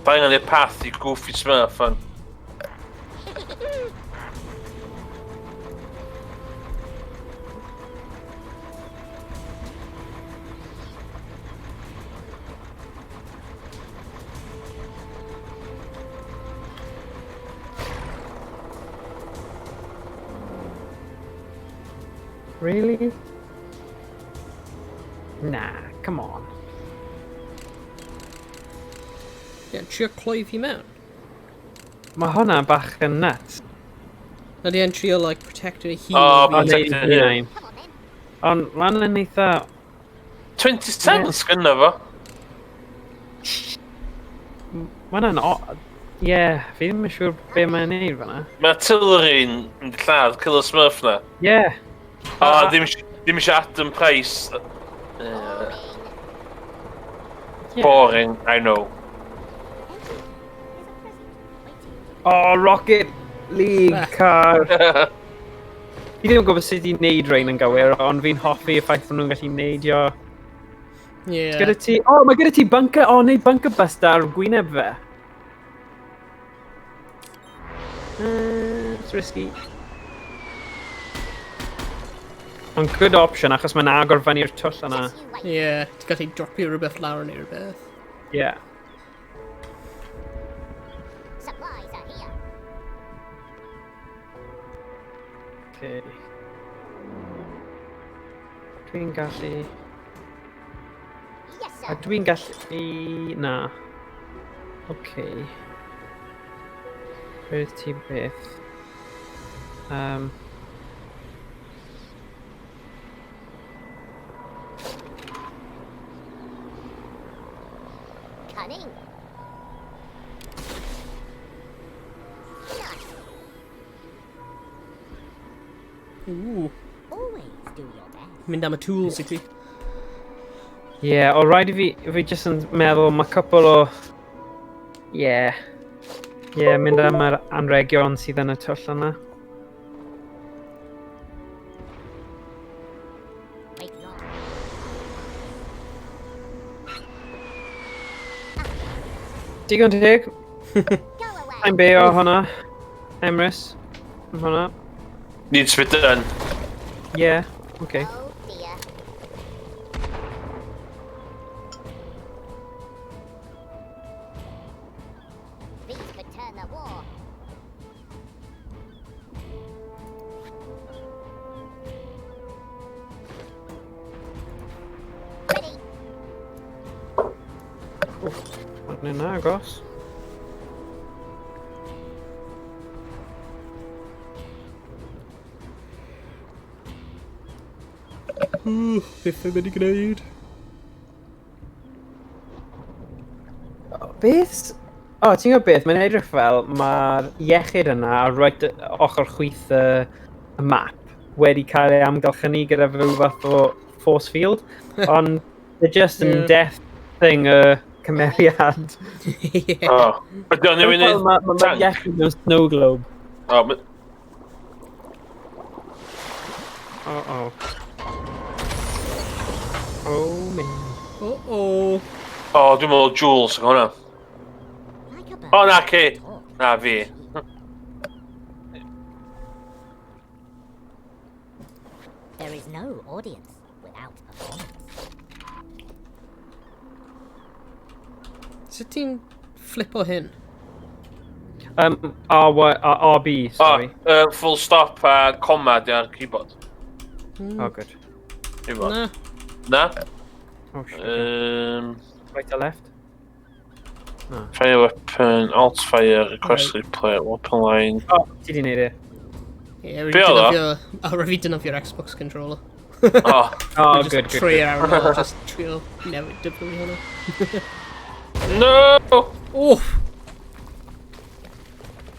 Finally a path i Goofy Smurf fan. Really? Nah, come on. Yeah, trio cloi fi mewn. Mae hwnna bach yn nuts. Ydy e'n trio, like, protecto ei hun. Oh, o fi. protect Neud ei hun. hunain. Come on then. Ond mae'n yn eitha... 27 sgynna fo. Mae hwnna'n... Ie, fi ddim yn siŵr be mae'n neud fan'na. Mae artillery'n mynd i lladd Killer Smurf na. Ie. O, ddim eisiau Adam Price. Ie. Boring, I know. Thank you. There's a present waiting. Oh, Rocket League car. Fi ddim yn gwybod sut i wneud rhain yn gywir, ond fi'n hoffi y ffaith bod nhw'n gallu neidio. Yeah. Gyda ti... O, oh, mae gyda ti bunker... O, oh, neud bunker buster ar gwyneb fe. It's risky. Ond good option, achos mae'n agor fyny'r twll yna. Just you wait. Yeah, ti'n gallu dropio rhywbeth lawr neu rhywbeth. Yeah. Supplies are here. Okay. Dwi'n gallu... Yes, A sir. dwi'n gallu... Na. Okay. Beth ti beth? Cunning. Nice. Ooh. Always do your best. Mynd am y tools i ti. Yeah, o rhaid i fi, fi jyst yn meddwl mae cwpl o... Yeah. Yeah, mynd am yr anregion sydd yn y twll yna. Wait long. Digon teg. Go away. I'm beio hwnna. Emrys. Am hwnna. Needs to be done. Yeah, okay. Oh dear. These could turn the war. Ready. Hwnnw'n agos. Ooh, beth yw'n mynd i gwneud? Beth? O, ti'n gwybod beth? Mae'n edrych fel mae'r iechyd yna ar right ochr chwith y map wedi cael ei amgylchynu gyda rhyw fath o force field, ond they're just yn death thing y cymeriad. Yeah. O. Ydy o'n newid Mae ma, ma tank? iechyd mewn snow globe. O, Oh, oh. Oh, man. Oh-oh. O, dwi'n meddwl Jules yn hwnna. Like a bird. O, na, ci. Talk. Na, fi. There is no audience without performance. Sut ti'n flipo hyn? R, Y, R, R, B, O, sorry. full stop a comma di ar keyboard. Oh, good. Efo. Na. Na? Oh, shit. Right to left? Fire weapon, alt fire, request replay, weapon line. Oh, ti di neud e. Ie, Be oedd o? rydw i defnyddio'r Xbox controller. O, Oh, Just good, good, Trio good. ar ôl, just trio newid dyblu hwnna. no! Oof!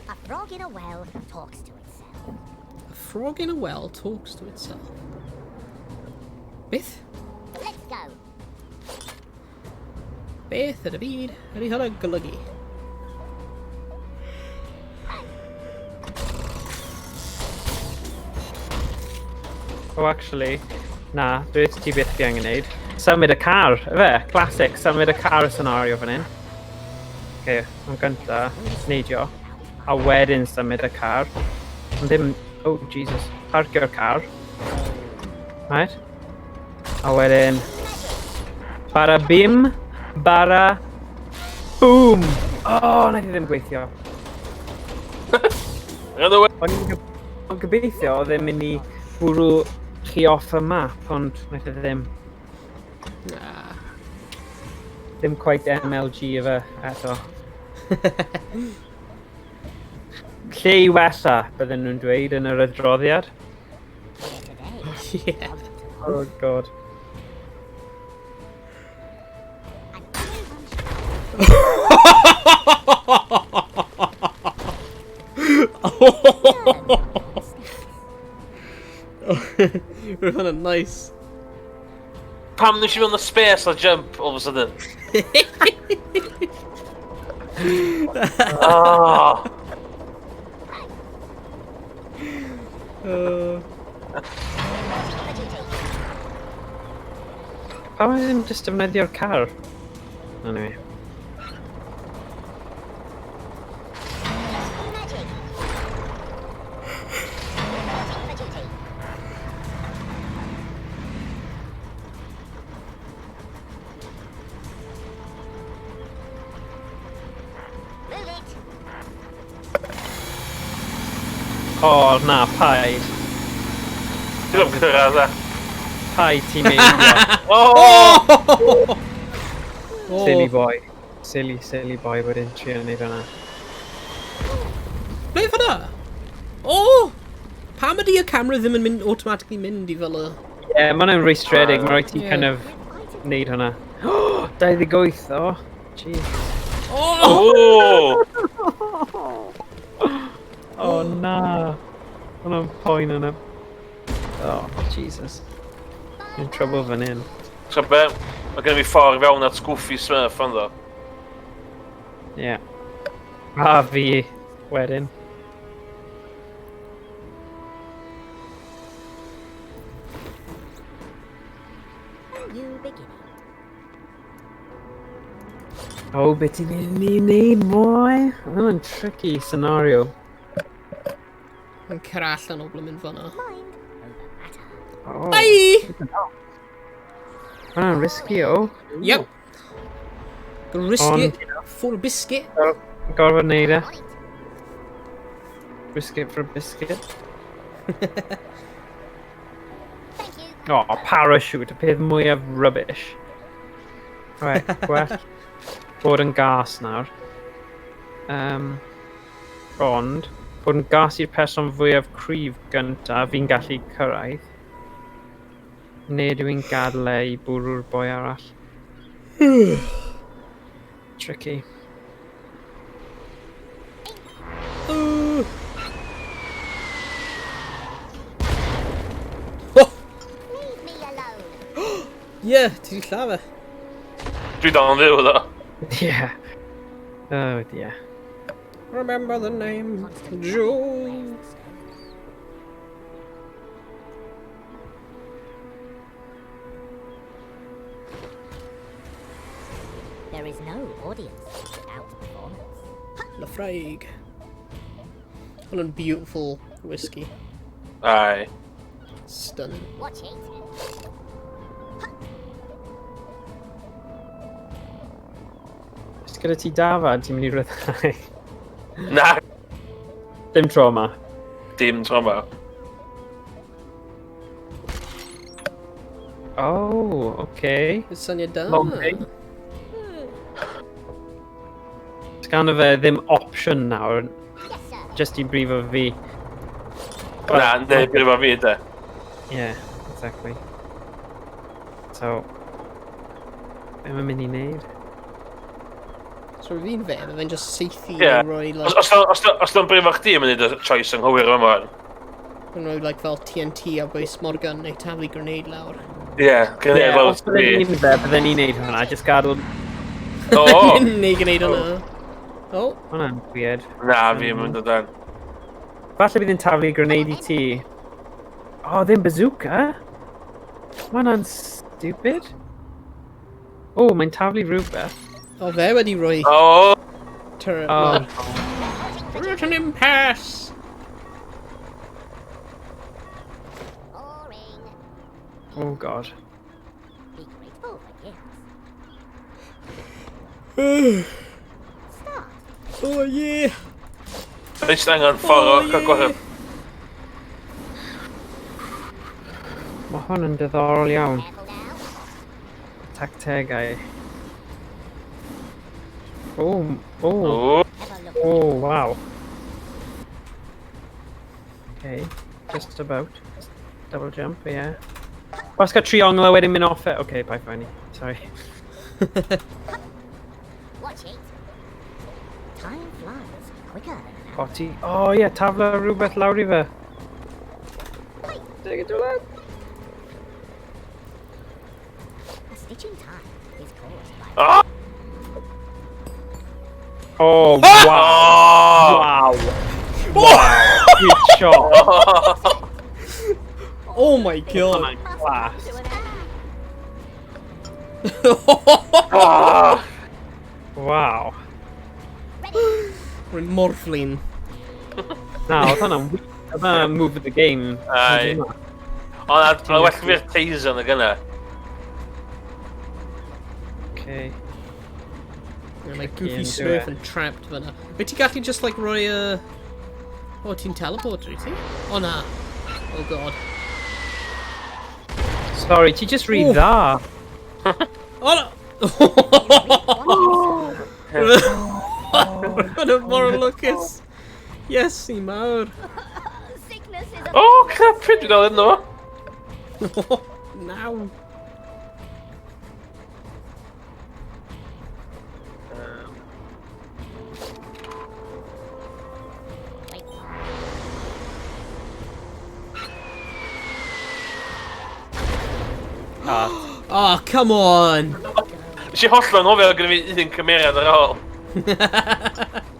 A frog in a well talks to itself. A frog in a well talks to itself. Beth? Let's go. Beth yn y byd ydy hwnna golygu? Oh, actually, na, dwi ti beth fi angen neud. Symud y car, efe? Classic, symud y car scenario fan hyn. Okay, yn gynta, neidio. A wedyn symud y car. Ond ddim, oh Jesus, parcio'r car. Right. A wedyn, bara bim, bara, boom! Oh, naeth i ddim gweithio. Another way. O'n i'n gobeithio oedd e'n mynd i bwrw chi off y map, ond naeth e ddim. Na. Ddim quite MLG efe eto. Lle i wella, bydden nhw'n dweud yn yr adroddiad. Here today. Yeah. Oh god. An onion Roedd hwnna'n nice. Pam nes i mewn y space a jump all of a sudden? Oh. Pam oedd ddim jyst defnyddio'r car? Anyway. Magic. Reporting for duty. Move it. O, na, paid. Dwi'n am gyrraedd e. Paid ti'n meidio. Oh! Oh. Silly boy. Silly, silly boy wedyn trio neud hwnna. Ble fyna? Oh! Pam ydy y camera ddim yn mynd automatically mynd i fel y... Ie, yeah, mae hwnna'n rwystredig. Mae rhaid ti Ie. kind of neud hwnna. 28, o. Jeez. Oh! Oh! Oh, na. Hwnna'n poen yna. Oh, Jesus. In trouble fan hyn. So be, mae gen i fi ffordd i fewn at Goofy Smurf fan ddo. Ie. Yeah. A fi wedyn. A new beginning. Oh, beth ti'n mynd i wneud, boy? Hwnna'n tricky scenario. Mae'n cer allan o ble mynd fyna. Mind over matter. Oh. Bye! Hwnna'n risky, o. Yep. Gonna risk Ond- it for a biscuit. Gorfod wneud e. On it. Risk it for a biscuit. Thank you. Oh, parachute, y peth mwyaf rubbish. Right, gwell bod yn gas nawr. Ond, bod yn gas i'r person fwyaf cryf gyntaf fi'n gallu cyrraedd. Neu dwi'n gadael e i bwrw'r boi arall. Tricky. Ooh. Oh! Leave me alone. Yeah, ti di lladd e. Dwi dal yn fyw ddo. Yeah. Oh dear. Remember the name, Constant Joe. wears the stone. is no audience without performance. Laphroaig. Hwn yn beautiful whiskey. Aye. Stunning. Watch it. Os gyda ti dafad, ti'n mynd i ryddhau. Na, Dim tro yma. dim tro yma. Oh, okay. Syniad da. Long day. Sgan fe ddim opsiwn nawr, Yes, sir. just i brifo fi. Na, neu brifo fi, de. Yeah, exactly. So, be mae'n mynd i wneud? So fi'n fe, mae fe'n just saethu Ie. yeah. roi, like, Os o'n brifo chdi, mae'n neud y choice anghywir yma. yn rhoi like, fel TNT ar bwys Morgan neu taflu grenade lawr. Ie, grenade Ie, lawr os bydden ni'n fe, bydden ni'n neud hwnna, just gadw... O! Neu grenade hwnna. Oh, Hwnna'n weird. Na, fi yn mynd o dan. Falle bydd yn taflu grenade i ti. Oh, ddim bazooka? Mae hwnna'n stupid. Oh, mae'n taflu rhywbeth. o fe wedi rhoi O! turret Oh. lawr. We're at an impasse! Boring. Oh god. Be grateful for gifts. Start. Oh yeah! Rhaid angen ffordd o Oh, cael gwario. Mae hwn yn diddorol iawn. Careful now. Tactegau. Oh, oh, O! Ever look oh, wow. Okay, just about. Double jump, yeah. Os gael triongl a wedyn mynd off it. Okay, bye, Fanny. Sorry. Watch it. Time flies quicker than an arrow. O, ti... Oh, yeah, tafla rhywbeth lawr i fe. Take it to lad. A stitch in time is caused by O! Oh, wow. O! Wow. Wow. Good shot. Oh my god! Class. to an end. O! Wow. Rwy'n morflin. Na, oedd hwnna'n oedd hwnna'n move of the game. Aye. O, na, mae'n well fi'r taser na gynna. Okay. Yeah, mae Tricky Goofy yn Smurf dyw e. yn trapped fyna. Fe ti'n gallu just like rhoi y... O, ti'n teleporter i ti? O na. Oh god. Sorry, ti just rhy Oof. dda. O na! Roedd yn mor lwcus. Yes, i mawr. Sickness is a O, crap, pryd dwi'n dal yno fo? Naw. Wait. Oh, come on! Nes i hollol anghofio gyda fi un cymeriad ar ôl.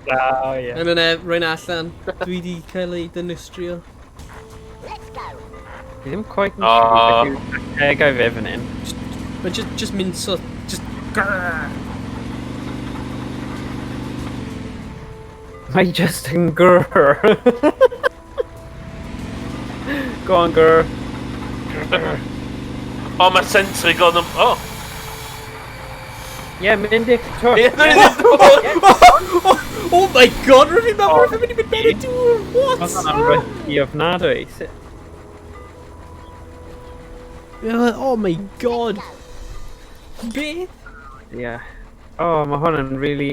Oh, yeah. Yn yna, rwy'n allan. Dwi di cael ei dynistrio. Let's go. Fi ddim quite yn Ah. siŵr beth yw tactegau fe fan hyn. But just mynd so... Just... Grrr. Mae just yn grrr. Go on, grrr. O, mae sentry gun yn... O! Yeah, mynd i'r twll. Ie, Oh my god, rwy'n fi'n meddwl rwy'n mynd i mynd mewn y dŵr! What? Oedd hwnna'n risky ofnadwy. Oh my god. Beth? Yeah. Oh, mae hwn yn really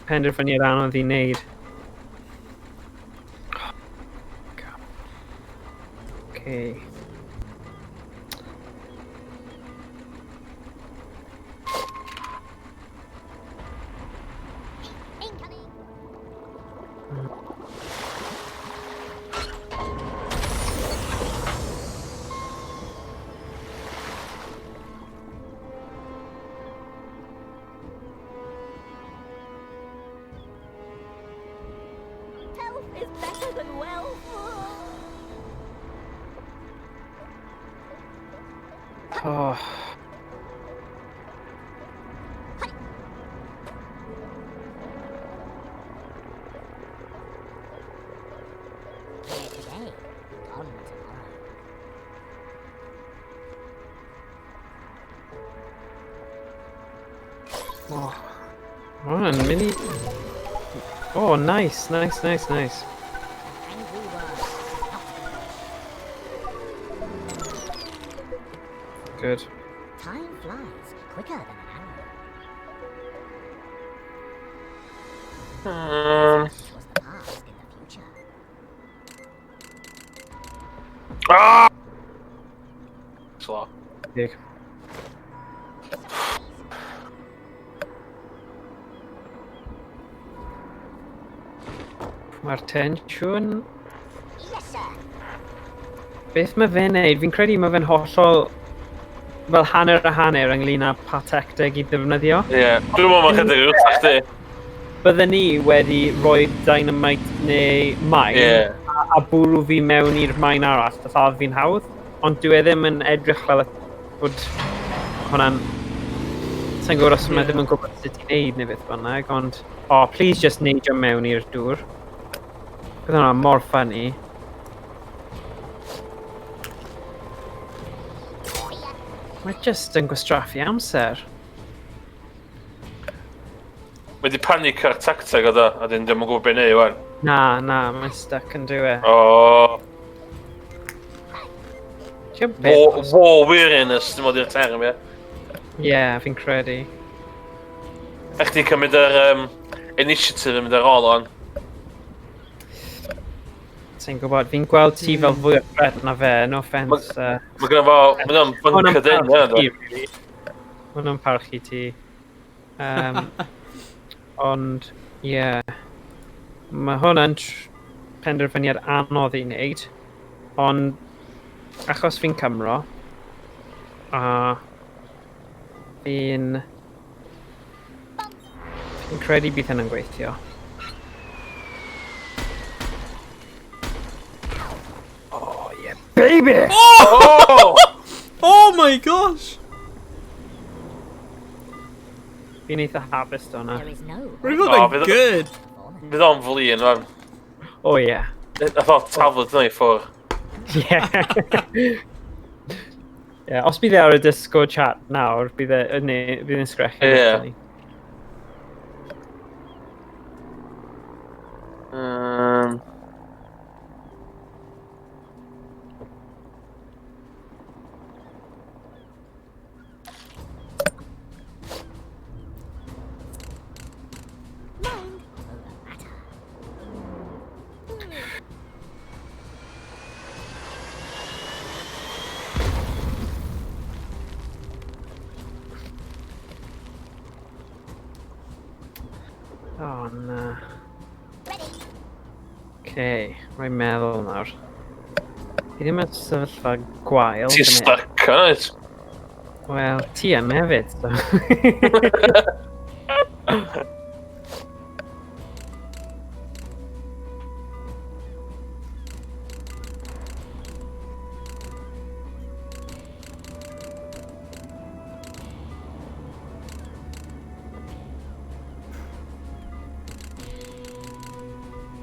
penderfyniad anodd i wneud. Oh, God. Okay. Incoming. Health is better than wealth. Oh. Oh. Mae hwnna'n mynd i... Oh, nice, nice, nice, nice. Angry words. Not Good. Time flies quicker than an arrow. Such was the past in the future. Ah! Slow. Big. Mae'r tensiwn... Yes, sir. Beth mae fe'n neud? Fi'n credu mae fe'n hollol fel hanner a hanner ynglyn â pa tacteg i ddefnyddio. Ie. Dwi'n meddwl mae'n chydig wrth chdi. Bydden ni wedi rhoi dynamite neu maen a bwrw fi mewn i'r maen arall, a lladd fi'n hawdd. Ond dwi e ddim yn edrych fel bod hwnna'n... Sa'n gwybod os mae ddim yn gwybod sut i wneud neu beth bynnag, ond... Oh, please just neidio mewn i'r dŵr. Bydd hwnna mor funny. Mae just yn gwastraffu amser. Mae di panic ar tacteg o do, a dyn ddim yn gwybod beth neud wan. Na, na, mae'n stuck yn dyw e. O, Ti'n beth? war weariness, dim ond i'r term, ie. Ie, fi'n credu. A chdi cymryd yr initiative yn mynd ar ôl o'n. Ti'n gwybod, fi'n gweld ti fel fwy o threat na fe, no offence. Mae gynno fo, mae o'n bunkered in, Hwnna'n yna, parchu, really. Hwnna'n parchu ti. Ond, ie. Yeah. Mae hwnna'n penderfyniad anodd i wneud. Ond, achos fi'n Cymro, a fi'n credu bydd hynny'n gweithio. Oh, yeah, baby! Oh! Oh my gosh! Fi'n eitha hapus do hwnna. There is no Rwy'n fod Oh, yn good. Fydd o'n flin, fan. Oh, yeah. Nath o taflod yna i ffwr. Yeah. Yeah, os bydd e ar y Discord chat nawr, bydd e, neu, bydd e'n sgrechian. Ie. Actually. Mind over matter. Oh, na. Ready. Okay, rhaid meddwl nawr. Fi ddim yn sefyllfa gwael. Ti'n fan hyn. stuck, oes? Wel, ti yn hefyd, so.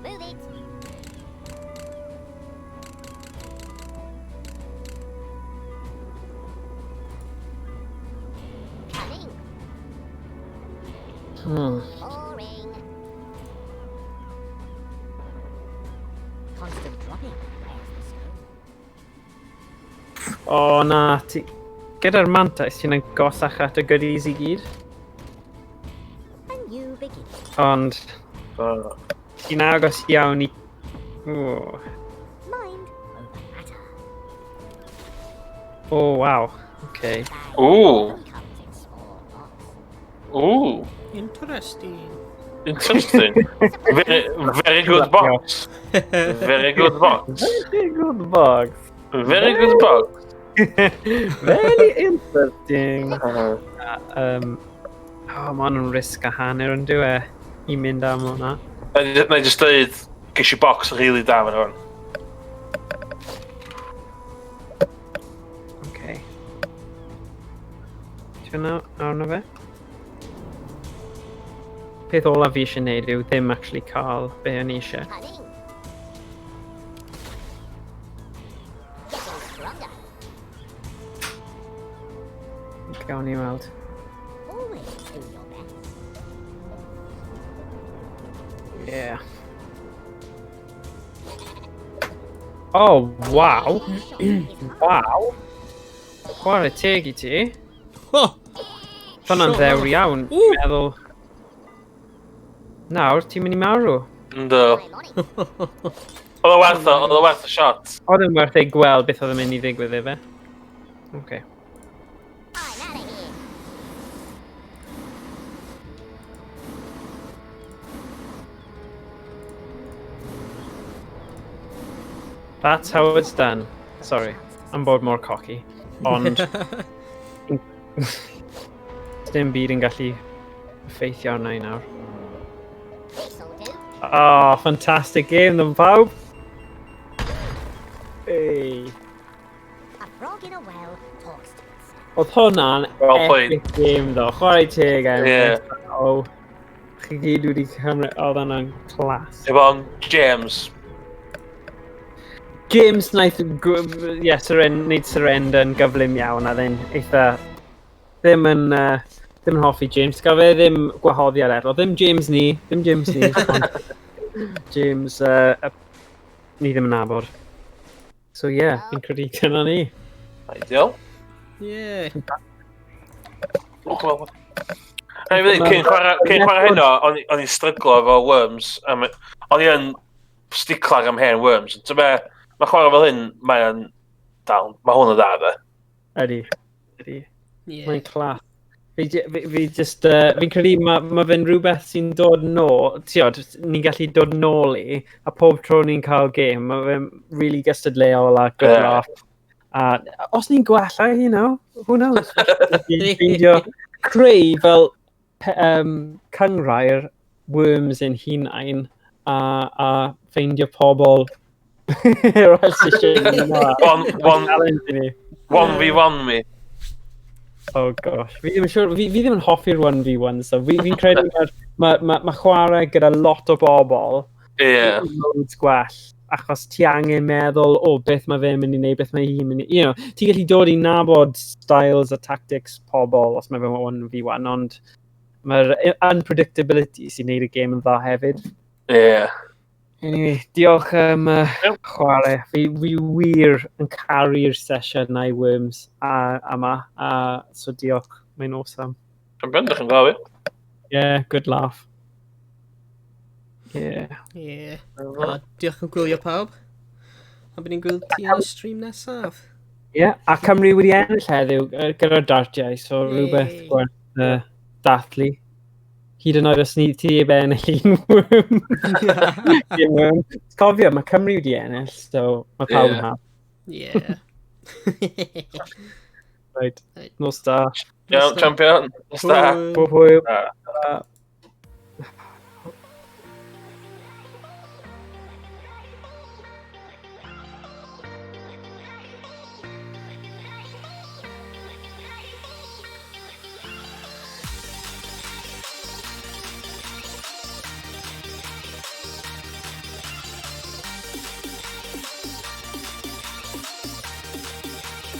Move it. Cunning. Boring. Constant dropping wears the stone. O na, ti... Gyda'r mantais, ti'n agosach at y goodies i gyd. A new beginning. Ond, ti'n agos iawn i... Ooh. Mind over matter. Oh, wow. Okay. Bag Ooh. often comes in small box. Ooh. Interesting. Interesting. Very, very good box. Very good box. Very good box. Very good box. Very interesting. Oh, mae hwn yn risg a hanner yn dyw e i mynd am hwnna. Na i just dweud, ges i box really da fan hwn. Okay. Ti'n hwnna arno fe? Peth olaf fi eisiau gwneud yw ddim actually cael be o'n i eisiau. Cunning. Getting stronger. Gawn ni weld. Always do your best. Yeah. Oh, wow. Wow. Chwarae teg i ti. Oh! Hwnna'n Shot ddewr off. iawn. Ww. Meddwl... Nawr, ti'n mynd i marw. Ynddo. Oedd o werth o, oedd o werth y shot. Oedd yn werth ei gweld beth oedd yn mynd i ddigwydd efe. Okay. I'm out of here. That's how it's done. Sorry, I'm bod mor cocky. Ond... Dim byd yn gallu effeithio arna i nawr. This'll do. Oh, fantastic game then, pawb! Hey. A frog in a well talks to itself. Oedd hwnna'n Well played. epic game ddo. Chwarae teg em. Yeah. Oh, chi gyd wedi cymryd... Oedd hwnna'n class. Efo James. James wnaeth, yeah, wneud surrender yn gyflym iawn a then eitha ddim yn, ddim yn hoffi James. Gael fe ddim gwahoddiad eto. Ddim James ni, ddim James ni. Ond James, ni ddim yn nabod. So yeah, fi'n credu dyna ni. Ideal. Yeah. Ei, fi ddeud, cyn chwarae heno, o'n i'n stryglo efo Worms. O'n i yn sticlar am hen Worms. Ti'n be, mae chwarae fel hyn, mae'n dal, mae hwn yn dda, fe. Ydy. Ydy. Yeah. Mae'n class. Fi just, fi'n credu ma fe'n rhywbeth sy'n dod nôl, tiod, ni'n gallu dod nôl i, a pob tro ni'n cael game, mae fe'n really gystadleuol a good Ie. laugh. A os ni'n gwella, you know, who knows? Ni'n ffeindio creu fel cynghrair Worms yn hunain a ffeindio pobl eraill sy'n eisiau ymuno â challenge i ni. 1v1 me. Oh gosh, fi ddim yn siŵr, fi ddim yn hoffi'r 1v1, so fi'n credu ma chwarae gyda lot o bobl loads gwell, achos ti angen meddwl, o, beth mae fe'n mynd i wneud, beth mae hi'n mynd i... You know, ti'n gallu dod i nabod styles a tactics pobl os mae fe'n 1v1, ond mae'r unpredictability sy'n neud y game yn dda hefyd. Anyway, diolch am chwarae. Fi wir yn caru'r sesiynau Worms yma, so diolch. Mae'n awesome. Yn bendach yn gofio. Yeah, good laugh. Yeah. Yeah. A diolch yn gwylio pawb. A bydd ni'n gwylio ti yn y stream nesaf. Yeah, a Cymru wedi ennill heddiw gyda'r dartiau, so rhywbeth Yay. gwerth dathlu. Hyd yn oed os ni ti heb ennill un worm. Un worm. Cofio, mae Cymru wedi ennill, so mae pawb yn hapus. Yeah. Right. Right. Nos da. Iawn, champion. Nos da. Hwyl. Pob hwyl. Da. Ta.